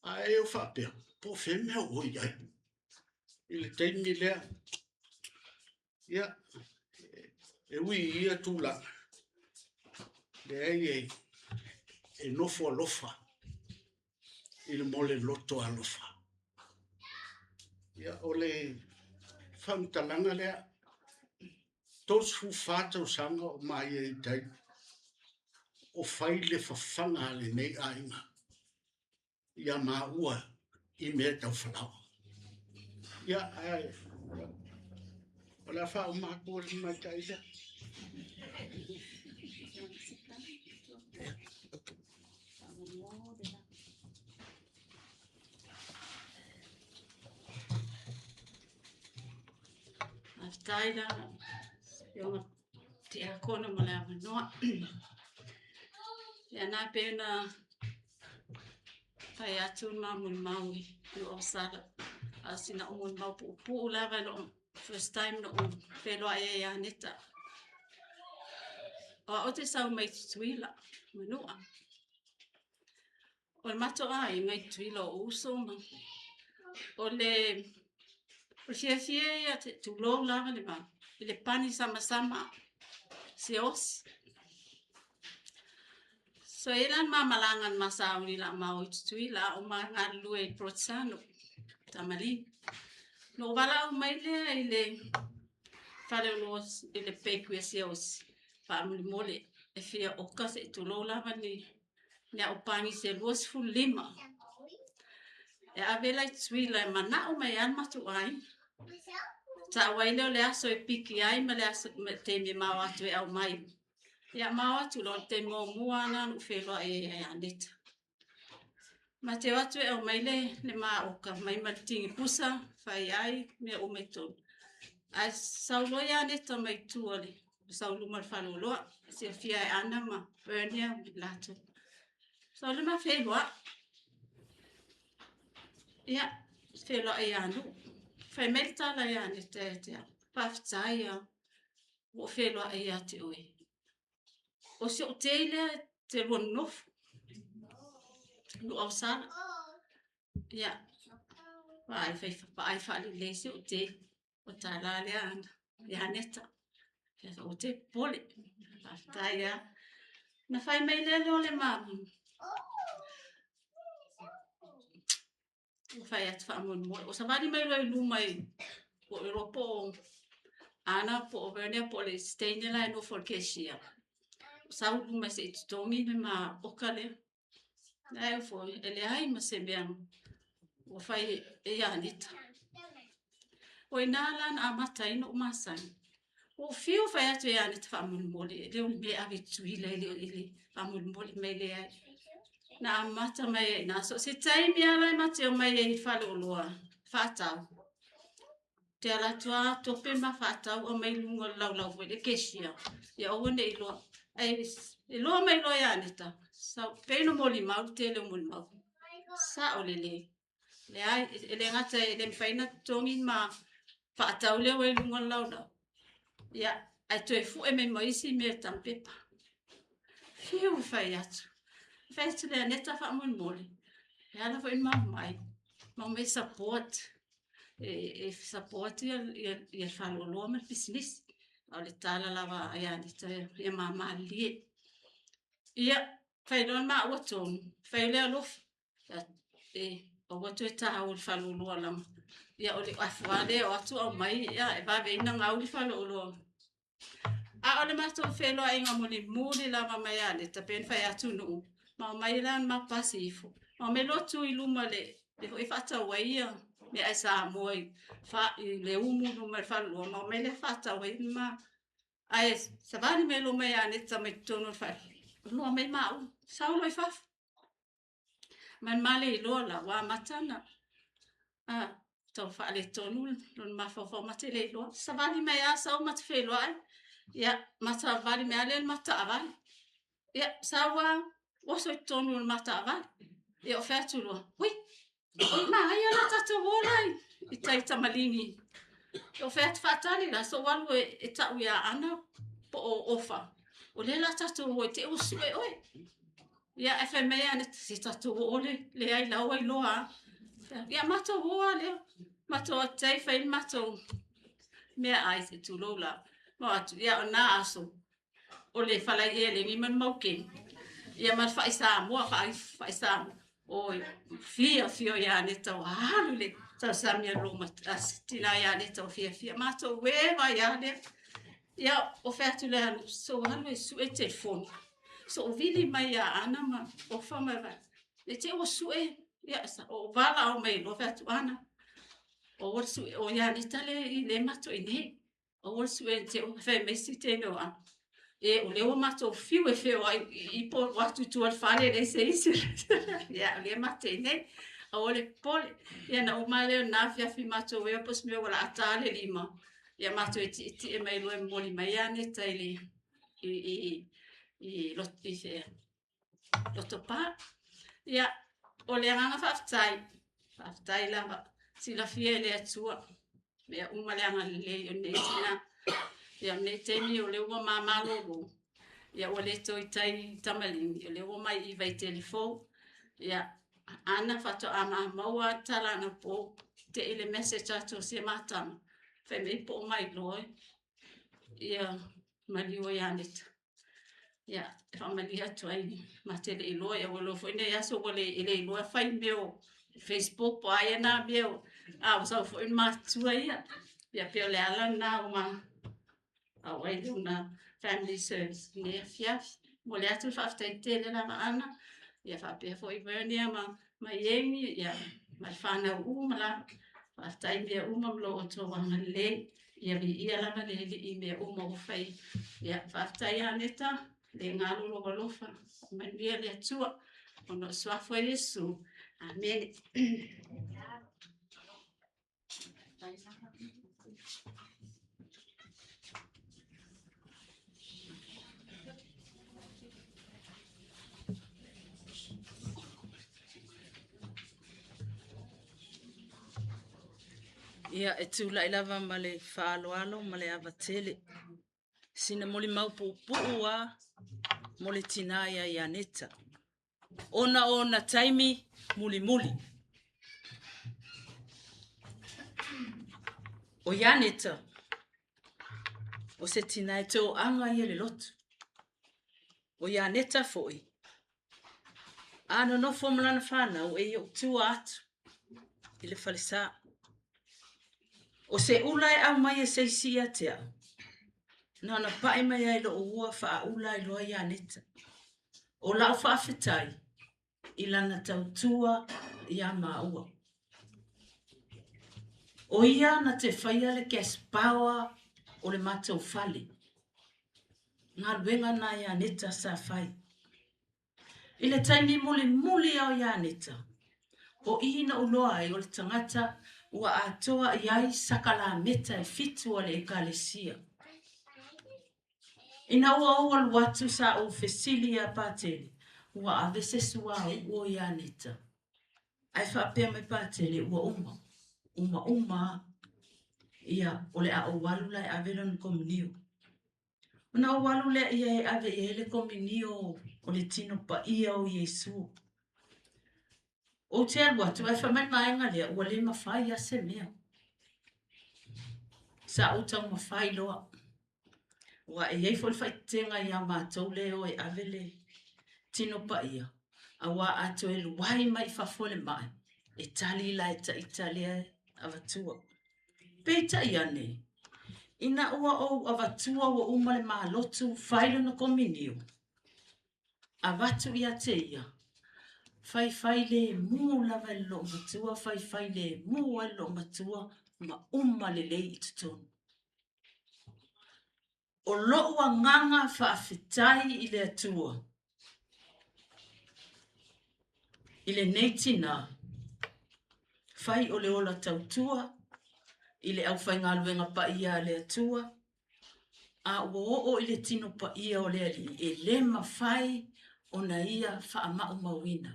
Ae o faapea, po o fea mea o i ai. I le taimi lea, ia, e ui i ia tulaga, leai e nofo alofa i le mo le loto alofa. Ia, o le faamatalaga lea, 34 tausaga o maia i tai, o fai le fafaga a lenei aiga, ia maua i mea tau falaoa. Ia, ae, O le a faauma atu e le tamaitai lea. Faafetai la Afioga Tiakono mo le avanoa. Ia na pe na fai atu le ma molimau i lou ausala. A o sina ou molimau puupuu lava i lou first time na ou feiloai ai ia Neta. O au te sau mai Tutuila, Manua. O le matou aiga i Tutuila o uso ma o le fiafia ia tulou lava le va i le pani samasama siaosi. So e la ma malaga na ma sauni la ma o i Tutuila a o ma galulue i Protsano, Tamalii. No wala mai lea i le faleoloa i le bakery a siaosi faamolemole e fia oka se i tulou lava ni ni au pani se 25. E ave la i Tutuila e manao mai ai le matou aiga. Ta'u ai lea o le aso e piki ai ma le aso ma le taimi e mao atu e aumai. Ia mao atu loa le taimi muamua lena na ou feiloai ai ia Neta. Ma te o atu e aumai le maoka mai ma le tini pusa, fai ai, mea uma i totonu. Ae sau loa ia Neta mai tua le sau luma o le faleoloa, silafia e Ana ma Vernia ma i latou. Sau le ma feiloai. Ia, feiloai ia Nuu. Fai mai le tala ia Neta ia te au, faafetai lava ua ou feiloai ia te oe. O si ou tei lea e te lua nonofo. Nuu ausala. Ia, vaai, fai, vaai faalelei si ou tei. O tala lea Ana, ia Neta. Ia, o te popole. Faafetai lava. Na fai mai lea lea o le ma... Ua fai atu faamolemole. O savali mai loa i luma i po o iloa po o Ana po o Vernia po o le teine la e nofo i le cashier. Sau i luma se i totogi le ma oka lea. Ae foi, e leai ma se mea ua fai e ia Neta. O ina la na amata ai noʻu masani. Ua ou fiu fai atu ia Neta faamolemole, e le o le mea e ave i Tutuila e le o le faamolemole mai leai. Na amata mai ai ina. So se taimi lava la e ma te omai ai i faleoloa faatau. Te ala atu lava tope ma faatau aumai i luga o le laulau foi le cashier. Ia aua ne i iloa. Ae iloa mai loa ia Neta, sau, pei ona molimau le tele o molimau. Sao lelei. Leai, e le gata e le mafai ona totogi ma faatau lea ua i luga o le laulau. Ia, ae toe fue mai ma isi mea i tamupepa. Fiu e fai atu. Fai atu lea Neta faamolemole. E ala foi ona maumai. Maumai support. E support ia le faleoloa ma le pisinisi. A o le tala lava ia Neta ia malilie. Ia, fai loa le maua tonu. Fai lea alofa. E aua toe tāua le faleoloa lama. Ia o le afu lava lea o atu aumai ia e vave ai ona gau le faleoloa. A o le matou feiloaiga mulimuli lava mai ia Neta pe na fai atu Nuu, ma omai la ma pasi ifo. Ma omai loa tu i luma le foi faatau ai ia meaai Samoa i le umu i luma i le faleoloa ma omai lea faatau ai ma ae savali mai loa mai ia Neta mai totonu o le fale. Loa mai maua, sau loa i fafo. Ma le ma le iloa la, ua amata ona tau faaletonu lona mafaufau ma te le iloa. Savali mai lava sau ma te feiloai, ia, ma savali mai lava lea i le ma taavale. Ia, sau lava, oso i totonu o le ma taavale. Ia, o fai atu loa, ui, oi manaia la tatou o la i tai tamaligi. Ia, o fai atu faatali la, so ou alu e tau ia Ana po o Ofa, o lea la tatou o i te i ua sue oe. Ia, ae fai mai ia se tatou oo le leai la ua iloa lava. Ia, matou o lava lea. Matou atu ai fai le matou meaai se tulou la. Ma atu, ia o na aso, o le falai elegi ma le maukeni. Ia ma le fai Samoa, fai Samoa. Oi, fia fia ia Neta o alu le tausami a lou tina ia Neta o fiafia. Matou e vai a lea. Ia, o fai atu lea alu, so alu e sue telefoni. So ou vili mai ia Ana ma Ofa ma vai. Le te ua sue, ia, o valaau mai loa fai atu Ana. O ua sue, o ia Neta le i le matou i nei. Aua le sue te o fai mai si teine o Ana. E, o lea ua matou fiu e feoai i i po o atu i tua o le fale e leai se isi. Ia, o lea matou te i inei. Aua le popole. Ia na uma lea o lena afiafi matou ea po o se mea ua laa ta le 5. Ia matou e tietie mai loa e momoli mai Aneta i le i i i i, i fea Lotopa. Ia, o le agaga faafetai, faafetai lava, silafia e le Atua mea uma le agalelei o lenei tina. Ia, o lenei taimi o lea ua mamalolo, ia ua le toe i tai i Tamaligi, o lea ua mai i Vaitele fou. Ia, Ana faatoa ma maua le tala anapo, te i le message atu o si a ma tama, fai mai po o mai loa, ia maliu o Ianeta. Ia, e faamalie atu ai, ma te le iloa, ia ua iloa foi nei aso ua le, e le iloa fai mea o Facebook po o a ea na mea o, a ua sau foi le matutua ia. Ia pei o le ala lena ua ma auai lona family service i lenei afiafi. Momoli atu le faafetai tele lava Ana, ia faapea foi Vernia ma ma Ieni, ia ma le fanau uma lava. Faafetai i mea uma ma lo outou agalelei. Ia viia lava le Alii i mea uma ua fai. Ia, faafetai Aneta, le galo lou alofa. Manuia le Atua, ona o le suafa o Iesu. Amene. Ia, e tulai lava ma le faaaloalo ma le ava tele. Sina molimau puupuu lava mo le tina ia Ianeta. Ona o ona taimi mulimuli. O Ianeta, o se tina e toaga ia le lotu. O Ianeta foi, a nonofo ma lana fanau e i ou tua atu i le falesa. O se ula e aumai e se isi ia te au, na ona paʻi mai ai loʻu ua faaula ai loa Ianeta. O lau faafetai i lana tautua iā māua. O ia na te faia le gas power o le matou fale. Galuega na Ianeta sa fai. I le taimi mulimuli o Ianeta, o i na ou loa ai o le tagata ua atoa i ai sakalameta e fitu a le Ekalesia. Ina ua ou alu atu sa ou fesili iā Patele, ua ave se suauu o Ianeta. Ae faapea mai Patele, ua uma, uma uma a. Ia, o le a ou alu la e ave lona komunio. Ona ou alu lea ia e ave i ai le komunio o le tino paia o Iesu. Ou te alu atu ae fai mai le vaega lea, ua le mafai lava se mea. Sa ou taumafai loa. Aua e i ai foi le faaeteetega ia matou lea e o e ave le tino paia, aua a toe luai mai i fafo e le mai, e tali la e taita lea e avatua. Peitai ane, ina ua ou avatua ua uma le malotu fai lona kominio, avatu ia te ia, faifai lemu lava e le loomatua, faifai lemu ai le loomatua ma uma lelei i totonu. O lou agaga faafetai i le Atua i lenei tina, fai o le ola tautua i le aufaigaluega paia a le Atua, a ua oo i le tino paia o le Alii e le mafai ona ia faamaumauina.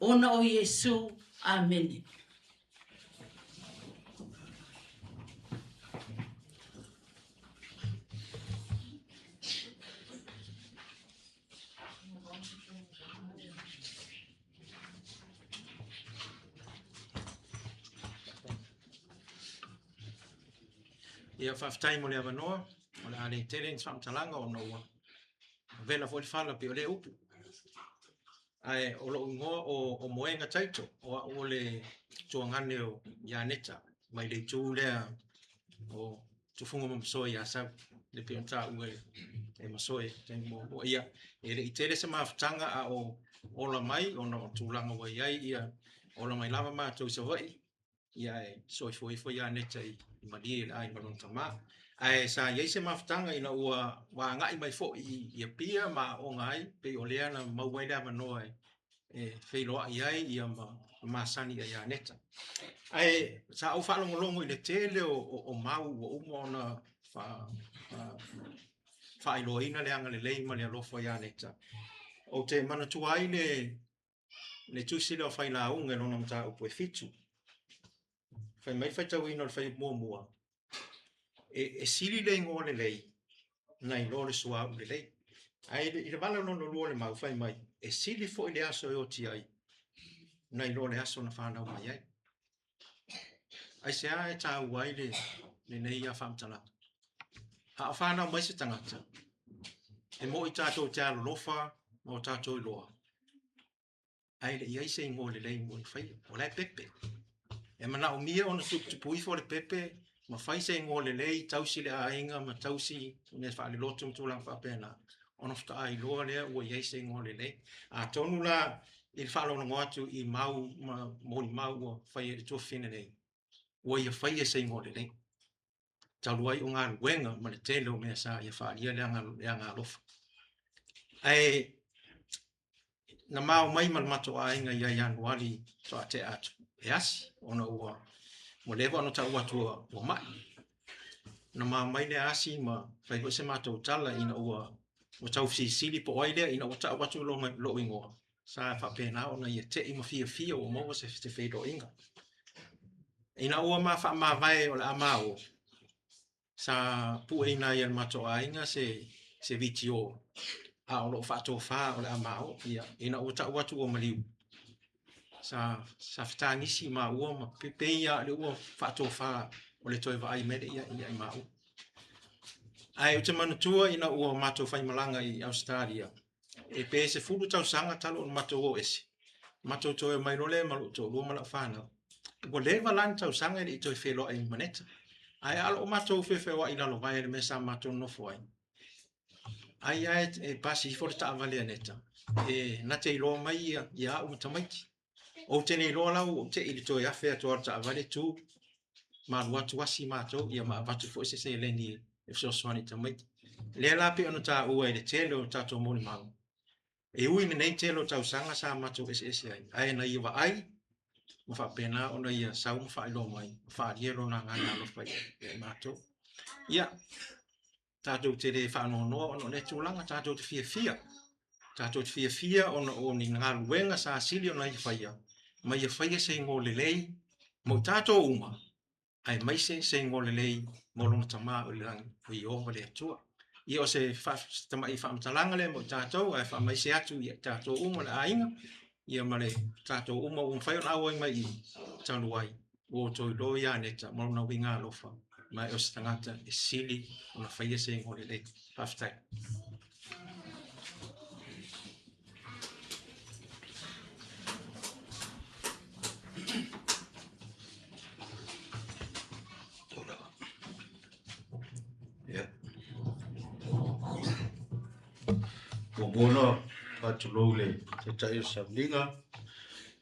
Ona o Iesu. Amene. Ia, faafetai mo le avanoa. O le a le tele ni faamatalaga ona ua vela foi le fala pei o lea upu. Ae o lou igoa o Moega Taito, o au o le tuagane o Ianeta mai le itu lea o Tufuga ma Masoe i Asau, le pei ona taua e Masoe i le taimi muamua. Ia, e le i tele se mafutaga a o ola mai ona o tulaga ua i ai, ia ola mai lava matou i Savaii. Ia ae soifua ifo ia Neta i malie i le aiga o lona tama. Ae sa i ai se mafutaga ina ua agai mai foi i Apia ma aooga ai, pei o lea na maua ai le avanoa e feiloai ai ia ma masani ai ia Neta. Ae sa ou faalogologo i le tele o mau ua uma ona faailoaina le agalelei ma le alofa ia Neta. Ou te manatua ai le tusi lea o Failauga i lona mataupu e 7. Fai mai le faitauina o le fuaiupu muamua, e sili le igoa lelei nai lo le suauu lelei. Ae i le vala lona lua o le mau, fai mai, e sili foi le aso e oti ai nai lo le aso na fanau mai ai. Aisea e taua ai lenei faamatalaga? A o fanau mai se tagata, e moi tatou te alolofa ma o tatou iloa, ae le i ai se igoa lelei mo le faia. O la e pepe. E manaomia ona tuputupu ifo le pepe ma fai se igoa lelei, tausi le aiga ma tausi mea faalelotu ma tulaga faapena, ona faatoa iloa lea ua i ai se igoa lelei. Atonu la i le faalogologo atu i mau ma molimau ua faia i le tuafafine nei, ua ia faia se igoa lelei. Talu ai o galuega ma le tele o mea sa ia faaalia le agaalofa. Ae na ma omai ma le matou aiga ia Ianuari faatoa tea atu e asi, ona ua leva ona tau atu ua mai. Na ma omai le asi ma fai foi se matou tala ina ua tau fesilisili po o ai lea ina ua tau atu lou igoa, sa faapena ona ia tei ma fiafia ua maua se feiloaiga. Ina ua ma faamavae o le a ma o, sa pueina ai e le matou aiga se VTO, a o loo faatofa o le a ma o. Ia, ina ua tau atu ua maliu, sa fetagisi maua ma pei lava o lea ua faatofa o le toe vaai mai lea ia i maua. Ae ou te manatua ina ua matou faimalaga i Ausetalia, e pe 10 tausaga talu ona matou o ese, matou toe omai loa lea ma lou toalua ma lau fanau. Ua leva la ni tausaga e le i toe feiloai ma Neta. Ae a o loo matou feofeoai i lalovaea i le mea sa matou nonofo ai, ai lava e pasi ifo le taavale a Neta, e na te iloa mai ia au ma tamaiti. Ou te le iloa la ua ou tei i le toe afe atu o le taavale tu, ma alu atu asi matou, ia ma avatu foi se seleni e fesoasoani i tamaiti. Lea la pei ona taua i le tele o tatou molimau, e ui i lenei tele o tausaga sa matou eseese ai, ae na ia vaai ma faapena ona ia sau ma faailoa mai, ma faaalia lona agaga alofa ia i matou. Ia, tatou te le faanoanoa ona o lea tulaga, tatou te fiafia. Tatou te fiafia ona o ni galuega sa sili ona ia faia, ma ia faia se igoa lelei mo i tatou uma, aemaise se igoa lelei mo lona Tama o i le lagi, o Ieova le Atua. Ia o se tamai faamatalaga lea mo i tatou, ae faamaise atu ia i tatou uma le aiga, ia ma le tatou uma ua mafai ona auai mai i talu ai, ua outou iloa ia Neta ma lona uiga alofa, ma e o se tagata e sili ona faia se igoa lelei. Faafetai. Ia. Muamua ona faatulou i le Taitai o le Sauniga,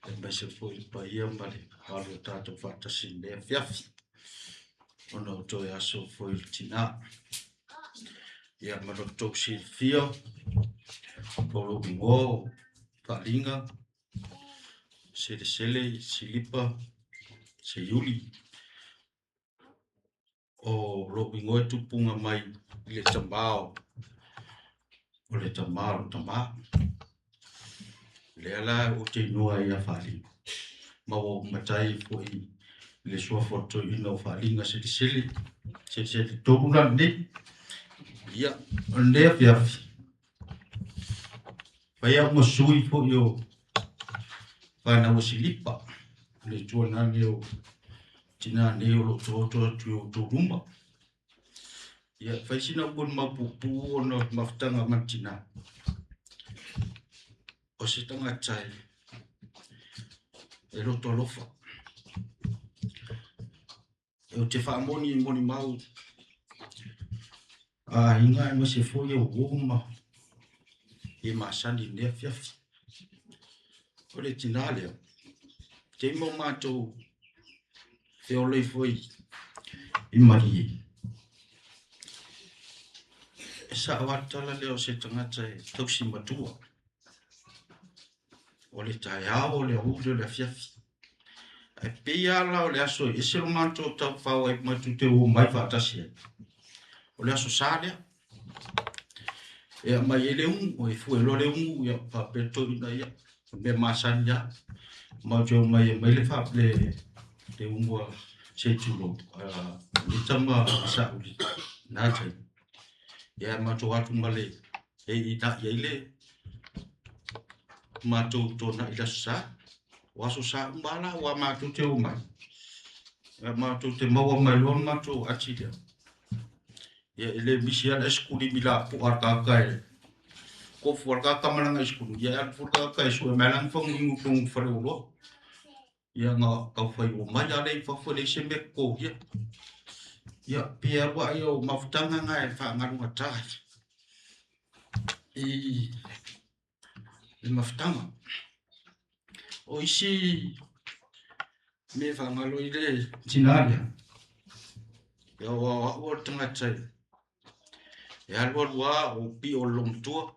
aemaise foi le paia ma le mamalu o tatou faatasi i lenei afiafi, ona o toe aso foi o le tina. Ia ma lo outou silafia, o lou igoa o Faaliga, Selesele, Silipa, Seiuli. O lou igoa e tupuga mai i le tama o le tama o le tama. Lea la ou te igoa ai ia Faaliga, ma ua ou matai foi i le suafa o le toeaina o Faaliga Selesele, Selesele tonu la lenei. Ia, o lenei afiafi, fai au ma sui foi o fanau a Silipa, le tuanane o tina nei o lo o taoto atu i outou luma. Ia, fai sina upu molimau puupuu ona o le mafutaga ma le tina. O se tagata e loto alofa. Ou te faamoni i molimau a aiga aemaise foi o uo ma e masani i lenei afiafi. O le tina lea, taimi o matou feola ifo i malie. E sa'o lava le tala lea o se tagata e tausi matua. O le taeao, o le aoauli, o le afiafi. Ae pei lava la o le aso e ese lo matou taufao ai matou te o mai faatasi ai. O le aso Sa lea. E aumai ai le umu, e fue loa le umu, ia faapea toeaiina ia, o le mea masani lava. Matou te omai e aumai le, fa, le, le umu a se i tulou, a Mita ma Sauli, na taimi. Ia matou atu ma le, e ina'i ai le matou tona'i i le Aso Sa. O Aso Sa uma lava la ua matou te omai, ia matou te maua mai loa le matou ati lea. Ia e le misi lava le aisakulimi lapoa a le tagata e tofu lava le tagata ma lana aisakulimi, ia e alu foi le tagata e sue mai lana faguinu i totonu o le faleoloa. Ia na taufai omai lava lea i fafo e leai se mea e totogia. Ia pei lava ai o mafutaga na e faagalugata ai i le mafutaga. O isi mea e faagalo i le tina lea, ia aua o au o le tagata e alualu lava o pio o le loomatua.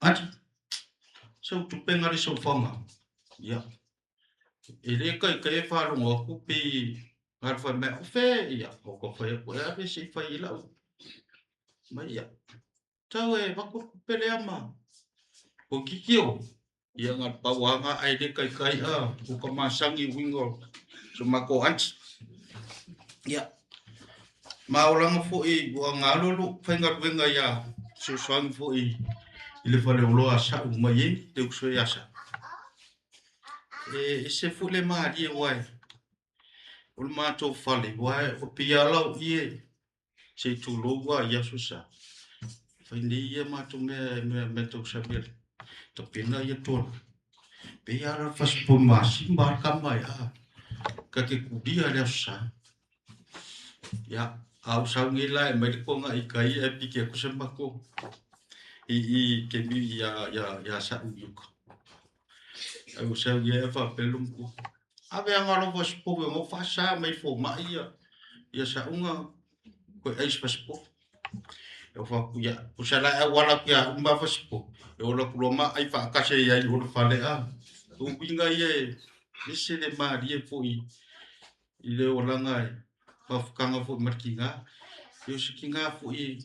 Ati, sau tupega le soifuaga. Ia, e le taitai e faalogo atu pe alu fai mai, o fea, ia, o ka fai atu, e ave se i fai i lau. Mai ia, tau e avatu le tupe lea ma toeitiiti o. Ia na o le pau lava lena ae le taitai a o ka masani i uiga o so matou aunty. Ia, ma olaga foi ua galo lou faigaluega ia fesoasoani foi i le faleoloa a Sa'u mai ai le uso ia Sa'u. E ese foi le malie aua o le matou fale aua o pei lava la o i e se i tulou lava i aso sa fai nei ia matou mea mea mea tausami a le tapena ia tonu. Pei lava la o le fasipovi masima lava le tama e a ka te kulia i le aso sa. Ia, a ou sau nei la e aumai le toga i tai ae piki atu se matou i i kemi ia ia ia Sa'u i uka. Ae ou sau nei ae faapea le matua, ave aga lou fasipovi ona ua faasa mai e le fomai ia ia Sa'uga toe ai se fasipovi. E fai atu, ia, tusa la e auala atu ia uma fasipovi, e ola atu loa ma ai faatasi ai i o le fale a. O uiga ia e ese le malie foi i le olaga e mafutaga foi ma le tiga. E o se tiga foi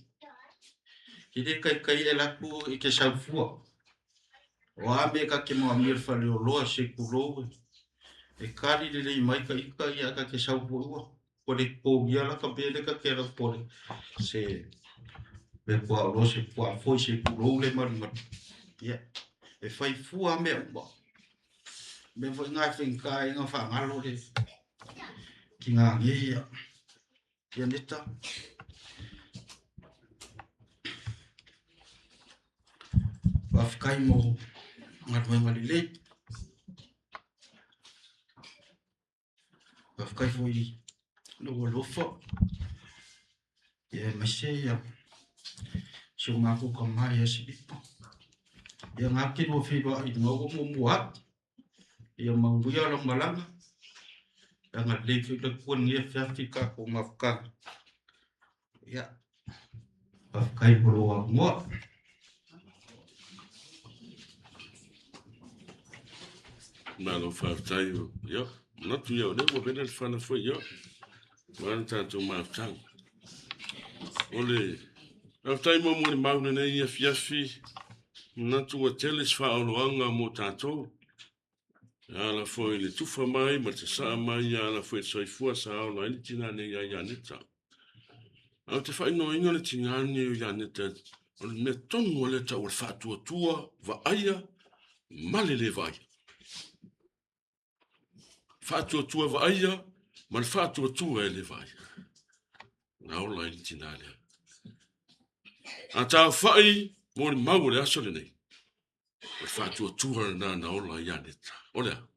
e le taitai e alu atu e te sau fua. O a mea ta te moamia i le faleoloa se tulou e kali lelei mai ta ita ia ta te sau foi ua ua le totogia la ta mea lea ta te alu atu po se mea puaoloa se puaa foi se tulou le malumalu. Ia e fai fua mea uma. Mea foi na e faigata ai ona faagalo le tiga nei ia ia Neta. Faafetai mo galuega lelei. Faafetai foi i lou alofa ia aemaise ia si o matou tama ia Silipa. Ia na te lua feiloai i luga ua muamua atu. Ia manuia lau malaga. Agalelei foi le Atua i lenei afiafi i le tatou mafutaga. Ia, faafetai mo lou avanoa. Malo faafetai. Ia, manatu ia o lea ua vela le fana foi, ia. Ma le tatou mafutaga. O le faafetai mo molimau lenei afiafi. Manatu ua tele se faaoloaga mo tatou. E ala foi i le tufa mai ma le sasaa mai, e ala foi i le soifua sa ola ai le tina nei ia Ianeta. Ae ou te faaigoaina le tina nei o Ianeta o le mea tonu lava lea e tau o le faatuatua vaaia ma le le vaaia. Faatuatua vaaia ma le faatuatua e le vaaia. Na ola ai le tina lea. A taofai molimau o le aso lenei, O le faatuatua lena na ola ai Ianeta. O le a?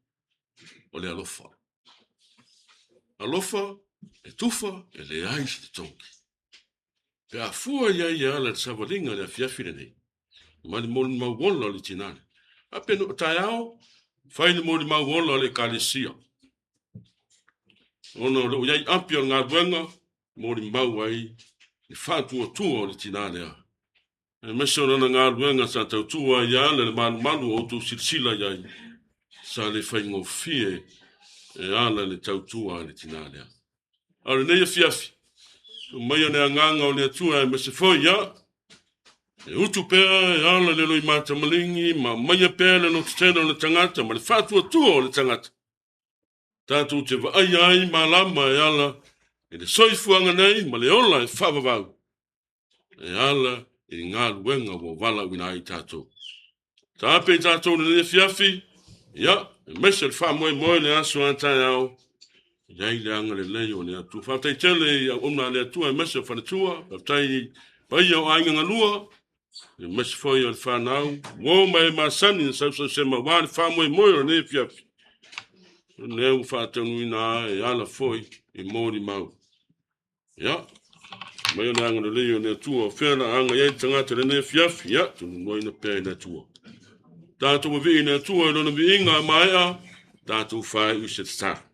O le alofa. Alofa e tufa e leai se totogi. Pe a fua i ai e ala i le savaliga i le afiafi lenei, ma le molimau ola o le tina lea. A pe no taeao, fai le molimau ola o le Ekalesia. Ona o le o iai api o le galuega, molimau ai le faatuatua o le tinā lea. Aemaise o lana galuega sa tautua ai e ala i le malumalu o outou silasila i ai, sa le faigofie e ala i le tautua a le tinā lea. A o lenei afiafi, tuu maia le agaga o le Atua aemaise foi ia, e utu pea e ala i le loimata maligi ma aumaia pea le lototele o le tagata ma le faatuatua o le tagata. Tatou te vaaia ai malama e ala i le soifuaga nei ma le ola e faavavau e ala i galuega ua valaauina ai tatou. Taape i tatou i lenei afiafi, ia, aemaise le faamoemoe le aso a taeao, i ai le agalelei o le Atua. Faafetai tele i auauna a le Atua aemaise o faletua, faafetai i paia o aiga galua, aemaise foi o le fanau, uo ma e masani na sausausema aua le faamoemoe o lenei afiafi. O lea ua faataunuuina e ala foi i molimau. Ia, mai o le agalelei o le Atua, o fea la aga i ai le tagata i lenei afiafi, ia, tununuaina pea i le Atua. Tatou vavii i le Atua i lona viiga a maea, tatou faaiu i se tatalo.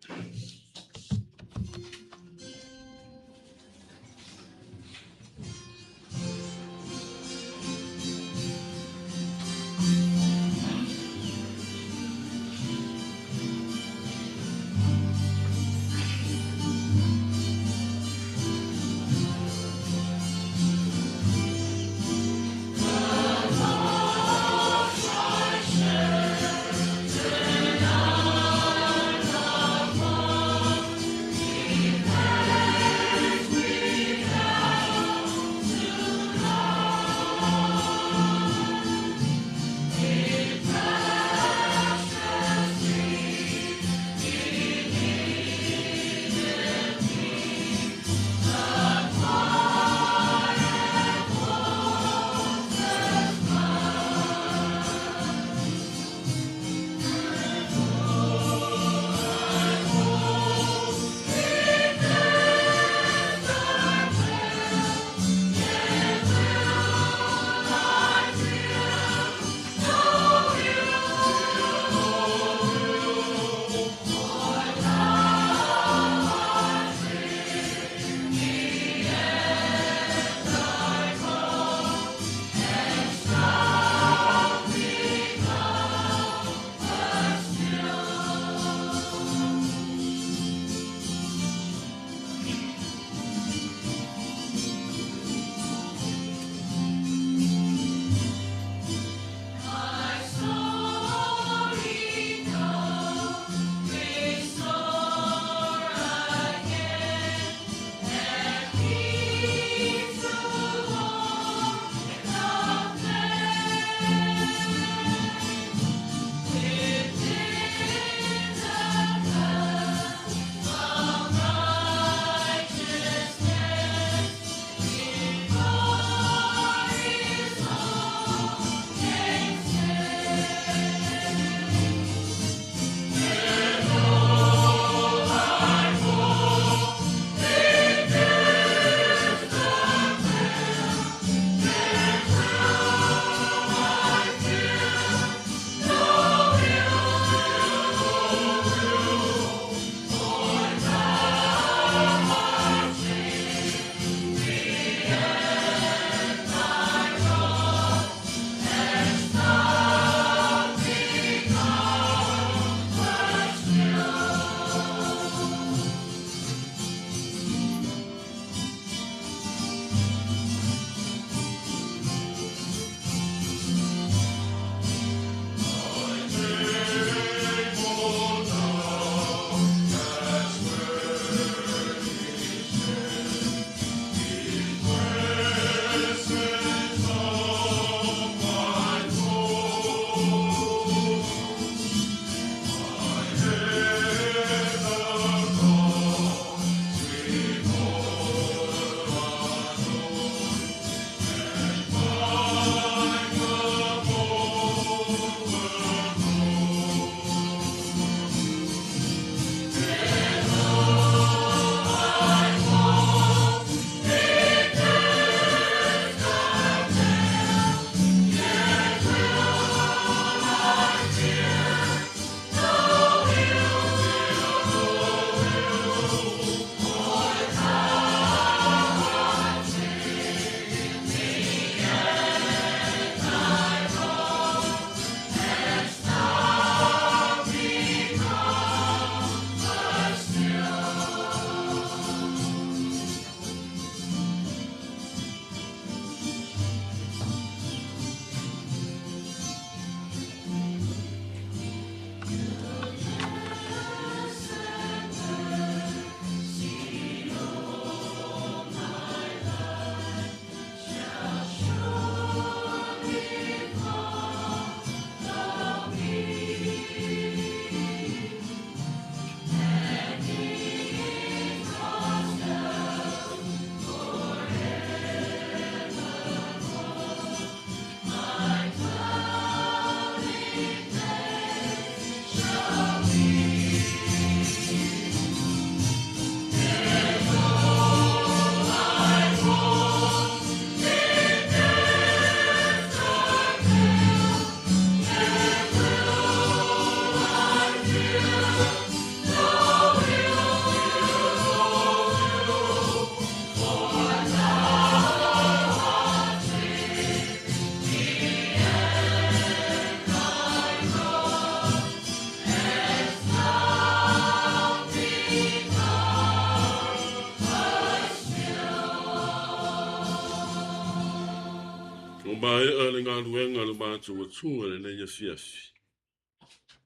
Ua maea le galuega a lo matou Atua i lenei afiafi.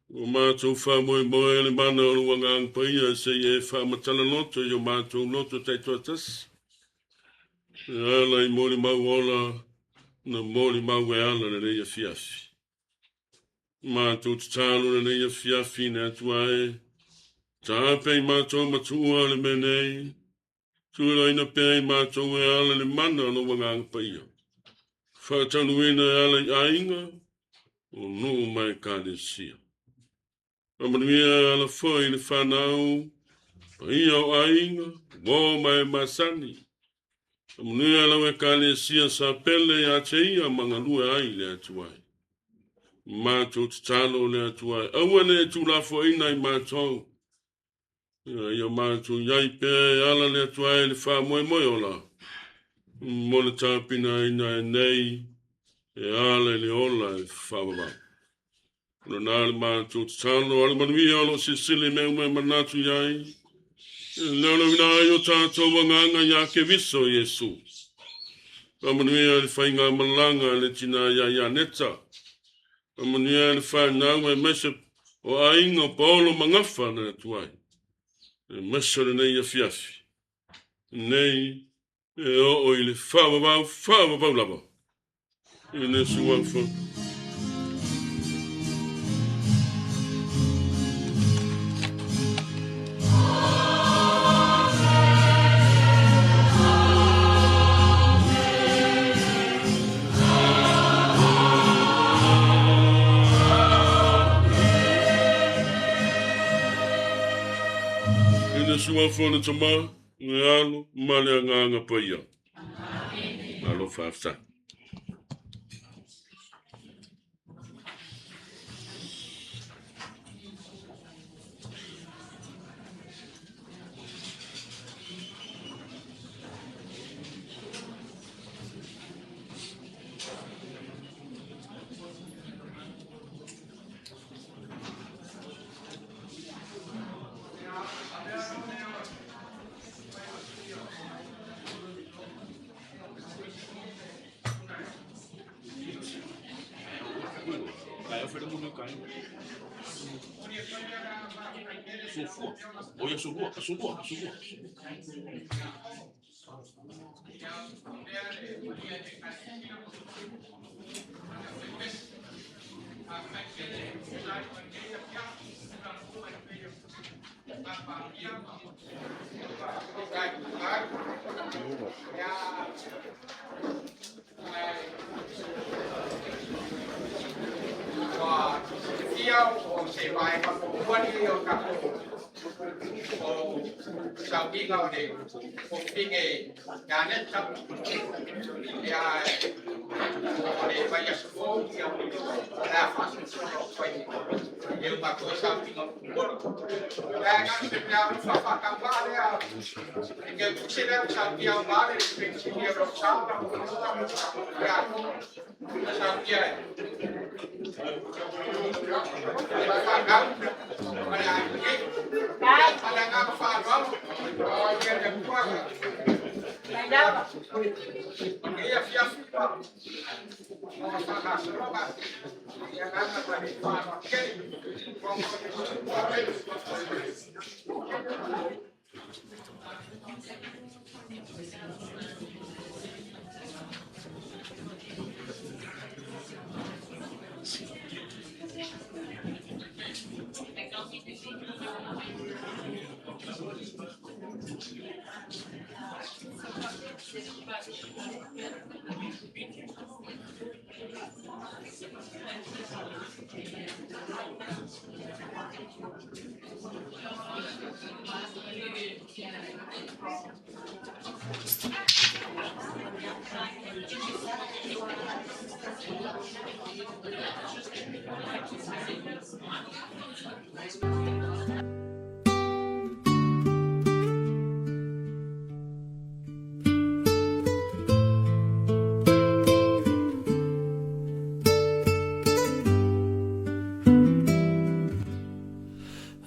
Ua matou faamoemoe i le mana o lou Agaga Paia se i e faamatala loto i o matou loto taitoatasi, e ala i molimau ola na molimau e ala lenei afiafi. Matou tatalo lenei afiafi i le Atua e, taape i matou matua le mea nei, tuulaina pea i matou e ala le mana o lou Agaga Paia. Faataunuina e ala i aiga, o nuu ma ekalesia. Faamanuia e ala foi i le fanau, paia o aiga, uō ma e masani. Faamanuia lau ekalesia sa pele ia te ia ma galue ai le Atua e. Matou tatalo le Atua e, aua ne i tuulafoaiina i matou. Ia matou i ai pea e ala le Atua e le faamoemoe ola mo le tapenaina e nei e ala i le ola e faavavau. O lena le matou tatalo a le manuia o lo o silisili mea uma e manatu i ai. E leolauina ai o tatou agaga ia Keriso Iesu. Faamanuia le faigamalaga a le tina ia Ianeta. Faamanuia le fanau aemaise o aiga o Paolo ma Gafa na atu ai. Aemaise o lenei afiafi. Nei e oo i le faavavau, faavavau lava. I le suafa. I le suafa o le Tama, le Alo ma le Agaga Paia. Malo faafetai.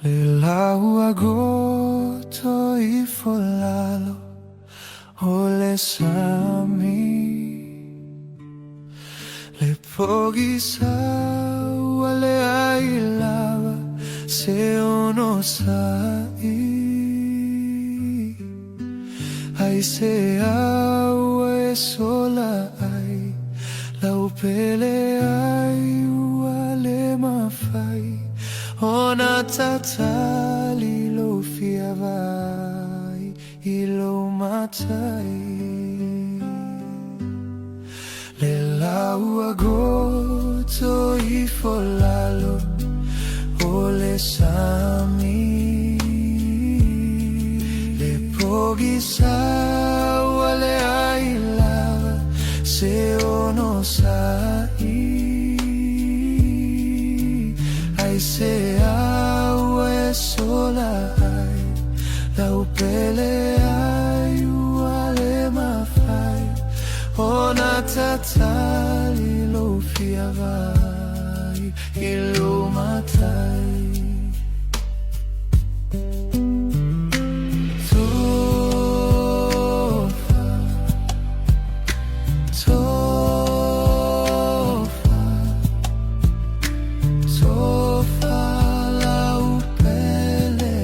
Le lau agoto ifo lalo o le sami. pogisa ua leai lava se onosaʻi. Aisea ua e sola ai lau pele ai ua le mafai ona tatali lou fia vaai i lou matai. Le lau ua goto ifo lalo o le sami. Le pogisa ua leai lava se onosaʻi. Aisea ua e sola ai lau pele ai ua le mafai ona tatali lou fia vaai i lou matai. Tofa, tofa, tofa lau pele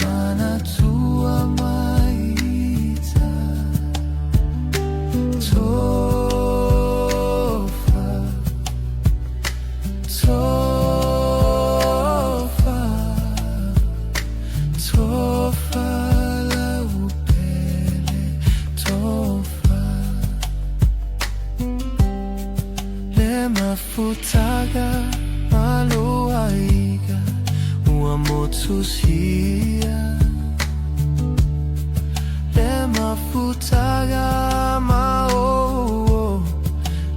manatua mai ita. Tofa, tofa, tofa lau pele, tofa. Le mafutaga ma lou aiga ua motusia. Le mafutaga ma o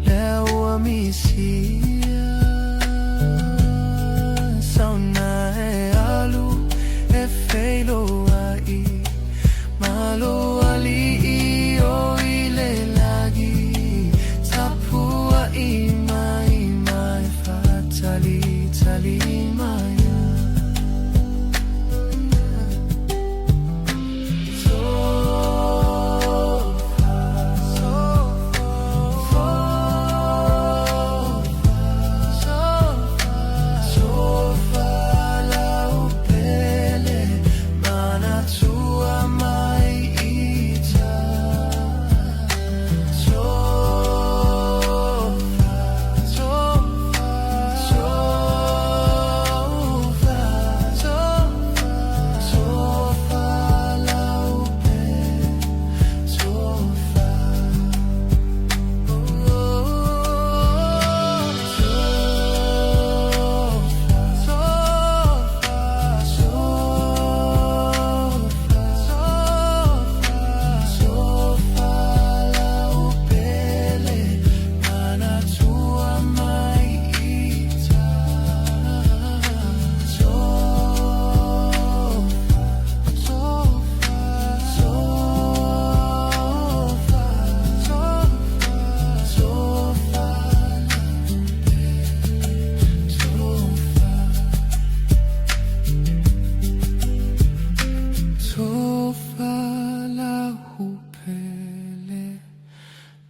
lea ua misia. Sauna e alu e feiloai ma lou alii o i le lagi. Tapuai mai ma e faatalitali mai. Tofa, tofa, tofa lau pele manatua mai ita. Tofa, tofa, tofa, tofa lau pele, tofa. Tofa lau pele manatua mai ita. Tofa, tofa, tofa, tofa lau pele, tofa. Tofa lau pele,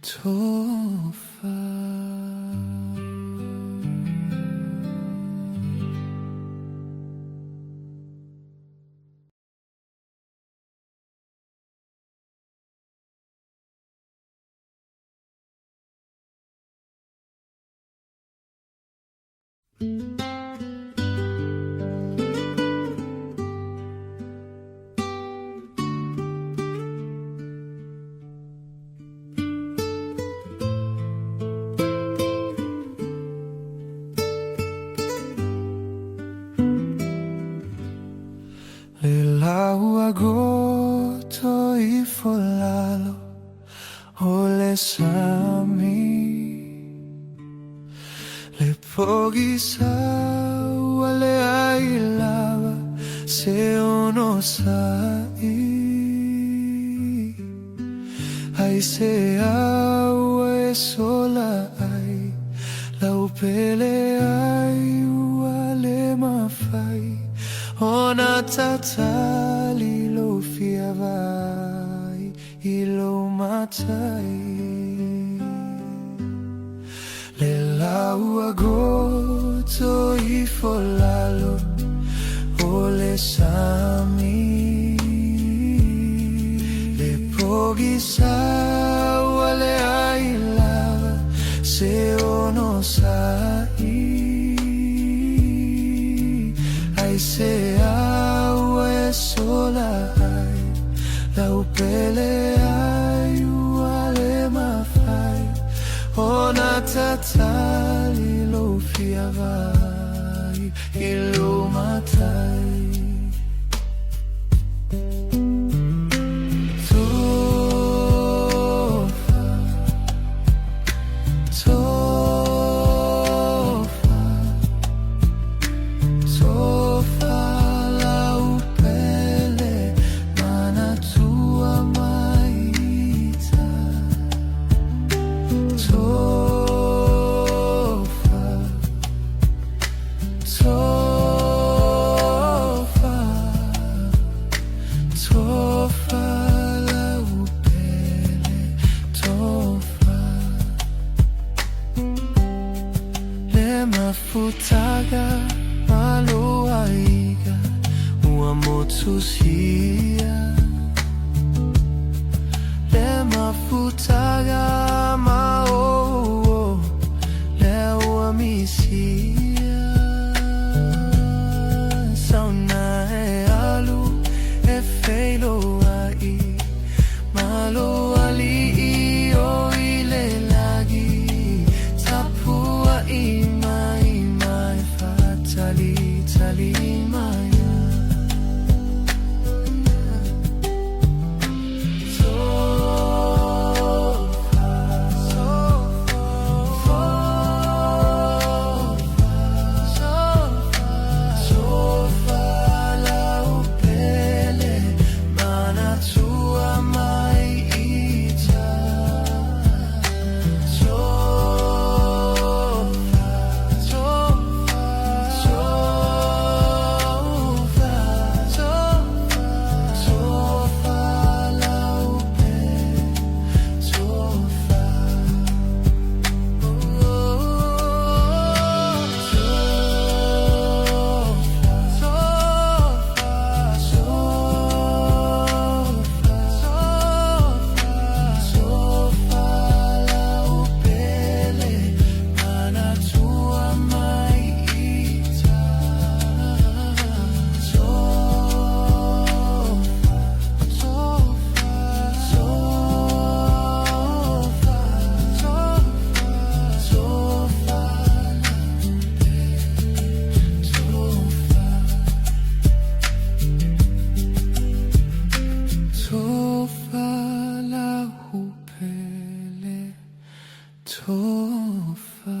tofa. Le lau ua goto ifo lalo o le sami. Le pogisa ua leai lava se onosaʻi. Aisea ua e sola ai lau pele ai ua le mafai ona tatali lou fia vaai i lou matai. Le lau Ua goto ifo lalo o le sami. Le pogisa ua leai lava se ono sa'i. Ai se ua e sola ai lau pele ai ua le mafai ona tatali lou fia vaai i lou matai. Tofa, tofa, tofa lau pele manatua mai ita. Tofa, tofa, tofa lau pele, tofa. Le mafutaga maloaiga ua motusia. Le mafutaga maouo lea ua misia. Sauna e alu e feiloai ma lou alii o i le lagi. Tapuai mai ma e faatalitali mai. Tofa, tofa, tofa lau pele manatua mai ita. Tofa, tofa, tofa, tofa lau pele, tofa. Tofa lau pele manatua mai ita. Tofa, tofa, tofa, tofa, tofa. Tofa lau pele, tofa.